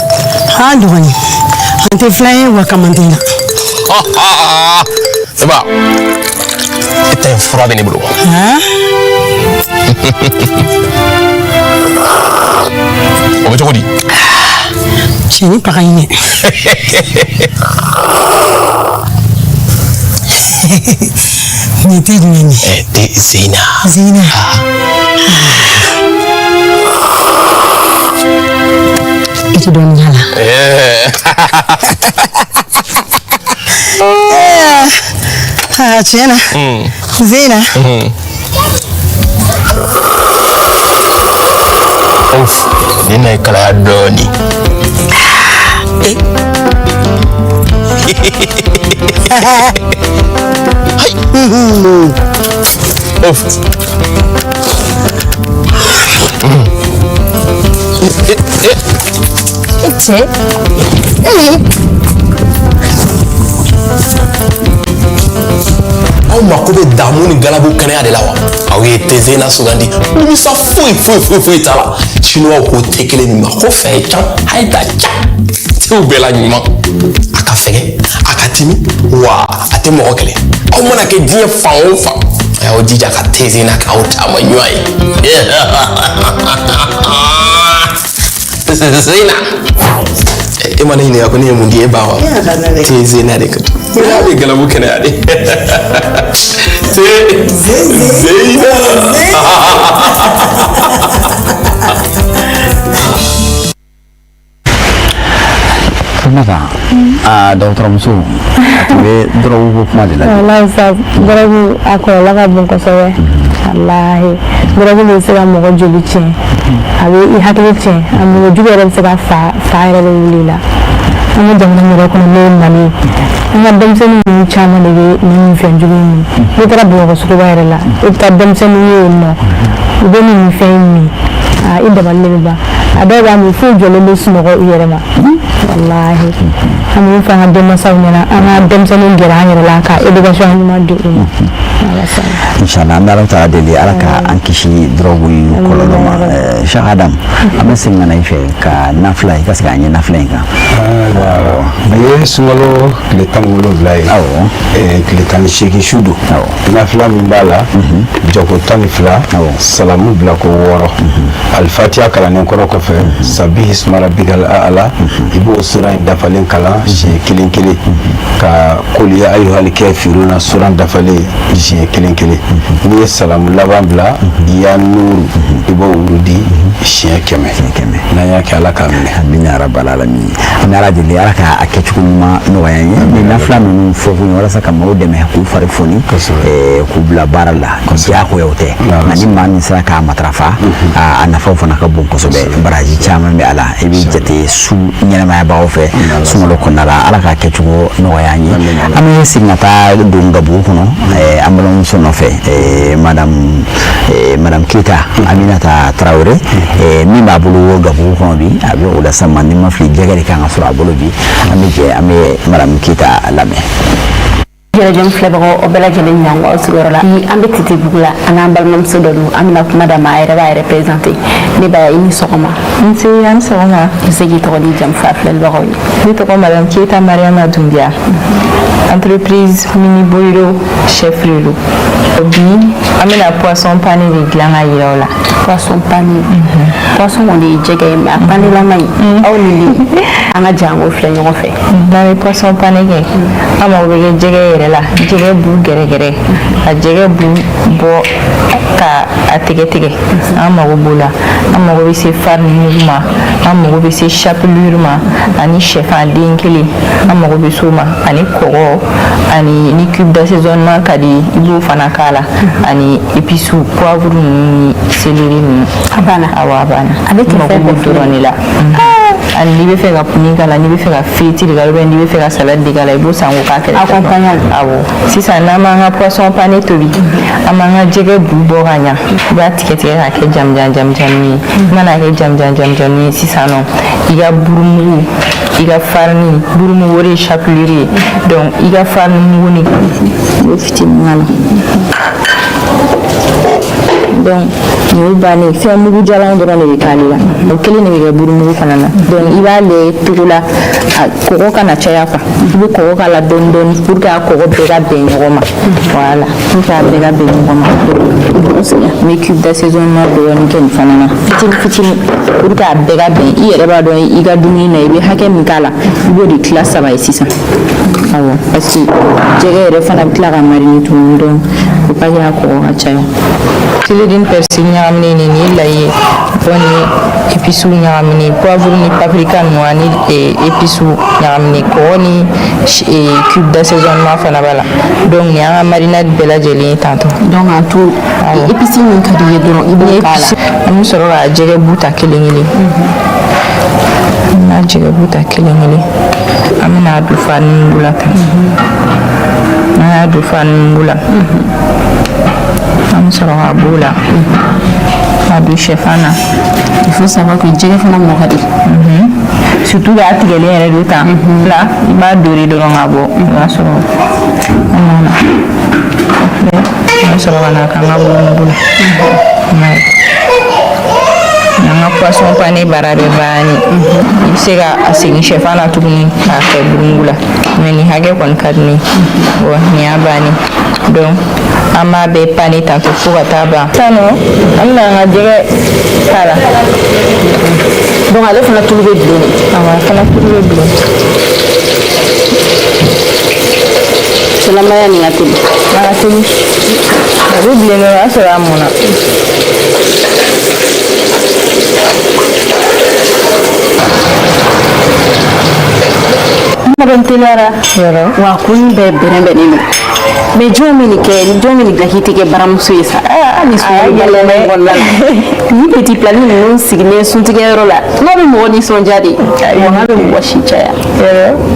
An dɔgɔnin, an tɛ filan ye wa kamanden na. Seba, e ta in fura bɛ ne bolo. O bɛ cogo di? Cɛnin pa ka ɲi dɛ. Nin te jumɛn ye? Te Zena. Zena. I tɛ dɔɔnin k'a la. Aa, tiɲɛ na. Zena. Of, nin na ye kalaya dɔɔnin. Of. Cɛ. Aw mako bɛ damu ni galabu kɛnɛya de la wa? Aw ye te Zena sugandi, nimisa foyi foyi foyi foyi t'a la. Chinois ko te kelen min ma ko fɛn can hayi ta ca, tew bɛɛ la ɲuman. A ka fɛgɛ, a ka timi, wa a tɛ mɔgɔ kɛlɛ. Aw mana kɛ diɲɛ fan o fan, a y'aw jija ka te Zena k'aw taama ɲuman ye. Zena, e ma ne ɲininka ko ne ye mun di e ba wa? Te Zena de ka di. A bɛ galabu kɛnɛya de. Te Zena. Fatumata, aa, dɔgɔtɔrɔmuso, a tun bɛ dɔrɔgu ko kuma de la. Walahi sa, dɔrɔgu a kɔlɔlɔ ka bon kosɛbɛ. Walahi, dɔrɔgu bɛ se ka mɔgɔ joli tiɲɛ, a bɛ i hakili tiɲɛ, a mɔgɔ jugu yɛrɛ bɛ se ka fa fa yɛrɛ bɛ wuli i la. An ka jamana yɛrɛ kɔnɔ, n'o ye Mali ye, an ka denmisɛnnin ninnu caman de bɛ nin minfɛn jugu in min. N'i taara Bamakɔ suguba yɛrɛ la, i bɛ taa denmisɛnninw ye yen nɔ, u bɛ nin minfɛn in min, aa, i dabali de bɛ ban. A dɔw b'a min f'u jɔlen bɛ sunɔgɔ u yɛrɛ ma. Walahi, an bɛ min fɔ an ka denmansaw ɲɛna, an ka denmisɛnninw gɛrɛ an yɛrɛ la ka éducation ɲuman di u ma. Inshallah, an bɛ Ala taala deli, Ala ka an kisi dɔrɔgu in kɔlɔlɔ ma. Cheikh Adam, an bɛ segin ka na i fɛ ka nafila, i ka se k'an ɲɛ nafila in kan. Bi ye sunkalo tile 17 ye. Tile 18 su don. Nafila min b'a la, jɔko 12, salamu bilako 6, Fatiya kalannen kɔrɔ kɔfɛ, sabihi isma rabbikal a'la, i b'o sura in dafalen kalan siɲɛ kelen kelen, ka kul ya ayyuhal kafiruna suran dafalen siɲɛ kelen kelen. N'i ye salamu laban bila, ya nuru, i b'o wurudi siɲɛ 100. N'an y'a kɛ, Ala k'a minɛ. Amina rabbal alamin. An bɛ Ala deli, Ala ka a kɛcogo ɲuman nɔgɔya an ye. Nin nafila ninnu fɔ kun ye walasa ka maaw dɛmɛ k'u fari foni, k'u bila baara la. Diyagoya o tɛ, nka ni maa min sera k'a matarafa, a nafaw fana ka bon kosɛbɛ. Baraji caman bɛ a la, i bɛ jate su ɲɛnamayabagaw fɛ sunkalo kɔnɔna la. Ala k'a kɛcogo nɔgɔya an ye. An bɛ segin ka taa don Gabugu kɔnɔ, an balimamuso nɔfɛ, madame Keyita Aminata Tarawele, min b'a bolo Gabugu kɔnɔ bi, a bɛ o la sa. Ni ma fili, jɛgɛ de kan ka sɔrɔ a bolo bi. An bɛ jɛ, an bɛ madame Keyita lamɛn. Jɛrɛjɛm filɛbagaw, aw bɛɛ lajɛlen ɲango aw sigiyɔrɔ la. Bi an bɛ Titibugu la, an n'an balimamuso dɔ don. An bɛna kuma d'a ma, a yɛrɛ b'a yɛrɛ présenter. Ne ba, i ni sɔgɔma. Nse, an ni sɔgɔma. I bɛ se k'i tɔgɔ n'i jamu fɔ a filɛlibagaw ye? Ne tɔgɔ madame Keyita Mariama Dunbiya, entreprise Mini Boyiro chef de don. Bi an bɛna poisson pané de dilan ka yira aw la. Poisson pané, poisson kɔni ye jɛgɛ ye, mais a panelama in, aw ni ne, an ka jango filɛ ɲɔgɔn fɛ. N'an bɛ poisson pané kɛ, an mago bɛ kɛ jɛgɛ yɛrɛ la, jɛgɛ bu gɛrɛgɛrɛ, ka jɛgɛ bu bɔ ka a tigɛ tigɛ, an mago b'o la. An mago bɛ se farine mugu ma, an mago bɛ se chapelure ma, ani sɛfan den kelen, an mago bɛ s'o ma, ani kɔgɔ, ani ni cube d'assaisonnement ka di, i b'o fana k'a la, ani épices, poivre ninnu ni céleri ninnu. A banna? Awɔ, a banna. A bɛ kɛ mago fɛn b'o bɛɛ. dɔrɔn de la. Ani n'i bɛ fɛ ka puni k'a la, n'i bɛ fɛ ka frite de k'a la, ou bien n'i bɛ fɛ ka salade de k'a la, i b'o san k'o k'a kɛrɛfɛ. Accompagnant. Awɔ. Sisan n'an b'an ka poisson pané tobi, an b'an ka jɛgɛ bu bɔ ka ɲa, i b'a tigɛ tigɛ k'a kɛ jamujan jamujanni ye. I mana kɛ jamujan jamujanni ye sisan nɔ, i ka burumugu, i ka farini, burumugu o de ye chapelure ye, donc i ka farini mugu ni I bɛ fitinin k'a la. Donc nin y'o bannen. Fɛn mugu jalan dɔrɔn de bɛ k'ale la, o kelen de bɛ kɛ burumugu fana na. Donc i b'a lajɛ cogo la, a kɔgɔ kana caya quoi, i bɛ kɔgɔ k'a la dɔɔni dɔɔni pour que a kɔgɔ bɛɛ ka bɛn ɲɔgɔn ma. Voilà, pour que a bɛɛ ka bɛn ɲɔgɔn ma. N bɛ cube d'assaisonnement dɔɔni kɛ nin fana na, fitini fitini, pour que a bɛɛ ka bɛn. I yɛrɛ b'a dɔn i ka dumuni na, i bɛ hakɛ min k'a la, i b'o de tila saba ye sisan. Awɔ, parce que jɛgɛ yɛrɛ fana bɛ tila ka mariner tuguni, donc faut pas que a kɔgɔ ka caya. Céleri ni persil ɲagaminen, nin ye layi ye, bɔ ni épices ɲagaminen, poivre ni paprika ninnu ani épices ɲagaminen, kɔgɔ ni cube d'assaisonnement fana b'a la. Donc nin y'an ka marinade bɛɛ lajɛlen ye tantôt. Donc en tout, épice min ka di i ye dɔrɔn, i b'o k'a la. An bɛ sɔrɔ ka jɛgɛ bu ta kelen kelen. An bɛna jɛgɛ bu ta kelen kelen, an bɛna a don farini mugu la tan. N'an y'a don farini mugu la, an bɛ sɔrɔ ka b'o la k'a don sɛfan na. Il faut savoir que jɛgɛ fana mɔ ka di. Surtout k'a tigɛlen yɛrɛ don tan la, i b'a dore dɔrɔn ka bɔ, o b'a sɔrɔ a mɔna. An bɛ sɔrɔ ka na k'an ka burumugu la. I m'a ye, an ka poisson pané baara bɛ bannen. I bɛ se ka a segin sɛfan na tuguni k'a kɛ burumugu la, mais nin hakɛ kɔni ka di ne ye. Bon, nin y'a bannen. Donc an b'a bɛɛ pané tantôt fo ka taa ban. Sisan nɔ, an bɛna an ka jɛgɛ k'a la. Donc ale fana tulu bɛ bilen de? Awɔ, a fana tulu bɛ bilen. Silamɛya nin ka teli. A ka teli, a bɛ bilen dɔrɔn, o y'a sɔrɔ a mɔnna. Madame teliyara. Yɔrɔ. Wa kun bɛɛ bɛrɛbɛnnen don. Mais jɔn bɛ nin kɛ, jɔn bɛ nin dilan k'i tɛ kɛ baramuso ye sa? Hali sunkalo gɛlɛn kɔnɔna la, ni petit plat ninnu sigilen suntigɛyɔrɔ la, n'a bɛ mɔgɔ nisɔndiya de, wa n'a bɛ mɔgɔ si caya.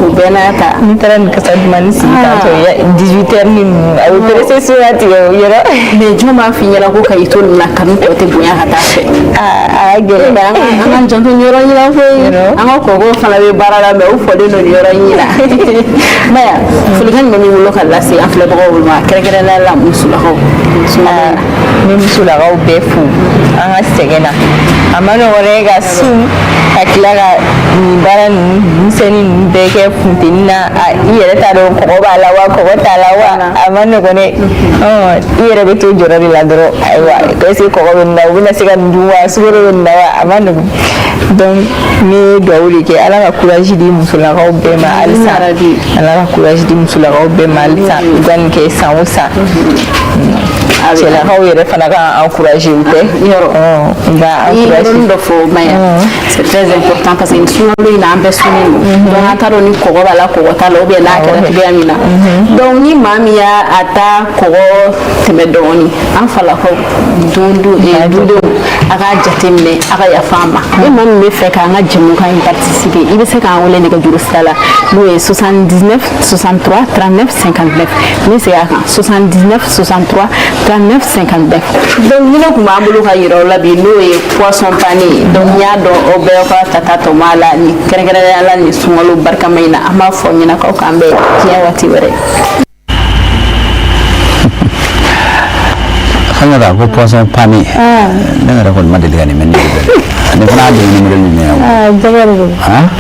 O bɛɛ n'a ta. N'i taara nin kasa dumanni sigi tantôt 18 heures ni ninnu, a bɛ pressé so ka tigɛ o yɔrɔ. Mais jɔn b'a f'i ɲɛna ko ka i to nin na, kanu tɔ tɛ bonya ka taa fɛ? A gɛlɛn. An ka janto nin yɔrɔ in la koyi. An ka kɔkɔw fana bɛ baara la, mais u fɔlen don nin yɔrɔ in la. Maya, folikan jumɛn b'i bolo ka lase an filɛbagaw ma, kɛrɛnkɛrɛnnenya la musolakaw? N bɛ musolakaw bɛɛ fo an ka sɛgɛn na. A ma nɔgɔn dɛ, ka sun ka tila ka Nin baara ninnu misɛnnin ninnu bɛɛ kɛ funteni na, i yɛrɛ t'a dɔn kɔgɔ b'a la wa kɔgɔ t'a la wa, a ma nɔgɔn dɛ. I yɛrɛ bɛ to jɔrɔ de la dɔrɔn, ayiwa, est-ce que kɔgɔ bɛ nin na, u bɛna se ka nin dun wa, sukaro bɛ nin na wa, a ma nɔgɔn. Donc n bɛ dugawu de kɛ, Ala ka courage di musolakaw bɛɛ ma halisa, Ala ka courage di musolakaw bɛɛ ma halisa, u ka nin kɛ san o san. Cɛlakaw yɛrɛ fana ka encourager u tɛ yɔrɔ u ka encourager. Yɔrɔnin dɔ fɔ Maya, c'est très important parce que nin sunkalo in na, an bɛɛ sunnen don, donc an t'a dɔn ni kɔgɔ b'a la, kɔgɔ t'a la, ou bien n'a kɛra cogoya min na. Donc ni maa min y'a a ta kɔgɔ tɛmɛ dɔɔni, an falakaw, dun dudenw, a k'a jateminɛ, a ka yafa an ma. Ni maa min bɛ fɛ k'an ka jɛmukan in participer, i bɛ se k'an wele nɛgɛjuru sira la, n'o ye 79 63 39 59. N bɛ segin a kan, 79 63 39 59. Donc ni ne tun b'an bolo ka yira aw la bi, n'o ye poisson pané ye. Donc n y'a dɔn aw bɛɛ ka tata tɔmɔ a la, nin kɛrɛnkɛrɛnnenya la nin sunkalo barikama in na. An b'a fɔ aw ɲɛna k'aw k'an bɛn diɲɛ waati wɛrɛ. Fɛn ko poisson pané, ne yɛrɛ kɔni ma deli ka nin mɛn. Ne nin fana y'a dumuni modèle jumɛn ye? Jɛgɛ de don,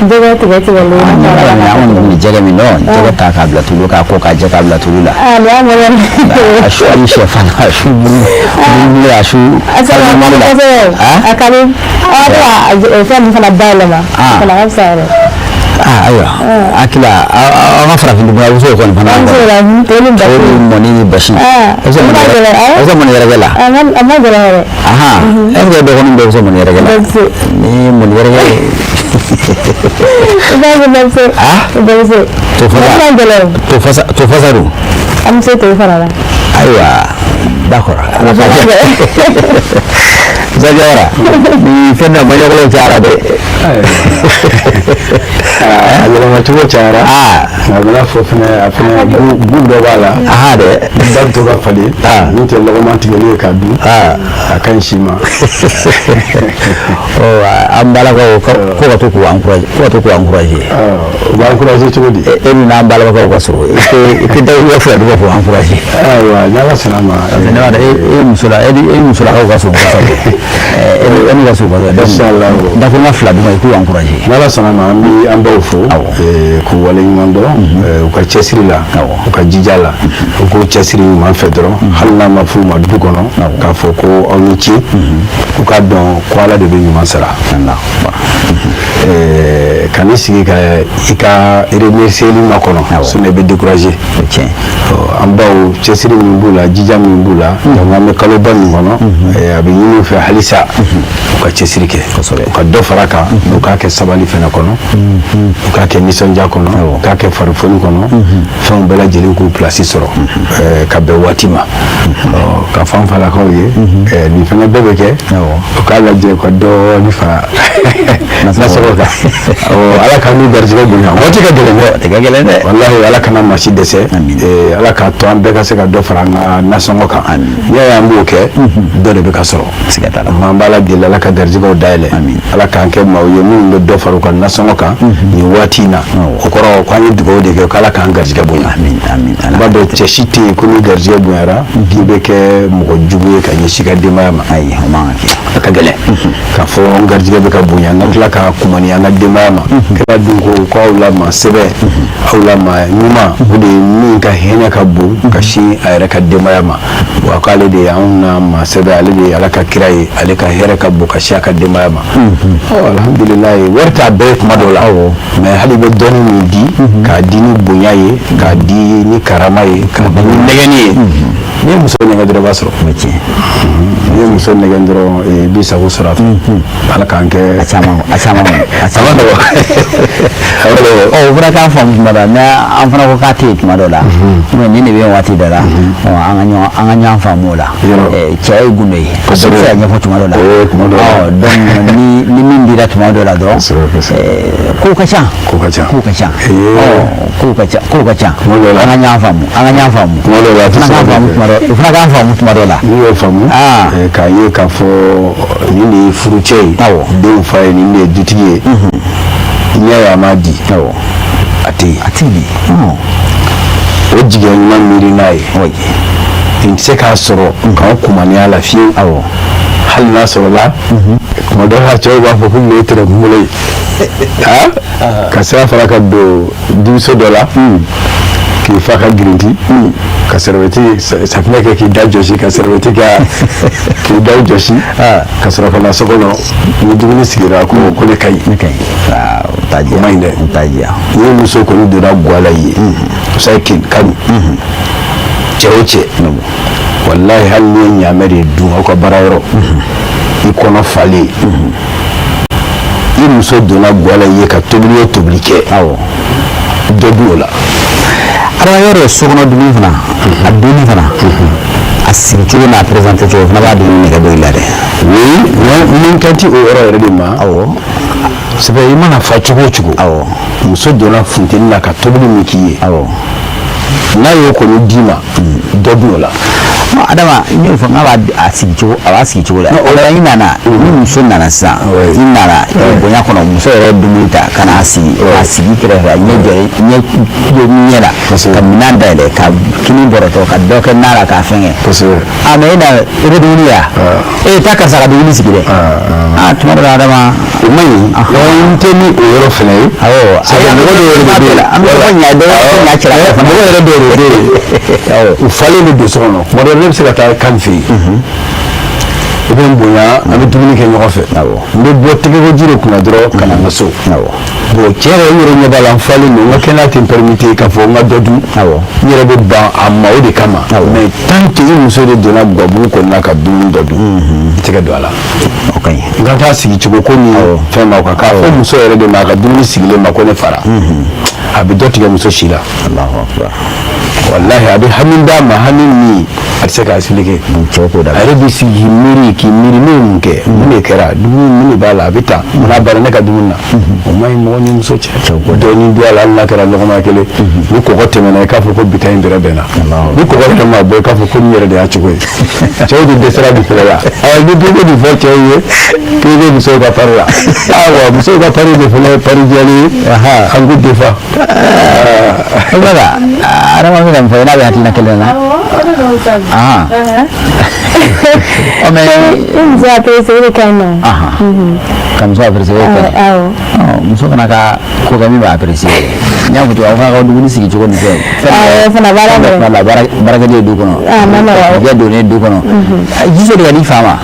jɛgɛ tigɛ tigɛlen. An kɔni tun bɛ jɛgɛ min dɔn, jɛgɛ ta k'a bila tulu, k'a ko k'a jɛ k'a bila tulu la. Nin y'a modèle. A su ani sɛfan, a su bulu, a su farikolo la. A ka di, a bɛ ka fɛn min fana bayɛlɛma, o fana ka fisa yɛrɛ. Ayiwa, hakili an ka farafin dumuni, a bɛ se o kɔni fana. An bɛ se o la, to ni basi. To ni mɔni ni basi. A ma gɛlɛn, a bɛ se mɔni yɛrɛkɛ la. A ma gɛlɛn yɛrɛ. Ahan, est ce que dɔgɔnin bɛɛ bɛ se mɔni yɛrɛkɛ la? Ni mɔni yɛrɛkɛ. I b'a fɔ bɛɛ bɛ se. Bɛɛ bɛ se. To fasa. A ma gɛlɛn. To fasa, to fasa dun. An bɛ se to fana la. Ayiwa, d'accord. Ala ka Jawara, ni fɛn dɔ maɲɔgɔlɔ cayara dɛ. A yɛlɛmacogo cayara, nka a bɛna fɔ fɛnɛ, a fɛnɛ goût dɔ b'a la. Aha dɛ. Da bɛ to ka falen n'o tɛ lɔgɔman tigɛlen ye k'a dun, a ka ɲi si ma. Ɔ, an balakaw ko ka to k'u encourager, ko ka to k'u encourager. U b'a encourager cogo di? E ni n'an balakaw ka surun, i tɛ dawuda fila d'u ma k'u encourager. Ayiwa, n'Ala sɔnna a ma. Parce que ne b'a dɔn e muso la, e ni musolakaw ka surun kosɛbɛ. E ni ka surun kosɛbɛ. Inchallah. Dakuruɲɛ fila d'u ma, i k'u encourager. N'Ala sɔnna a ma, an bɛ an baw fo k'u waleɲuman dɔn u ka cɛsiri la, u ka jija la, u k'u cɛsiri ɲuman fɛ dɔrɔn, hali n'a ma f'u ma du kɔnɔ k'a fɔ ko aw ni ce, u k'a dɔn ko Ala de bɛ ɲuman sara. Ka n'i sigi ka i ka remercier makɔnɔ, sinon i bɛ décourager. An baw, cɛsiri min b'u la, jija min b'u la, donc an bɛ kaloba min kɔnɔ, a bɛ ɲini u fɛ halisa u ka cɛsiri kɛ, u ka dɔ fara kan, u k'a kɛ sabali fɛnɛ kɔnɔ, u k'a kɛ nisɔndiya kɔnɔ, u k'a kɛ farifoni kɔnɔ, fɛnw bɛɛ lajɛlen k'u place sɔrɔ ka bɛn waati ma. Ka fɔ an falakaw ye, nin fɛnɛ bɛɛ bɛ kɛ, u k'a lajɛ ka dɔɔni fara nasɔngɔ kan. Ala k'an n'u garijɛgɛ bonya. Waati ka gɛlɛn dɛ, a ka gɛlɛn dɛ. Walahi, Ala kana maa si dɛsɛ, Ala k'a to an bɛɛ ka se ka dɔ fara an ka nasɔngɔ kan. N'i y'a ye an b'o kɛ, dɔ de bɛ ka sɔrɔ. Siga t'a la. An b'Ala deli, Ala ka garijɛgɛw dayɛlɛ, Ala k'an kɛ maaw ye minnu bɛ dɔ fara u ka nasɔngɔ kan nin waati in na. O kɔrɔ ko an ye dugawu de kɛ k'Ala k'an garijɛgɛ bonya. Amin. I b'a dɔn, cɛ si tɛ yen ko ni garijɛgɛ bonyara k'i bɛ kɛ mɔgɔ jugu ye ka ɲɛsin i ka denbaya ma. Ayi, o man kan ka kɛ. A ka gɛlɛn k'a fɔ n garijɛgɛ bɛ ka bonya, n ka tila ka kumani an ka denbaya ma. Kira dun ko k'aw la maa sɛbɛ, aw la maa ɲuman, o de ye min ka hinɛ ka bon ka sin a yɛrɛ ka denbaya ma. Wa k'ale de ye anw na maa sɛbɛ, ale de ye Ala ka kira ye, ale ka hɛrɛ ka bon ka sin a ka denbaya ma. Ɔ, alhamdulilayi, wari t'a bɛɛ ye kuma dɔw la, mais hali i bɛ dɔɔni min di, k'a di ni bonya ye, k'a di ni karama ye, k'a di ni nɛgɛnni ye. N'i ye muso nɛgɛ dɔrɔn, i b'a sɔrɔ. N'i ye muso nɛgɛ dɔrɔn, i b'i sago sɔrɔ a fɛ. Ala k'an kɛ. A caman, a caman, a caman. Ɔ, o fana k'an faamu tuma dɔ la, mais an fana ko k'a tɛ yen tuma dɔ la, nin de bɛ yen waati dɔ la. Ɔ, an ka ɲɔgɔn faamu o la. Cɛ ye gundo ye, a bɛɛ tɛ se ka ɲɛfɔ tuma dɔ la. Ɔ, donc ni min dira tuma dɔ la dɔrɔn, kow ka ca. Ko ka ca. Kow ka ca. Ɔ, kow ka ca, kow ka ca. An ka ɲɔgɔn faamu, an ka ɲɔgɔn faamu. Tuma dɔ la, a tɛ O fana se k'an ka faamu kɛ. tuma dɔ, o fana k'an faamu tuma dɔ la. N'i y'o faamu, k'a ye k'a fɔ nin de ye furucɛ ye, denw fa ye, nin de ye dutigi ye, n'i y'a ye a m'a di, a tɛ yen. A tɛ yen. O jigiya ɲuman miiri n'a ye, nin tɛ se k'a sɔrɔ k'anw kumaniya la fiyewu. Hali n'a sɔrɔla tuma dɔ la cɛw b'a fɔ ko nin ye tɛrɛ kunkolo ye. Ka sira fara ka don dibiso dɔ la k'i fa ka girinti ka sɛrɛbɛti safinɛ kɛ k'i da jɔsi, ka sɛrɛbɛti kɛ k'i da jɔsi, ka sɔrɔ ka na so kɔnɔ. Ni dumuni sigira, ko ko ne ka ɲi, ne ka ɲi, o ma ɲi dɛ. O t'a diya. Ni muso kɔni donna guwa la i ye, musa ye kanu cɛ o cɛ, walahi, hali n'i ye ɲaamɛ de dun aw ka baara yɔrɔ, i kɔnɔ falen, i muso donna guwa la i ye ka tobili o tobili kɛ, dɔ dun o la. Adama, yɔrɔ sokɔnɔ dumuni fana, a dunni fana, a sigi cogo n'a présenté cogo fana b'a dumuni nɛgɛ bɔ i la dɛ. Oui, mais min kan ti o yɔrɔ yɛrɛ de ma. Sɛbɛ, i mana fa cogo o cogo, muso donna funteni na ka tobili min k'i ye, n'a y'o kɔni d'i ma, dɔ dun o la. Non, Adama, n y'o fɔ n k'a b'a sigi cogo, a b'a sigi cogo la. O la i nana, ni muso nana sisan, i nana bonya kɔnɔ, muso yɛrɛ ye dumuni ta ka n'a sigi, k'a sigi kɛrɛfɛ, a ɲɛ jɔ ɲɛ ɲɛ la, ka minɛn dayɛlɛ, ka kini bɔrɔtɔ, ka dɔ kɛ na la, k'a fɛngɛ. Ah, mais e na, i bɛ dumuni ya, e taa karisa ka dumuni sigi dɛ. Ah, tuma dɔ la, Adama, o man ɲi. N tɛ ni o yɔrɔ fana ye. Awɔ, mɔgɔ dɔw yɛrɛ de bɛ yen, an bɛ ɲɔgɔn ɲa, dɔ ɲa cɛla fana. Mɔgɔ yɛrɛ dɔw de bɛ yen, u falen bɛ don so kɔnɔ. Tuma dɔ la, ne bɛ se ka taa kan fɛ yen, i bɛ n bonya, an bɛ dumuni kɛ ɲɔgɔn fɛ. N bɛ bɔ tɛgɛkoji de kunna dɔrɔn ka na n ka so. Bon, cɛ yɛrɛ, n yɛrɛ ɲɛ b'a la n falen don, n ka kɛnɛya tɛ n permettre k'a fɔ n ka dɔ dun. N yɛrɛ bɛ ban a ma o de kama. Mais tant que i muso de donna gabugu kɔnɔna ka dumuni dɔ dun, i tɛgɛ don a la. O ka ɲi. N ka taa sigi cogo ko ni fɛn ma kan, k'a fɔ muso yɛrɛ de ma a ka dumuni sigilen ma ko ne fara, a bɛ dɔ tigɛ muso si la. Walahi, a bɛ hami d'a ma, hami min a tɛ se k'a expliquer. Cɛw k'o dabila. A yɛrɛ bɛ sigi k'i miiri, k'i miiri, ne ye mun kɛ, mun de kɛra, dumuni mun de b'a la, a bɛ tan, n'a banna ne ka dumuni na. O ma ɲi mɔgɔ ni muso cɛ. Dɔɔnin don a la, hali n'a kɛra lɔgɔma kelen. Ni kɔgɔ tɛmɛna, i k'a fɔ ko bi ta in bɛrɛ bɛnna. Ni kɔgɔ yɛrɛ ma bɔ, i k'a fɔ ko nin yɛrɛ de y'a cogo ye. Cɛw de dɛsɛra bi fɛnɛ la. Awɔ, ni ko nin fɔ cɛw ye k'i bɛ musow ka pari la, awa, musow ka pari de fɛnɛ ye pari jɛlen ye, an k'u defa. Voilà, Adama bɛna mun fɔ n'a bɛ hakilina kelen na? Ah. Oh, mais i muso apprécier, o de ka ɲi nɔ. Ka muso apprécier, o ka ɲi. Awɔ. Muso fana ka ko kɛ min b'a apprécier. N y'a fɔ cogo, aw fana ka dumuni sigi cogo ni fɛn. Awɔ, fana baara Fɛn bɛɛ la baarakɛden ye du kɔnɔ. Ah, ma nɔgɔ. Jɛ donnen du kɔnɔ. Jiso de ka di fa ma.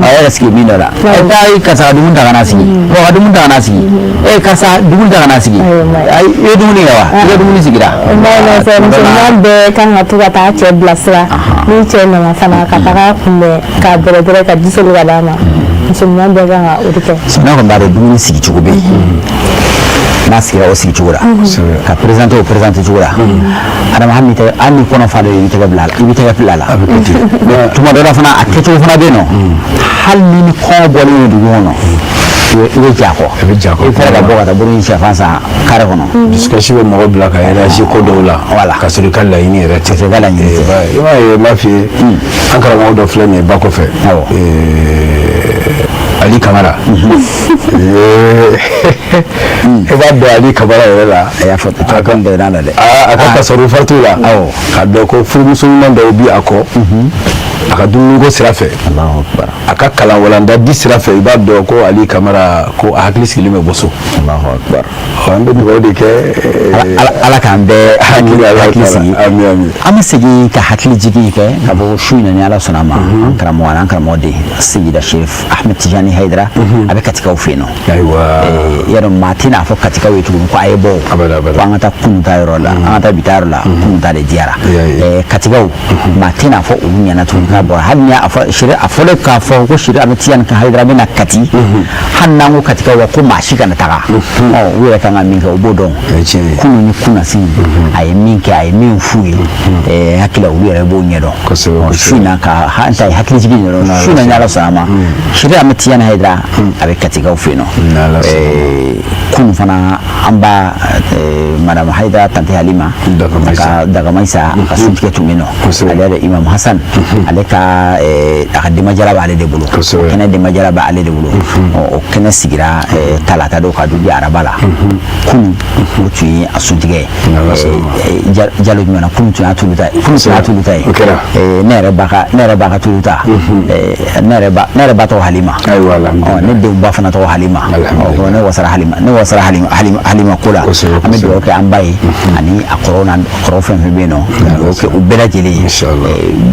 A yɛrɛ sigi min dɔ la. E taa i karisa ka dumuni ta ka na sigi. Mɔgɔ ka dumuni ta ka na sigi. E karisa dumuni ta ka na sigi. Ayi, i ye dumuni kɛ wa? I ka dumuni sigira. Non, c'est musoman bɛɛ kan ka to ka taa cɛ bilasira. Ni cɛ nana fana ka taga kunbɛn, k'a bɛrɛbɛrɛ, ka ji soli ka d'a ma, musoman bɛɛ kan ka o de kɛ. N'a kɔni b'a dɔn dumuni sigi cogo bɛ yen, n'a sigira o sigi cogo la, ka présenter o présenter cogo la, Adama, hali ni tɛgɛ, hali ni kɔnɔ falen, i bɛ tɛgɛ bila a la, i bɛ tɛgɛ bila a la. Tuma dɔ la fana, a kɛcogo fana bɛ yen nɔ, hali ni kɔngɔ bɔlen don dugu kɔnɔ, i bɛ ja kɔ, i bɛ ja kɔ, i bɛ fɛɛrɛ ka bɔ ka taa bolo ni sɛfan san kare kɔnɔ. Dusukasi bɛ mɔgɔ bila ka réagir ko dɔw la. Voilà. Ka sɔrɔ i ka laɲini yɛrɛ tɛ. Ka sɔrɔ i ka laɲini tɛ. I b'a ye, n b'a f'i ye, an karamɔgɔ dɔ filɛ nin ye ba kɔfɛ. Ali Kamara. I b'a dɔn Ali Kamara yɛrɛ la. A y'a fɔ a ka bɛn n'a la dɛ. A ka tasarufatu la. K'a dɔn ko furumuso ɲuman dɔw bi a kɔ. A ka dumuniko sira fɛ. A ka kalan walanda di sira fɛ, i b'a dɔn ko Ali Kamara ko a hakili sigilen bɛ bɔ so. An bɛ dugawu de kɛ. Ala k'an bɛɛ hakili sigi. An bɛ segin ka hakili jigin kɛ ka bɔ su in na, ni Ala sɔnna a ma, an karamɔgɔ n'an karamɔgɔ de Seyida Sherif Ahmed Tijani Hayidara, a bɛ Katikaw fɛ yen nɔ. Ayiwa. Yarɔ, maa tɛna fɔ Katikaw ye tuguni ko a ye bɔ, ko an ka taa kunun ta yɔrɔ la, an ka taa bi ta yɔrɔ la, kunun ta de diyara. Katikaw, maa tɛna fɔ olu ɲɛna tuguni k'a bɔra, hali ni a fɔ Sherif, a fɔlen k'a fɔ ko Sherif Ahmed Tijani Hayidara bɛ na Kati, hali n'an ko Katikaw wa ko maa si kana taga, ɔ, u yɛrɛ kan ka min kɛ, u b'o dɔn. Kunun ni kunasini, a ye min kɛ, a ye min f'u ye, hakili la, olu yɛrɛ b'o ɲɛdɔn. Su in na, ka an ta ye hakili jigin dɔrɔn, su in na, ni Ala sɔnna a ma, Sherif Ahmed Tijani Hayidara a bɛ Katikaw fɛ yen nɔ. Kunun fana, an ba madame Hayidara Tante Halima, a ka Dagamayisa, a ka suntigɛ tun bɛ yen nɔ. Ale yɛrɛ, Imam Hasan, ale Ale ka a ka denbajala b'ale de bolo, o kɛnɛ denbajala b'ale de bolo. O kɛnɛ sigira talata don ka dugu araba la. Kunun o tun ye a suntigɛ ye. Jalo jumɛn na? Kunun tun y'a tulu ta ye, kunun tun y'a tulu ta ye. Ne yɛrɛ ba ka, ne yɛrɛ ba ka tulu ta, ne yɛrɛ ba, ne yɛrɛ ba tɔgɔ Halima. Ne denw ba fana tɔgɔ Halima. Ne wasara Halima, ne wasara Halima, Halima, Halima ko la. An bɛ dugawu kɛ an ba ye ani a kɔrɔw n'a kɔrɔ fɛn fɛn bɛ yen nɔ, dugawu kɛ u bɛɛ lajɛlen ye.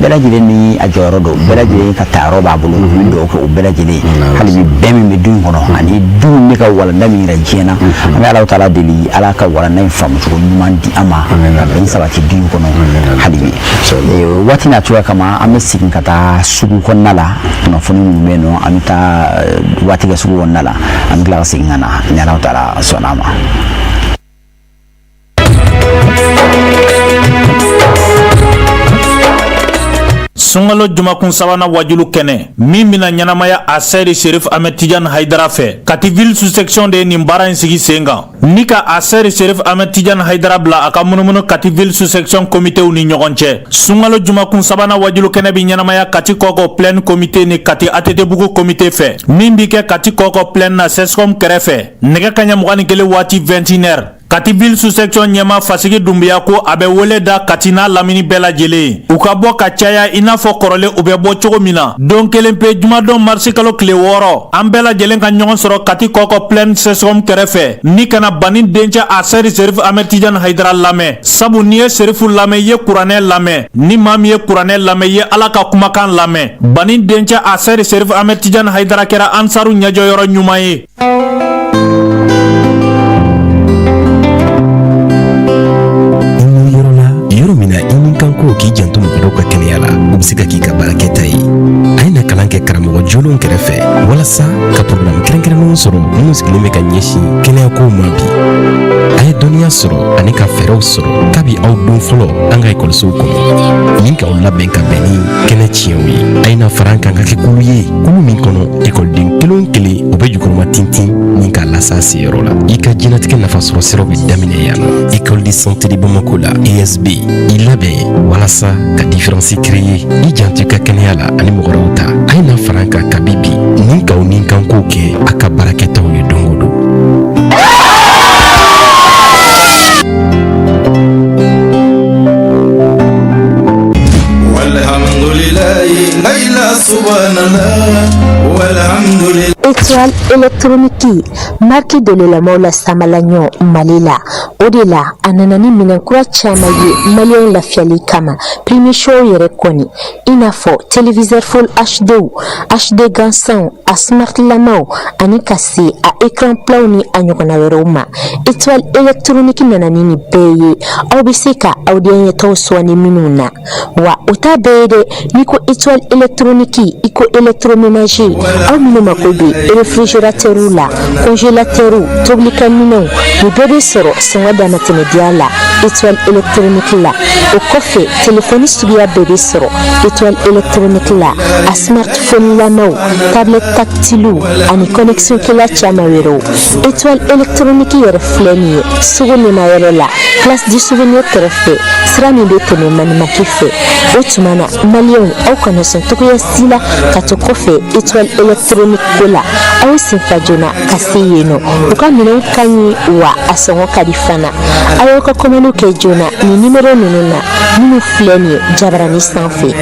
Bɛɛ lajɛlen ni a jɔyɔrɔ don, bɛɛ lajɛlen ka tayɔrɔ b'a bolo. An bɛ dugawu kɛ u bɛɛ lajɛlen ye hali bi, bɛɛ min bɛ du in kɔnɔ ani du min bɛ ka walanda min yira diɲɛ na. An bɛ Alahu taala deli, Ala ka walanda in faamucogo ɲuman di an ma ka bɛn sabati du in kɔnɔ hali bi. Waati n'a cogoya kama, an bɛ segin ka taa sugu kɔnɔna la. Kunnafoni minnu bɛ yen nɔ, an bɛ taa waati kɛ sugu kɔnɔna la, an bɛ tila ka segin ka na ni Alahu taala sɔnna a ma. Sunkalo jumakun sabanan wajulu kɛnɛ min bɛna ɲɛnamaya a Sɛri Serif Ahmed Tidiane Haidara fɛ, Kati ville sous section de ye nin baara in sigi sen kan ni ka a Sɛri Serif Ahmed Tidiane Haidara bila a ka munumunu Kati ville sous section komitew ni ɲɔgɔn cɛ. Sunkalo jumakun sabanan wajulu kɛnɛ bɛ ɲɛnamaya Kati Kɔkɔ Plaine komite ni Kati ATT-bugu komite fɛ, min bɛ kɛ Kati Kɔkɔ Plaine na, CSCOM kɛrɛfɛ, nɛgɛ kaɲɛ 21 waati, 21 heures. Kati ville sous section ɲɛma Fasigi Dunbiya ko a bɛ wele da Kati n'a lamini bɛɛ lajɛlen, u ka bɔ ka caya i n'a fɔ kɔrɔlen u bɛ bɔ cogo min na don kelen pe, jumadon marisi kalo tile 6, an bɛɛ lajɛlen ka ɲɔgɔn sɔrɔ Kati Kɔkɔ Plaine CSCOM kɛrɛfɛ ni kana Bani dencɛ a Sɛri Serif Ahmed Tidiane Haidara lamɛn, sabu n'i ye Serifu lamɛn, i ye kuranɛ lamɛn, ni maa min ye kuranɛ lamɛn, i ye Ala ka kumakan lamɛn. Bani dencɛ a Sɛri Serif Ahmed Tidiane Haidara kɛra ansaru ɲɛjɔyɔrɔ ɲuman ye. Yɔrɔ la, yɔrɔ min na i ni kan ko k'i janto mɔgɔ dɔw ka kɛnɛya la, o bɛ se ka k'i ka baarakɛta ye. A ye na kalan kɛ karamɔgɔ jolenw kɛrɛfɛ walasa ka porogaramu kɛrɛnkɛrɛnnenw sɔrɔ minnu sigilen bɛ ka ɲɛsin kɛnɛyakow ma bi. A ye dɔnniya sɔrɔ ani ka fɛɛrɛw sɔrɔ kabi aw don fɔlɔ an ka ekɔlisow kɔnɔ, ni k'aw labɛn ka bɛn ni kɛnɛ tiɲɛw ye. A ye na fara an kan ka kɛ kulu ye, kulu min kɔnɔ ekɔliden kelen o kelen o bɛ jukɔrɔma tintin ni k'a lasa seyɔrɔ la. I ka diɲɛnatigɛ nafasɔrɔ siraw bɛ daminɛ yan nɔ, école de santé de Bamako la, ESB. I labɛn walasa ka différence créer, i janto i ka kɛnɛya la ani mɔgɔ wɛrɛw ta. A ye na fara an kan kabi bi ni k'aw ni kankow kɛ a ka baarakɛtaw ye don o don. Étoile électronique, marque dɔlɔlamaw la samalaɲɔ Mali la, o de la a nana ni minɛn kura caman ye maliyɛnw lafiyali kama. Premier choix yɛrɛ kɔni, i n'a fɔ téléviseur full HD, HD gansanw, a smart lamaw ani ka se a écran platw ni a ɲɔgɔnna wɛrɛw ma. Étoile électronique nana ni nin bɛɛ ye, aw bɛ se ka aw denyɛtaw sɔnni minnu na. Wa o t'a bɛɛ ye dɛ. N'i ko étoile électronique, i ko électroménager. Aw minnu mako bɛ réfrigérateurw la, congélateurw, tobilikɛminɛnw, nin bɛɛ bɛ sɔrɔ sɔngɔ damatɛmɛdiya la étoile électronique la. O kɔfɛ, telefɔni suguya bɛɛ bɛ sɔrɔ étoile électronique la, a smartphone lamaw, tablette tactilew ani connexion kɛla caman wɛrɛw. Étoile électronique yɛrɛ filɛ nin ye sugu ɲɛmayɔrɔ la, place du souvenir kɛrɛfɛ, sira min bɛ tɛmɛ Manimaki fɛ. O tuma na, maliyɛnw, aw kana sɔn cogoya si la ka to kɔfɛ étoile électronique ko la. Aw senfa joona ka se yen nɔ, u ka minɛnw ka ɲi wa a sɔngɔ ka di fana. Aw y'aw ka kɔmaniw kɛ joona nin nimero ninnu na minnu filɛ nin ye jabarani sanfɛ.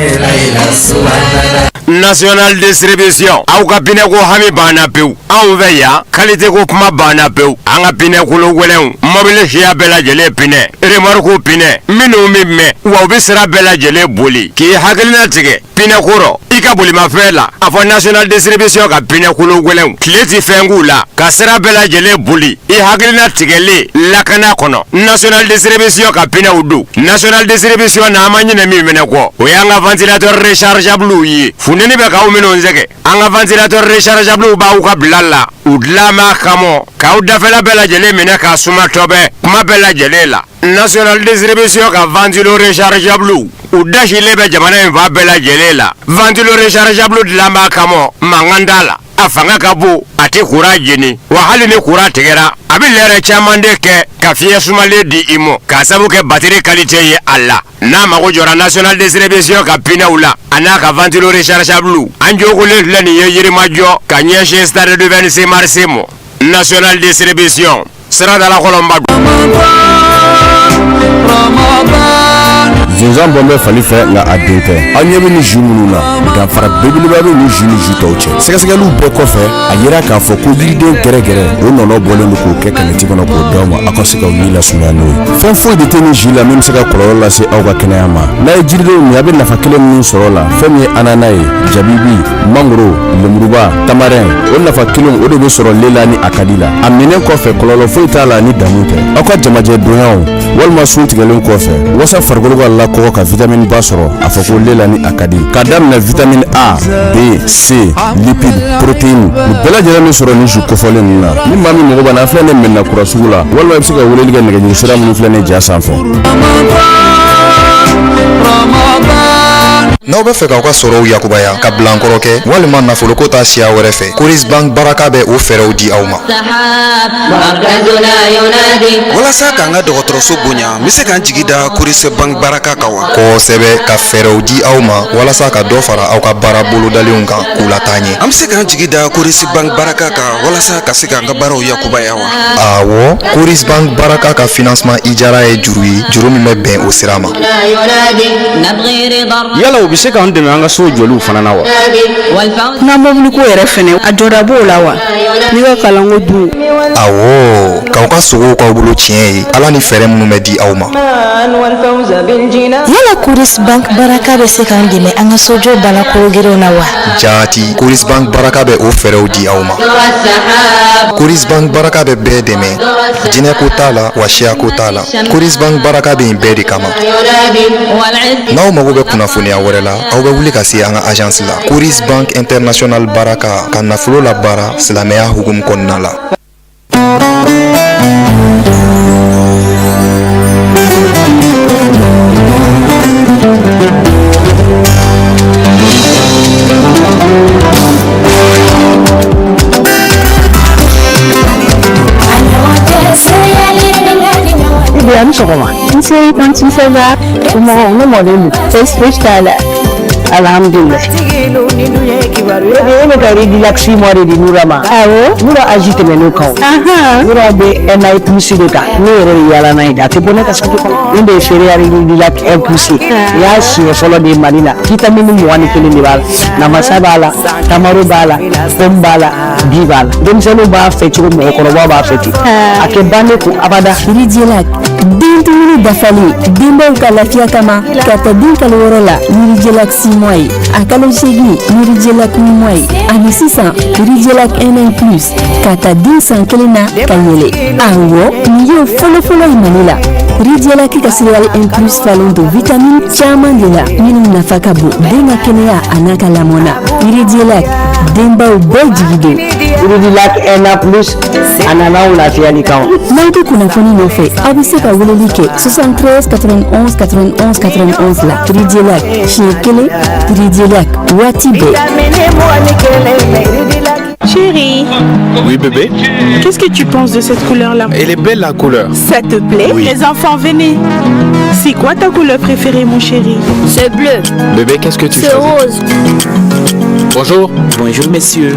National distribution, aw ka pinɛko hami banna pewu anw fɛ yan. Qualité ko kuma banna pewu. An ka pinɛ kolo gɛlɛnw, mɔbili siya bɛɛ lajɛlen pinɛ, remorque pinɛ minnu bɛ mɛn wa u bɛ sira bɛɛ lajɛlen boli. K'i hakilina tigɛ pinɛ ko rɔ i ka bolimafɛn la, a fɔ national distribution ka pinɛ kolo gɛlɛnw, tile tɛ fɛn k'u la ka sira bɛɛ lajɛlen boli, i hakilina tigɛlen lakana kɔnɔ. National distribution ka pinɛw don. National distribution na, an ma ɲinɛ min fɛnɛ kɔ, o y'an ka ventilateur rechargeable ye. Funteni bɛ k'aw minnu sɛgɛn, an ka ventilateur rechargeable b'aw ka bila la, u dilan b'a kama k'aw dafɛla bɛɛ lajɛlen minɛ k'a suma tɔbɛ kuma bɛɛ lajɛlen la. National distribution ka ventilo rechargeable, u dasilen bɛ jamana in fan bɛɛ lajɛlen la. Ventilo rechargeable dilan b'a kama, mankan t'a la. A fanga ka bon, a tɛ kuran jeni, wa hali ni kuran tigɛra, a bɛ lɛrɛ caman de kɛ ka fiɲɛ sumalen di i ma, k'a sabu kɛ batterie qualité ye a la. N'a mago jɔra National Distribution ka pinɛw la, a n'a ka ventilo rechargeable, an jogolen filɛ nin ye Yirimajɔ ka ɲɛsin stade du 26 mars ma. National Distribution, Siradala Kɔlɔnba. Zonzan bɔn bɛ fali fɛ, nka a den tɛ. Aw ɲɛ bɛ ni jus minnu na, danfara belebeleba bɛ ni jus ni jus tɔw cɛ. Sɛgɛsɛgɛliw bɛɛ kɔfɛ, a yira k'a fɔ ko yiriden gɛrɛgɛrɛ o nɔnɔ bɔlen don k'o kɛ kanɛti kɔnɔ k'o d'aw ma, aw ka se k'aw ni lasumaya n'o ye. Fɛn foyi de tɛ ni jus la min bɛ se ka kɔlɔlɔ lase aw ka kɛnɛya ma. N'a ye jiridenw min, a bɛ nafa kelen minnu sɔrɔ la, fɛn min ye anana ye, jabibi, mangoro, lemuruba, tamarin, o nafa kelen o de bɛ sɔrɔ lela ni a ka di la. A minnen kɔfɛ, kɔlɔlɔ foyi t'a la ni damu tɛ. Aw ka jamajɛ donyaw walima sun tigɛlen kɔfɛ, walasa farikolo ka lakɔgɔ ka vitamine ba sɔrɔ, a fɔ ko lela ni a ka di, k'a daminɛ vitamine A, B, C, lipide, protéine, nin bɛɛ lajɛlen bɛ sɔrɔ nin jus kofɔlen ninnu na. Ni maa min mago b'a la, a filɛ nin Mɛdina kura sugu la, walima i bɛ se ka weleli kɛ nɛgɛjuru sira minnu filɛ nin ja sanfɛ. N'aw bɛ fɛ k'aw ka sɔrɔw yakubaya ka bilankɔrɔ kɛ walima nafoloko ta siya wɛrɛ fɛ, Coris Bank Baraka bɛ o fɛɛrɛw di aw ma. Walasa k'an ka dɔgɔtɔrɔso bonya, n bɛ se k'an jigi da Coris Bank Baraka kan wa? Kosɛbɛ, ka fɛɛrɛw di aw ma walasa ka dɔ fara aw ka baara bolodalenw kan k'u lataa ɲɛ. An bɛ se k'an jigi da Coris Bank Baraka kan walasa ka se k'an ka baaraw yakubaya wa? Awɔ, Coris Bank Baraka ka financement ijara ye juru ye, juru min bɛ bɛn o sira ma. Yala u bɛ se k'an dɛmɛ an ka so jɔliw fana na wa? N ka mɔbiliko yɛrɛ fɛnɛ, a jɔda b'o la wa? Ne ka kalanko dun? Awɔ, k'aw ka sogow k'aw bolo tiɲɛ ye, Ala ni fɛɛrɛ minnu bɛ di aw ma. Yala Coris Bank Baraka bɛ se k'an dɛmɛ an ka sojɔ baara kologirinw na wa? Jaati, Coris Bank Baraka bɛ o fɛɛrɛw di aw ma. Coris Bank Baraka bɛ bɛɛ dɛmɛ, jinɛko t'a la wa siyako t'a la. Coris Bank Baraka bɛ yen bɛɛ de kama. N'aw mago bɛ kunnafoniya wɛrɛ la, aw bɛ wuli ka se an ka agence la. Coris Bank International Baraka, ka nafolo labaara silamɛya hukumu kɔnɔna la. Ibi, a ni sɔgɔma. Nse, tantie, ça va? Somɔgɔw, ne mɔden don. Fosi fosi t'a la. Alhamdulillah. E bɛ ka Ridilac 6 mois de di Nura ma. Awɔ. Nura âge tɛmɛn'o kan o. Nura bɛ un an plus de kan. Ne yɛrɛ bɛ yaala n'a ye de. A tɛ bɔ ne ka saki kɔnɔ. Nin de ye céréale Ridilac 1 plus ye. Nin y'a siɲɛ fɔlɔ de ye Mali la. Vitamine 21 de b'a la. Namasa b'a la, tamaro b'a la, pomme b'a la, bi b'a la. Denmisɛnninw b'a fɛ cogo min, mɔgɔkɔrɔbaw b'a fɛ ten. A tɛ ban ne kun abada. Ridilac, den dumuni dafalen, denbaw ka lafiya kama, ka ta den kalo 6 la ni Ridilac 6 mois ye, a kalo 8 ni Ridilac 8 mois ye, ani sisan Ridilac 1 an plus, ka ta den san 1 na ka yɛlɛ. Awɔ, nin ye fɔlɔfɔlɔ ye Mali la. Ridilac ka céréale 1 plus falen don vitamine caman de la minnu nafa ka bon den ka kɛnɛya a n'a ka lamɔ na. Ridilac, denbaw bɛɛ jigi don. Ridilac 1 an plus, a nana aw lafiyali kama. N'aw bɛ kunnafoni nɔfɛ, aw bɛ se ka weleli kɛ 73 91 91 91 la. Ridilac siɲɛ kelen, Ridilac waati bɛɛ. Chérie. Oui, bébé. Qu'est-ce que tu penses de cette couleur-là? Elle est belle, la couleur. Ça te plaît? Oui. Les enfants, venez. C'est quoi ta couleur préférée, mon chéri? C'est bleu. Bébé, qu'est-ce que tu C'est choisis? rose. Bonjour. Bonjour, messieurs.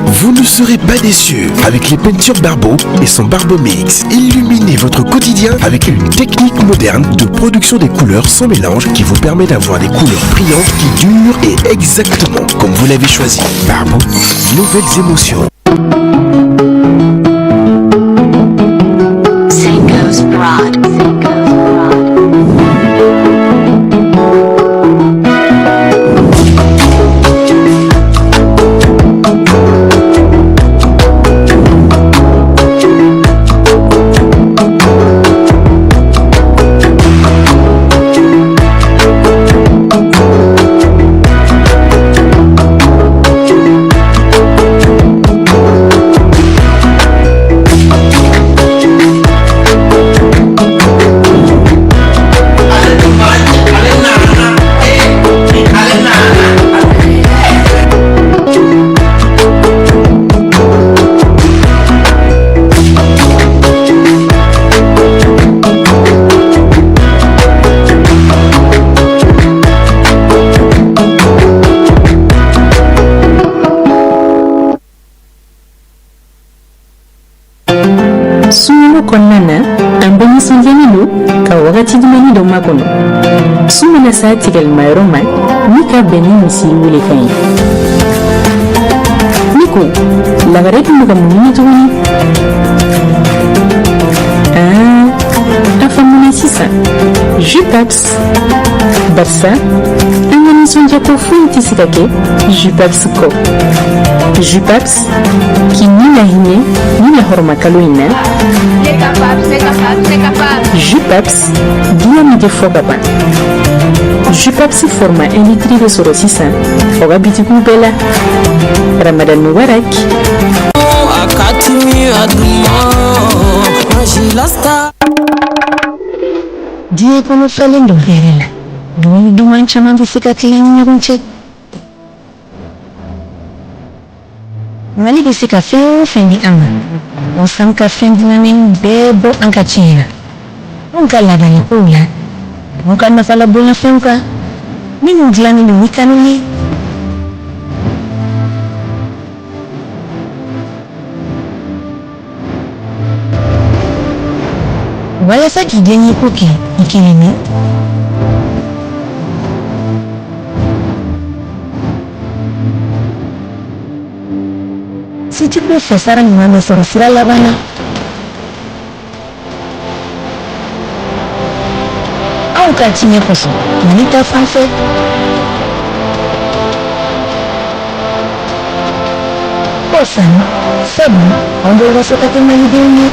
Vous ne serez pas déçus avec les peintures Barbeau et son Barbeau Mix. Illuminez votre quotidien avec une technique moderne de production des couleurs sans mélange qui vous permet d'avoir des couleurs brillantes qui durent et exactement comme vous l'avez choisi. Barbeau, nouvelles émotions. Sunkalo kɔnɔna na, an bɛɛ nisɔndiyalen don ka wagati dumani dɔ makɔnɔ. Sun mana s'a tigɛlimayɔrɔ ma ni ka bɛn ni misiri welekan ye. Ne ko lagare dun bɛ ka mun ɲini tuguni? Aa, a faamuna sisan. Jupaps, barisa an ka nisɔndiyako foyi tɛ se ka kɛ Jupaps kɔ. Jupaps k'i ni lahinɛ ni lahɔrɔmakalo in na. Jupaps, diya min tɛ fɔ ka ban. Jupaps format 1 litre bɛ sɔrɔ sisan aw ka bitikiw bɛɛ la. Ramadan Mubarak. Diɲɛ kɔnɔ fɛlen don hɛrɛ la, dumuni duman caman bɛ se ka tila ni ɲɔgɔn cɛ. Mali bɛ se ka fɛn o fɛn di an ma, walasa ka fɛn dilannen bɛɛ bɔ an ka tiɲɛ na, anw ka laadalakow la, anw ka nafalabonlafɛnw kan minnu dilannen don ni kanu ye. Walasa k'i diyanyeko kɛ i kelen na, Sitiko fɛ sara ɲuman bɛ sɔrɔ sira laban na. Anw ka tiɲɛ kosɔn, Mali ta fan fɛ. Ko san sabu anw bɛ waso ka kɛ malidenw ye.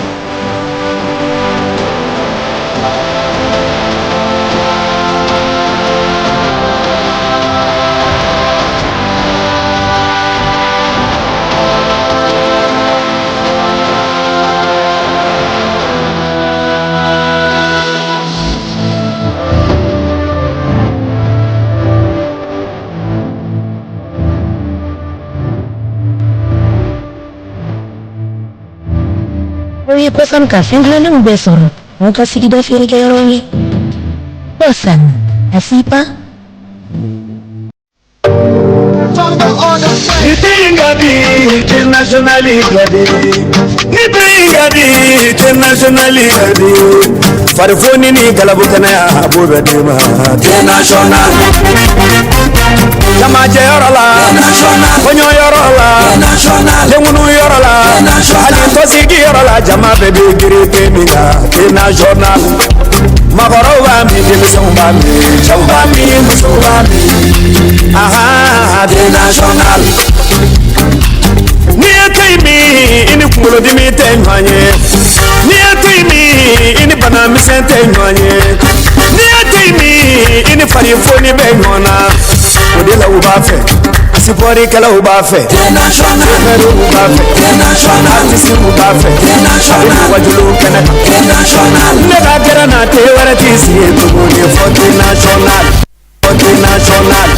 O ye kɔsan ka fɛn dilannenw bɛɛ sɔrɔ anw ka sigida feerekɛyɔrɔw ye. Kɔsan a sipa. Ni tɛ international ka di, ni tɛ ka di, international ka di. Farifoni ni galabu kɛnɛya, a b'o bɛɛ d'i ma. International. Jamajɛyɔrɔ la, kɔɲɔyɔrɔ la, denkunuyɔrɔ la, hali tɔnsigiyɔrɔ la, jama bɛɛ bɛ girin te min kan. International. Maakɔrɔw b'a min, denmisɛnw b'a min, cɛw b'a min, musow b'a min. Ahan, international. N'i ye te min, i ni kunkolodimi tɛ ɲɔgɔn ye. N'i ye te min, i ni bana misɛn tɛ ɲɔgɔn ye. N'i ye te min, i ni farifoni bɛ ɲɔgɔn na. O de la u b'a fɛ, sipɔrikɛlaw b'a fɛ, chauffeurs b'a fɛ, artisiw b'a fɛ, a bɛ wajulu kɛnɛ kan. Ne ka gɛrɛ na, te wɛrɛ t'i sigi tuguni fɔ national, fɔ national.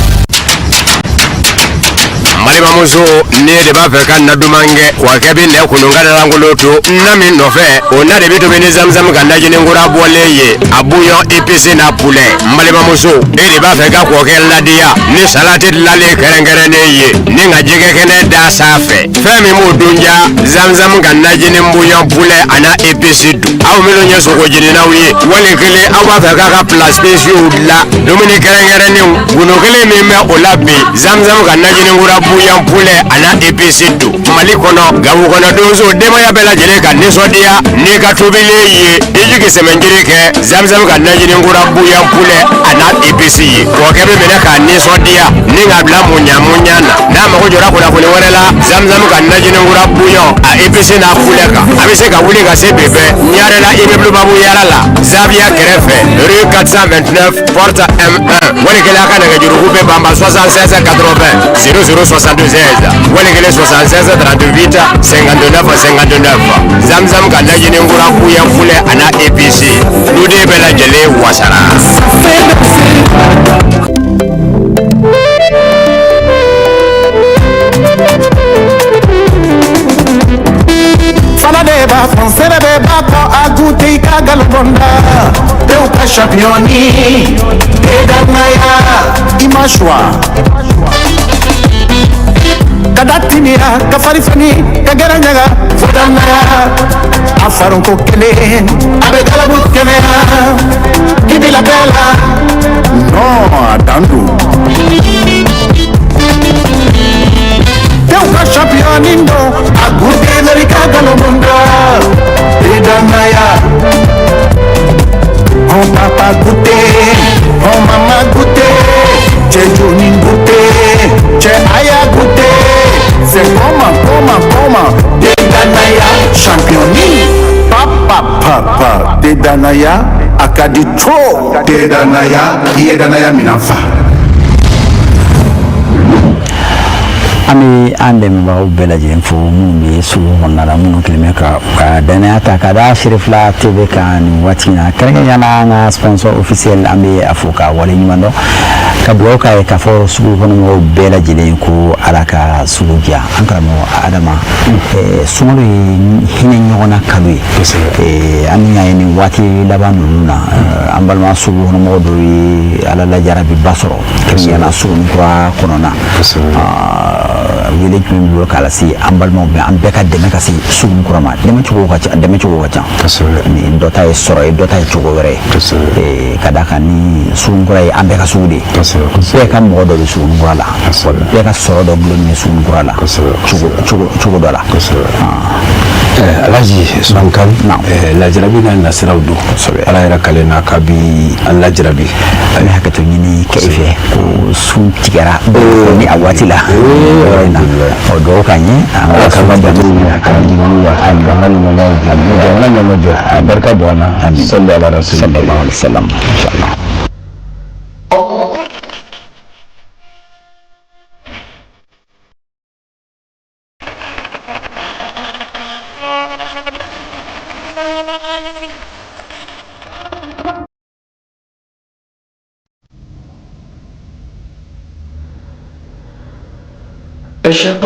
Balimamuso, ne de b'a fɛ ka na duman kɛ wa kɛ bɛ nɛ kunun ka lankolon to na min nɔfɛ, o na de bɛ tobi ni zamzam ka najini kura bɔlen ye, a bouillon épicé n'a poulet. N balimamuso, e de b'a fɛ ka kɔkɛ ladiya ni salati dilanlen kɛrɛnkɛrɛnnen ye ni ka jɛgɛ kɛnɛ da sanfɛ, fɛn min b'o dun ja, zamzam ka najini bouillon poulet a n'a épicé dun. Aw minnu ye sogo jeninaw ye, wali kelen aw b'a fɛ k'a ka plat spéciaux dilan, dumuni kɛrɛnkɛrɛnnenw, gundo kelen min bɛ o la bi, zamzam ka najini kura bouillon poulet a n'a épicé dun. Mali kɔnɔ, Gawo kɔnɔ, donso denbaya bɛɛ lajɛlen ka nisɔndiya n'i ka tobilen ye, i jigi sɛmɛnjiri kɛ zamzam ka najini kura bouillon poulet a n'a épicé ye. Kɔkɛ bɛ minɛ k'a nisɔndiya ni k'a bila muɲa muɲa na. N'a mago jɔra kunnafoni wɛrɛ la zamzam ka najini kura bouillon a épicé n'a poulet kan, a bɛ se ka wuli ka se bɛɛ Ɲarela, immeuble Babu Yara la, Zaviya kɛrɛfɛ, rue 429 porte M1. Wali kelen a ka nɛgɛjuruku bɛ banba 76 80 00 76, wali kelen 76 38 59 59. Zamzam ka najini kura bouillon poulet a n'a épicé, duden bɛɛ lajɛlen wasara. Fana de b'a fɔ, sɛnɛ bɛɛ b'a kɔ, a dun tɛ i ka galonda tew ka champion te danaya i ma choix. Ka da timiya, ka fari foni, ka gɛrɛ ɲaga, fo danaya. A faronko kelen, a bɛ galabu kɛnɛya. K'i bila bɛɛ la. Non, a dan don. Tew ka champion don, a goûté ka galomundo. Te danaya. On papa goûté, on mama goûté, cɛ joni goûté, cɛ aya goûté. C'est comment, comment, comment? Te danaya, championni. Papa, papa, te danaya, a ka di trop. Te danaya, i ye danaya minɛn fa. An bɛ an dɛmɛbagaw bɛɛ lajɛlen fo, minnu bɛ sugu kɔnɔna la, minnu kɛlen bɛ ka u ka danaya ta ka da Cherifla TV kan nin waati in na, kɛrɛnkɛrɛnnenya la an ka sponsor officiel. An bɛ a fo ka waleɲuman dɔn, ka dugawu k'a ye, k'a fɔ sugu kɔnɔmɔgɔw bɛɛ lajɛlen ko Ala ka sugu diya. An karamɔgɔ Adama, sunkalo ye hinɛ ɲɔgɔnna kalo ye. An y'a ye nin waati laban ninnu na, an balima sugu kɔnɔmɔgɔ dɔw ye Ala lajarabi ba sɔrɔ, kɛrɛnkɛrɛnnenya la sugu kura kɔnɔna. Wele jumɛn b'i bolo k'a lase an balimaw bɛɛ, an bɛɛ ka dɛmɛ ka se sugu kura ma? Dɛmɛ cogo ka ca, dɛmɛ cogo ka ca. Ni dɔ ta ye sɔrɔ ye, dɔ ta ye cogo wɛrɛ ye. Ka d'a kan ni sugu kura ye an bɛɛ ka sugu de ye, bɛɛ ka mɔgɔ dɔ bɛ sugu kura la, bɛɛ ka sɔrɔ dɔ gulonnen bɛ sugu kura la cogo dɔ la. Alhaji Sumankan, lajarabi n'a nasiraw don. Ala yɛrɛ kale n'a ka bi an lajarabi. An bɛ hakɛto ɲini kɛ i fɛ ko sun tigɛra ni a waati la yɔrɔ in na, ɔ dugawu k'an ye. Ala k'an ka bato minɛ, k'an limaniya, k'an ka limaniya, jamana ɲɛmajɔ, a barika don an na. Salli ala rasul sallallahu alaihi wasallam, inshallah. أشهد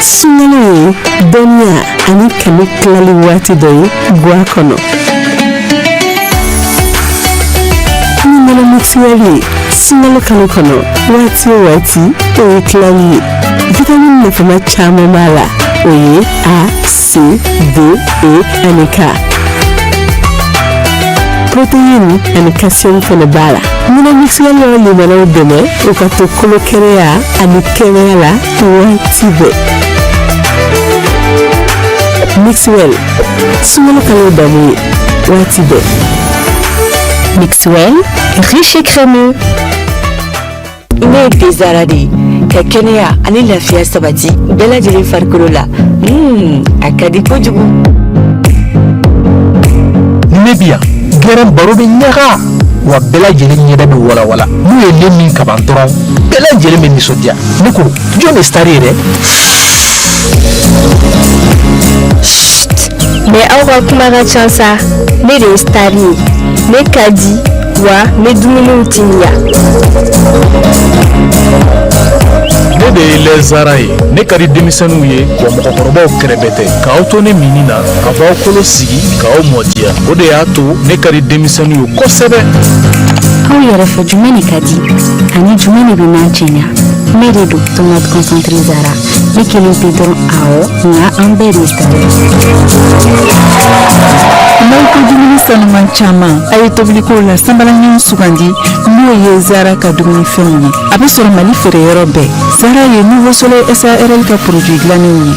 Sunkalo ye dɔnniya ani kanu tilali waati dɔ ye gwa kɔnɔ. Ni nɔnɔ Mixwell ye sunkalo kalo kɔnɔ, waati o waati o ye tilali ye. Vitamini nafama caman b'a la, o ye A, C, D, E ani K. Protéine ani calcium fana b'a la. Nɔnɔ Mixwell b'a limanaw dɛmɛ u ka to kolo kɛnɛya ani kɛnɛya la waati bɛɛ. Mixwell, sunkalo kalo damu ye waati bɛɛ. Mixwell, riche et crémeux. Ne ye thé Zara de ye ka kɛnɛya ani lafiya sabati bɛɛ lajɛlen farikolo la. A ka di kojugu. Ni ne bi yan, gɛrɛn baro bɛ ɲaga wa, bɛɛ lajɛlen ɲɛda bɛ walawala. N'u ye ne min kaban dɔrɔn, bɛɛ lajɛlen bɛ nisɔndiya. Ne ko, jɔn de star ye dɛ? Mais aw ka kuma ka ca sa. Ne de ye star ye, ne ka di wa ne dumuniw timiya. Ne de ye lait Zara ye. Ne ka di denmisɛnninw ye wa mɔgɔkɔrɔbaw kɛrɛbɛ tɛ. K'aw to ne minni na, a b'aw kolo sigi k'aw mɔdiya. O de y'a to ne ka di denmisɛnninw ye kosɛbɛ. Aw yɛrɛ fɛ, jumɛn de ka di ani jumɛn de bɛ n'a cɛɲa? Ne de don, tomate concentré Zara. Ne kelen tɛ dɔrɔn, awɔ, nka an bɛɛ de ye star ye. N'aw ko dumuni sanuman caman, a ye tobiliko la sanbalaɲɔgɔn sugandi, n'o ye Zara ka dumunifɛnw ye. A bɛ sɔrɔ Mali feereyɔrɔ bɛɛ. Zara ye Nouveau Soleil SARL ka produit dilannenw ye.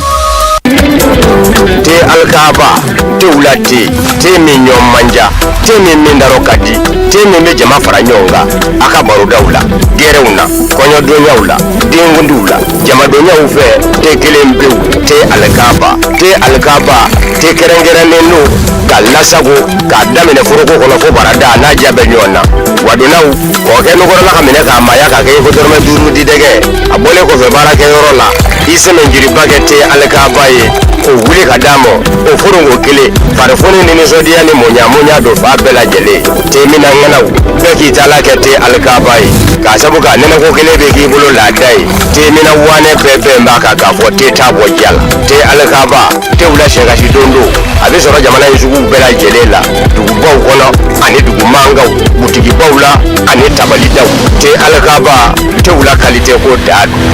Te alikaba, te wula te, te min ɲɔ manja, te min min darɔ ka di, te min bɛ jama fara ɲɔgɔn kan a ka barodaw la, gɛrɛnw na, kɔɲɔdonyaw la, denkundiw la, jamadonyaw fɛ. Te kelen pewu, te alikaba. Te alikaba, te kɛrɛnkɛrɛnnen don ka lasago k'a daminɛ foroko kɔnɔ fo barada n'a diya bɛ ɲɔgɔn na. Wadonnaw kɔkɛ nukɔrɔla ka minɛ k'a maaya k'a kɛ i ko dɔrɔmɛ 5 di dɛgɛ. A bɔlen kɔfɛ baarakɛyɔrɔ la, i sɛmɛnjiriba kɛ te alikaba ye k'o wuli ka d'a ma, o foronko kelen farifoni ni nisɔndiya ni mɔɲa don fa bɛɛ lajɛlen. Te minna ŋanaw bɛɛ k'i ta la kɛ te alikaba ye, k'a sabu k'a nɛnɛko kelen bɛ k'i bolo laada ye. Te minna wanɛ bɛɛ bɛn b'a kan k'a fɔ te t'a bɔ diya la. Te alikaba, te wula sɛkasi don don, a bɛ sɔrɔ jamana in suguw bɛɛ lajɛlen la, dugubaw kɔnɔ ani dugu mankanw, butigibaw la ani tabalidaw. Te alikaba, te wula kalite ko da don.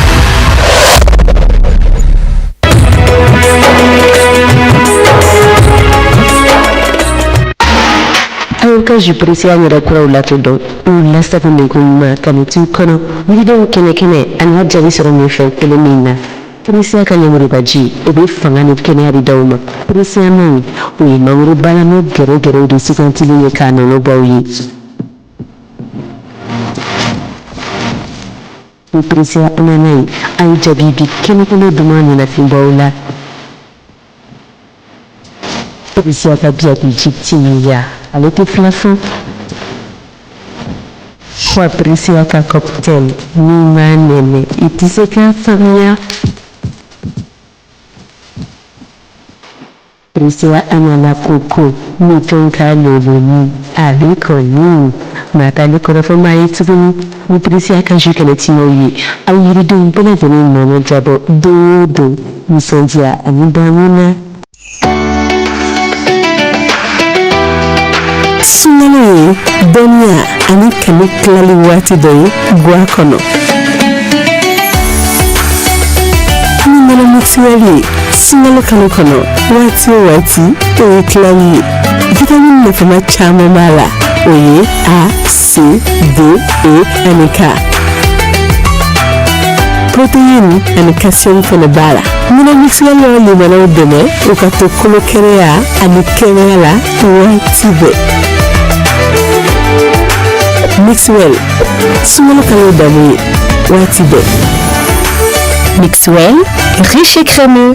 Aw ka jus Pressia yɛrɛ kuraw lakodɔn, u lasagolen ko ɲuman kanetiw kɔnɔ, yiridenw kɛnɛ kɛnɛ ani ka jaabi sɔrɔ minfɛn kelen min na. Pressia ka lemurubaji, o bɛ fanga ni kɛnɛya di d'aw ma. Pressia maɲi, o ye mangoro balama gɛrɛgɛrɛw de sugantilen ye k'a nɔnɔ bɔ aw ye. Ni Pressia nana ye, a ye jaabi bi kɛnɛ kɛnɛ duman ɲɛnafin bɔ aw la. Pressia ka biyaki ji timiya, ale tɛ filafɛn wa. Pressia ka cocktail min m'a nɛnɛ, i tɛ se k'a faamuya. Pressia anana koko ni fɛn k'a loloni, ale kɔni maa t'ale kɔrɔfɔ maa ye tuguni. Ni Pressia ka jus kɛnɛ tiɲɛw ye, aw yiridenw bɛɛ lajɛlen nɔnɔ jabɔ don o don nisɔndiya ani damu na. Sunkalo ye dɔnniya ani kanu tilali waati dɔ ye gwa kɔnɔ. Ni nɔnɔ Mixwell ye sunkalo kalo kɔnɔ, waati o waati o ye tilali ye. Vitamini nafama caman b'a la, o ye A, C, D, E ani K. Protéine ani calcium fana b'a la. Nɔnɔ Mixwell b'a limanaw dɛmɛ u ka to kolo kɛnɛya ani kɛnɛya la waati bɛɛ. Mixwell sunkalo kalo damu ye waati bɛɛ. Mixwell, riche et crémeux.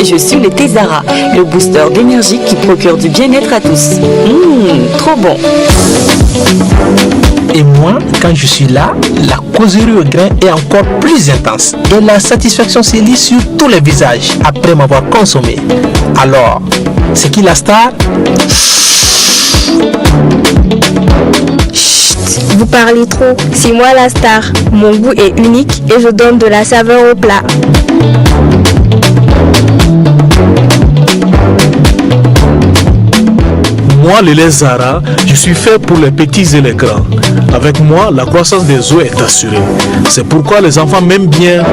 Je suis le thé Zara, le booster d'énergie qui procure du bien-être à tous. Mmh, trop bon. Et moi, quand je suis là, la causerie au grain est encore plus intense. Et la satisfaction se lit sur tous les visages après m'avoir consommé. Alors, c'est qui la star? Chut, vous parlez trop. C'est moi la star. Mon goût est unique et je donne de la saveur au plat. Moi, le lait Zara, je suis fait pour les petits et les grands. Avec moi, la croissance des os est assurée. C'est pourquoi les enfants m'aiment bien.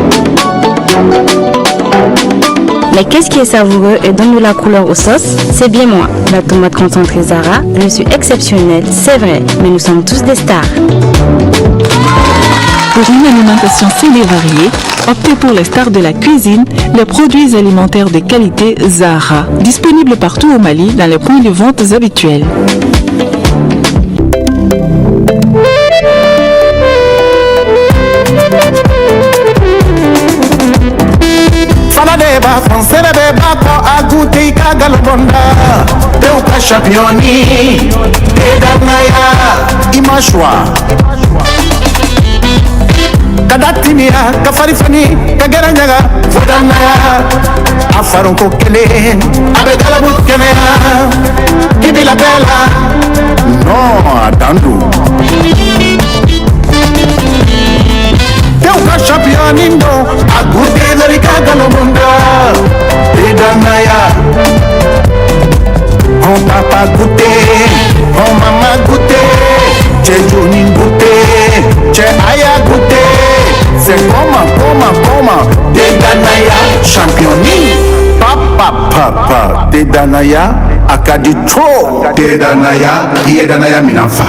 Mais qu'est-ce qui est savoureux et donne de la couleur aux sauces? C'est bien moi, la tomate concentrée Zara. Je suis exceptionnelle, c'est vrai, mais nous sommes tous des stars. Pour une alimentation saine et variée, optez pour les stars de la cuisine, les produits alimentaires de qualité Zara, disponibles partout au Mali dans les points de vente habituels. Fana de b'a fɔ nsɛrɛ bɛɛ b'a kɔ a goûter i ka galon-bɔnda tew ka championni te danaya i ma choix ka da timiya ka fari fani ka gɛrɛ ɲaga fo danaya a faronko kelen a bɛ galabu kɛnɛya k'i bila bɛɛ la non a dan don tew ka championni don a goûter dɔrɔn i ka galon-bɔnda te danaya. Oh papa goûter, oh maman goûter, cɛ joni goûter, cɛ aya goûter. C'est comment, comment, comment, te danaya championni. Papa, papa, te danaya, a ka di trop. Te danaya, i ye danaya minan fa.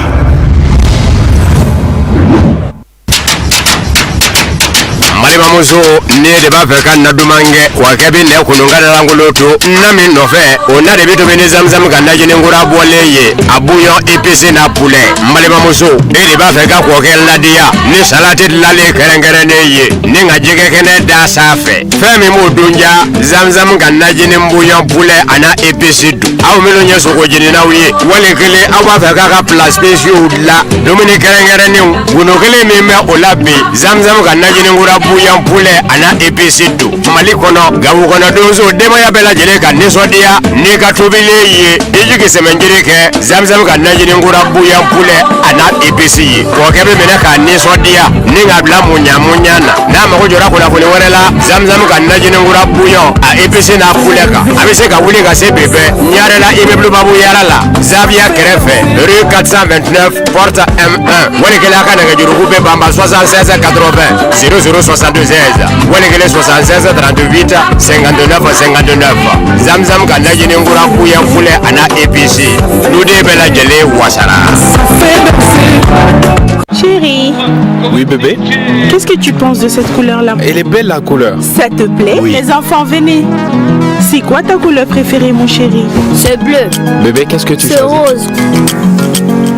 N balimamuso ne de b'a fɛ ka na duman kɛ wa kɛ bɛ nɛ kunun ka lankolon to na min nɔfɛ o na de bɛ tobi ni zamzam ka najini kura bɔlen ye a bouillon épice n'a poulet. N balimamuso e de b'a fɛ ka kɔkɛ ladiya ni salati dilanlen kɛrɛnkɛrɛnnen ye ni ka jɛgɛ kɛnɛ da sanfɛ fɛn min b'o dun ja zamzam ka najini bouillon poulet a n'a épice dun. Aw minnu ye sogo jeninaw ye wali kelen aw b'a fɛ k'a ka plat spéciaux dilan dumuni kɛrɛnkɛrɛnnenw gundo kelen min bɛ o la bi zamzam ka najini kura bouillon poulet a n'a épice don. Mali kɔnɔ Gawo kɔnɔ donso denbaya bɛɛ lajɛlen ka nisɔndiya n'i ka tobilen ye i jigi sɛmɛnjiri kɛ zamzam ka najini kura bouillon poulet a n'a épice ye kɔkɛ bɛ minɛ k'a nisɔndiya ni k'a bila muɲa muɲa na n'a mago jɔra kunnafoni wɛrɛ la zamzam ka najini kura bouillon a épice n'a poulet kan a bɛ se ka wuli ka se bi bɛɛ Ɲarela immeuble Babu Yara la Zaviya kɛrɛfɛ rue 429 porte M1 wali kelen a ka nɛgɛjuruku bɛ banba 76 80 00 76 wali kelen 76 38 59 59 zamzam ka najini kura bouillon poulet a n'a épice duden bɛɛ lajɛlen wasara. Chérie. Oui bébé. Qu'est-ce que tu penses de cette couleur-là? Elle est belle la couleur. Ça te plaît? Oui. Les enfants, venez. C'est quoi ta couleur préférée, mon chéri? C'est bleu. Bébé, qu'est-ce que tu C'est choisis? Rose.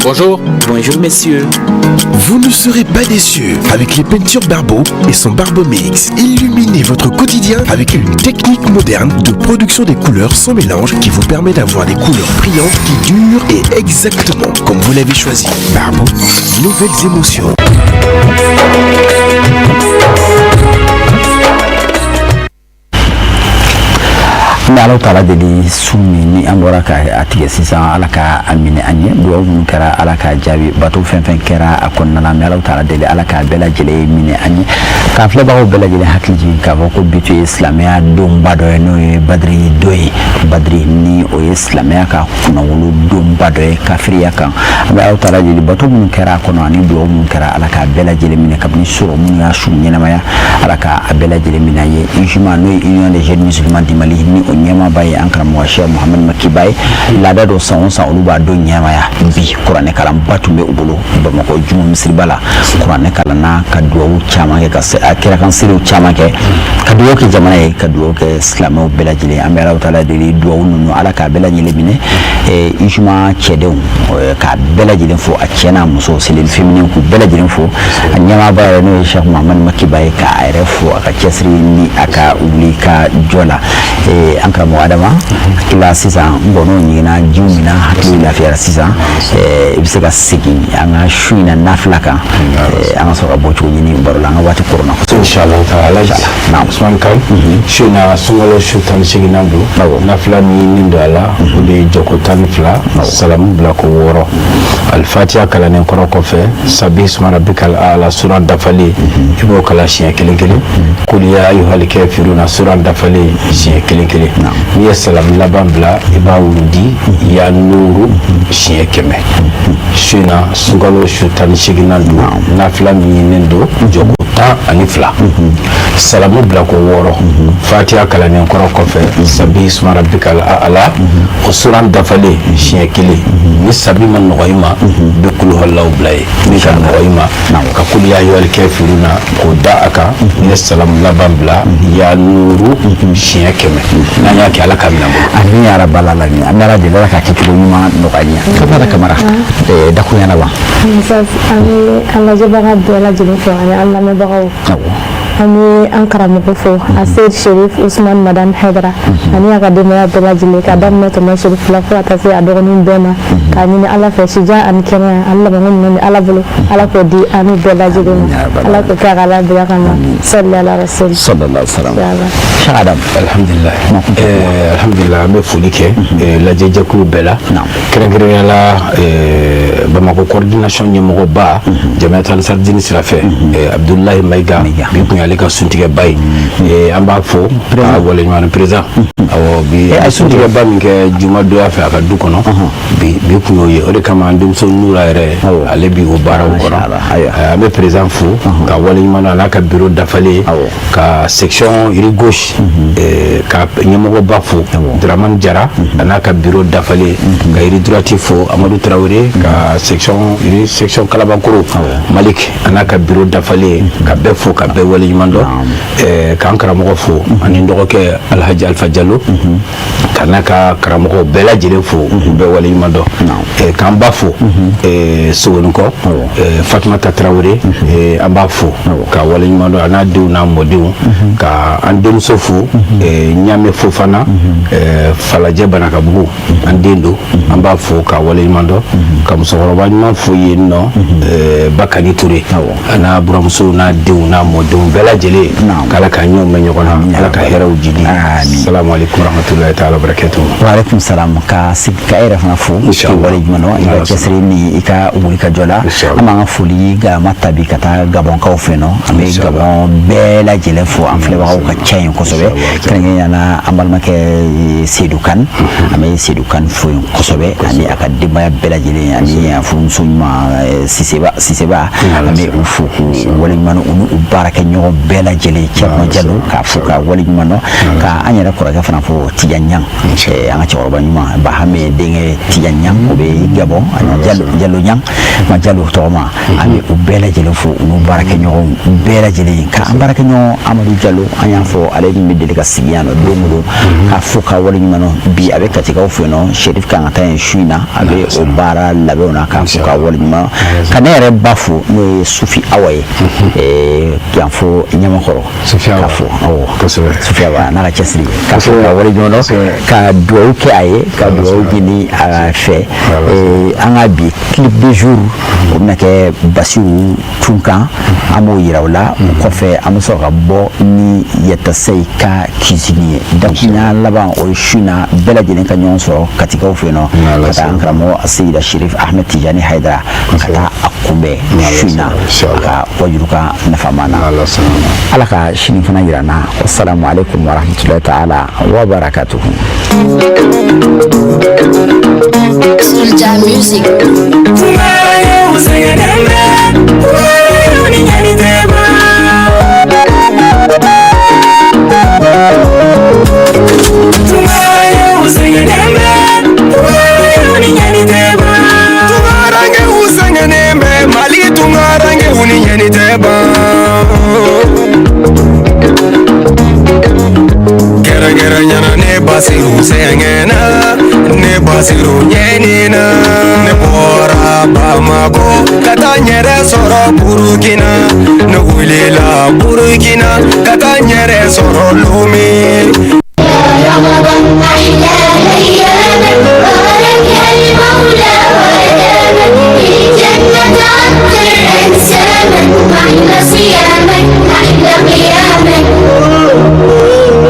Bonjour. Bonjour messieurs. Vous ne serez pas déçus avec les peintures Barbeau et son Barbeau Mix. Illuminez votre quotidien avec une technique moderne de production des couleurs sans mélange qui vous permet d'avoir des couleurs brillantes qui durent et exactement comme vous l'avez choisi. Barbeau, nouvelles émotions. An bɛ Alahu taala deli sun min ni an bɔra ka a tigɛ sisan Ala ka a minɛ an ye dugawu minnu kɛra Ala k'a jaabi bato fɛn fɛn kɛra a kɔnɔna na an bɛ Alahu taala deli Ala k'a bɛɛ lajɛlen minɛ an ye k'an filɛbagaw bɛɛ lajɛlen hakili jigin k'a fɔ ko bi tun ye silamɛya donba dɔ ye n'o ye badiri don ye badiri ni o ye silamɛya ka kunnawolo donba dɔ ye kafiriya kan an bɛ Alahu taala deli bato minnu kɛra a kɔnɔ ani dugawu minnu kɛra Ala k'a bɛɛ lajɛlen minɛ kabini sɔrɔ minnu y'a su ɲɛnamaya Ala k'a bɛɛ lajɛlen minɛ an ye UJMA n'o ye Union des jeunes musulmans du Mali ni o ɲɛmaaba ye an karamɔgɔ Cheikh Mohamed Makiba ye. Laada don, san o san olu b'a don ɲɛmaya. Bi kuranɛ kalanba tun bɛ u bolo Bamakɔ juma misiriba la. Kuranɛ kalanna ka dugawu caman kɛ, ka a kirakan seerew caman kɛ, ka dugawu kɛ jamana ye, ka dugawu kɛ silamɛw bɛɛ lajɛlen. An bɛ Alahu taala deli, dugawu ninnu, Ala k'a bɛɛ lajɛlen minɛ. UJMA cɛdenw, k'a bɛɛ lajɛlen fo, a cɛ n'a muso, cellule féminine, k'u bɛɛ lajɛlen fo. A ɲɛmaaba yɛrɛ, n'o ye Cheikh Mohamed Makiba ye, k'a yɛrɛ fo a ka cɛsiri ni a ka wuli ka jɔ la. An karamɔgɔ Adama kila sisan, n gɔnɔw ɲiginna, jiw minna, hakili lafiyara sisan. I bɛ se ka segin an ka su in na nafila kan, an ka sɔrɔ ka bɔ cogo ɲini baro la, an ka waati koronna kosɛbɛ. Inshallah taala, Usman Kan, su in na, sunkalo su 18nan don. Nafila min ɲini don a la, o de ye jɔko 12, salamu bila ko 6, alifatiya kalannen kɔrɔ kɔfɛ, sabi isma rabbikal ala suran dafalen, i b'o kalan siɲɛ kelen kelen, kul ya ayyuhal kafiruna suran dafalen siɲɛ kelen kelen. N'i ye salamu laban bila, i b'a wurudi ya nuru siɲɛ 100. Su in na, sunkalo su 18nan don, nafila min ɲininen don, jɔko 12, salamu bila ko 6, fatiya kalannen kɔrɔ kɔfɛ, sabi isma rabbikal ala o suran dafalen siɲɛ kelen. Ni sabi ma nɔgɔ i ma, i bɛ kuluhɔlaw bila yen. Ni ka nɔgɔ i ma, ka kul ya ayyuhal kafiruna k'o da a kan. N'i ye salamu laban bila, ya nuru siɲɛ 100. N'an y'a kɛ, Ala ka minɛ bolo. Amin ya rabbal alamin. An bɛ Ala deli, Ala ka kɛcogo ɲuman nɔgɔya an ye. Fatumata Kamara, dakurunya laban. An bɛ an lajɛbaga bɛɛ lajɛlen fo ani an lamɛnbagaw. An bɛ an karamɔgɔ fo, Aseyid Sherif Usman Madani Hayidara, ani a ka denbaya bɛɛ lajɛlen, ka daminɛ Tɔmɔ Sherif la fo ka taa se a dɔgɔninw bɛɛ ma, k'a ɲini Ala fɛ sijan ani kɛnɛya ani labanko ɲuman bɛ Ala bolo, Ala k'o di an ni bɛɛ lajɛlen ma, Ala k'o kɛ a ka Ala bonya kama. Sali ala rasul. Sallallahu alaihi wasallam. Cheikh Adam. Alhamdulillah, alhamdulillah. An bɛ foli kɛ lajɛjɛkulu bɛɛ la, kɛrɛnkɛrɛnnenya la Bamakɔ coordination ɲɛmɔgɔba Jamiat Ansar Dine sira fɛ, Abdoulaye Mayiga. Bi kun y'ale ka suntigɛba ye, an b'a fo k'a waleɲuman. Président, awɔ, bi a suntigɛba min kɛ jumadonya fɛ a ka du kɔnɔ, bi kun y'o ye. O de kama an denmuso Nura yɛrɛ, ale bi o baaraw kɔnɔ. An bɛ président fo ka waleɲuman a n'a ka bureau dafalen, ka section rive gauche ka ɲɛmɔgɔba fo, Dramane Jara, a n'a ka bureau dafalen, ka rive droite fo, Amadu Tarawele, ka section Kalabankoro, Malik, a n'a ka bureau dafalen, ka bɛɛ fo ka bɛɛ waleɲuman dɔn, k'an karamɔgɔ fo ani dɔgɔkɛ Alhaji Alpha Jalo, ka n'a ka karamɔgɔw bɛɛ lajɛlen fo, u bɛɛ waleɲuman dɔn, k'an ba fo Sogonikɔ, Fatumata Tarawele, an b'a fo ka waleɲuman dɔn, a n'a denw n'a mɔdenw, ka an denmuso fo, Ɲame Fofana, Falajɛ Banakabugu, an den don, an b'a fo ka waleɲuman dɔn, ka musokɔrɔba ɲuman fo yen nɔ, Bakani Ture, a n'a buramuso n'a denw n'a mɔdenw bɛɛ lajɛlen, k'Ala ka ɲɔw mɛn ɲɔgɔn na, Ala ka hɛrɛw jidi. Salamu aleykum rahmatulahi taala barakatuhu. Wa aleykum salam. Ka sigi ka e yɛrɛ fana fo k'i waleɲuman dɔn i ka cɛsiri ni i ka wulikajɔ la. An b'an ka foli galama tabi ka taa Gabɔnkaw fɛ nɔ. An bɛ Gabɔn bɛɛ lajɛlen fo, an filɛbagaw ka ca yen kosɛbɛ, kɛrɛnkɛrɛnnenya la an balimakɛ Seydou Kane. An bɛ Seydou Kane fo yen kosɛbɛ, ani a ka denbaya bɛɛ lajɛlen, ani a furumuso ɲuman Siseba Siseba. An bɛ u fo k'u waleɲuman dɔn, u n'u baarakɛɲɔgɔn bɛɛ lajɛlen. Cɛkuma Jalo, k'a fo ka waleɲuman dɔn, ka an yɛrɛ kɔrɔkɛ fana fo, Tidiane Niang, an ka cɛkɔrɔba ɲuman, Bahame denkɛ Tidiane Niang, o bɛ Gabɔn, ani Jalo Niang ma Jalo tɔgɔma. An bɛ u bɛɛ lajɛlen fo, u n'u baarakɛɲɔgɔnw bɛɛ lajɛlen, ka an baarakɛɲɔgɔn Amadu Jalo, an y'a fɔ ale min bɛ deli ka sigi yan nɔ don o don, k'a fo ka waleɲuman dɔn. Bi a bɛ Katikaw fɛ yen nɔ, Sherif kan ka taa yen su in na, a bɛ o baara labɛnw na, k'a fo ka waleɲuman, ka ne yɛrɛ ba fo, n'o ye Sufi Awa ye, yan fo Ɲamakɔrɔ, k'a fo, awɔ, Sufi Awa n'a ka cɛsiri, k'a fo ka waleɲuman dɔn, ka dugawu kɛ a ye, ka dugawu ɲini a fɛ. An ka bi clip du jour, o bɛna kɛ Basiru Tunkan, an b'o yira o la. O kɔfɛ, an bɛ sɔrɔ ka bɔ ni Yatasayi ka cuisine ye. Dakurunya laban, o ye su in na bɛɛ lajɛlen ka ɲɔgɔn sɔrɔ Katikaw fɛ yen nɔ, ka taa an karamɔgɔ Seyida Sherif Ahmed Tijani Hayidara, ka taa a kunbɛn su in na a ka wajurukan nafama na. Ala ka sini fana yira n na. Wassalamu alaikum warahmatullahi ta'ala wa barakatuhu. Soulja Music. Basiru sɛgɛnna, ne Basiru ɲɛnina. Ne bɔra Bamakɔ ka taa n yɛrɛ sɔrɔ Burukina. Ne wulila Burukina ka taa n yɛrɛ sɔrɔ Lome. رمضان أحلى.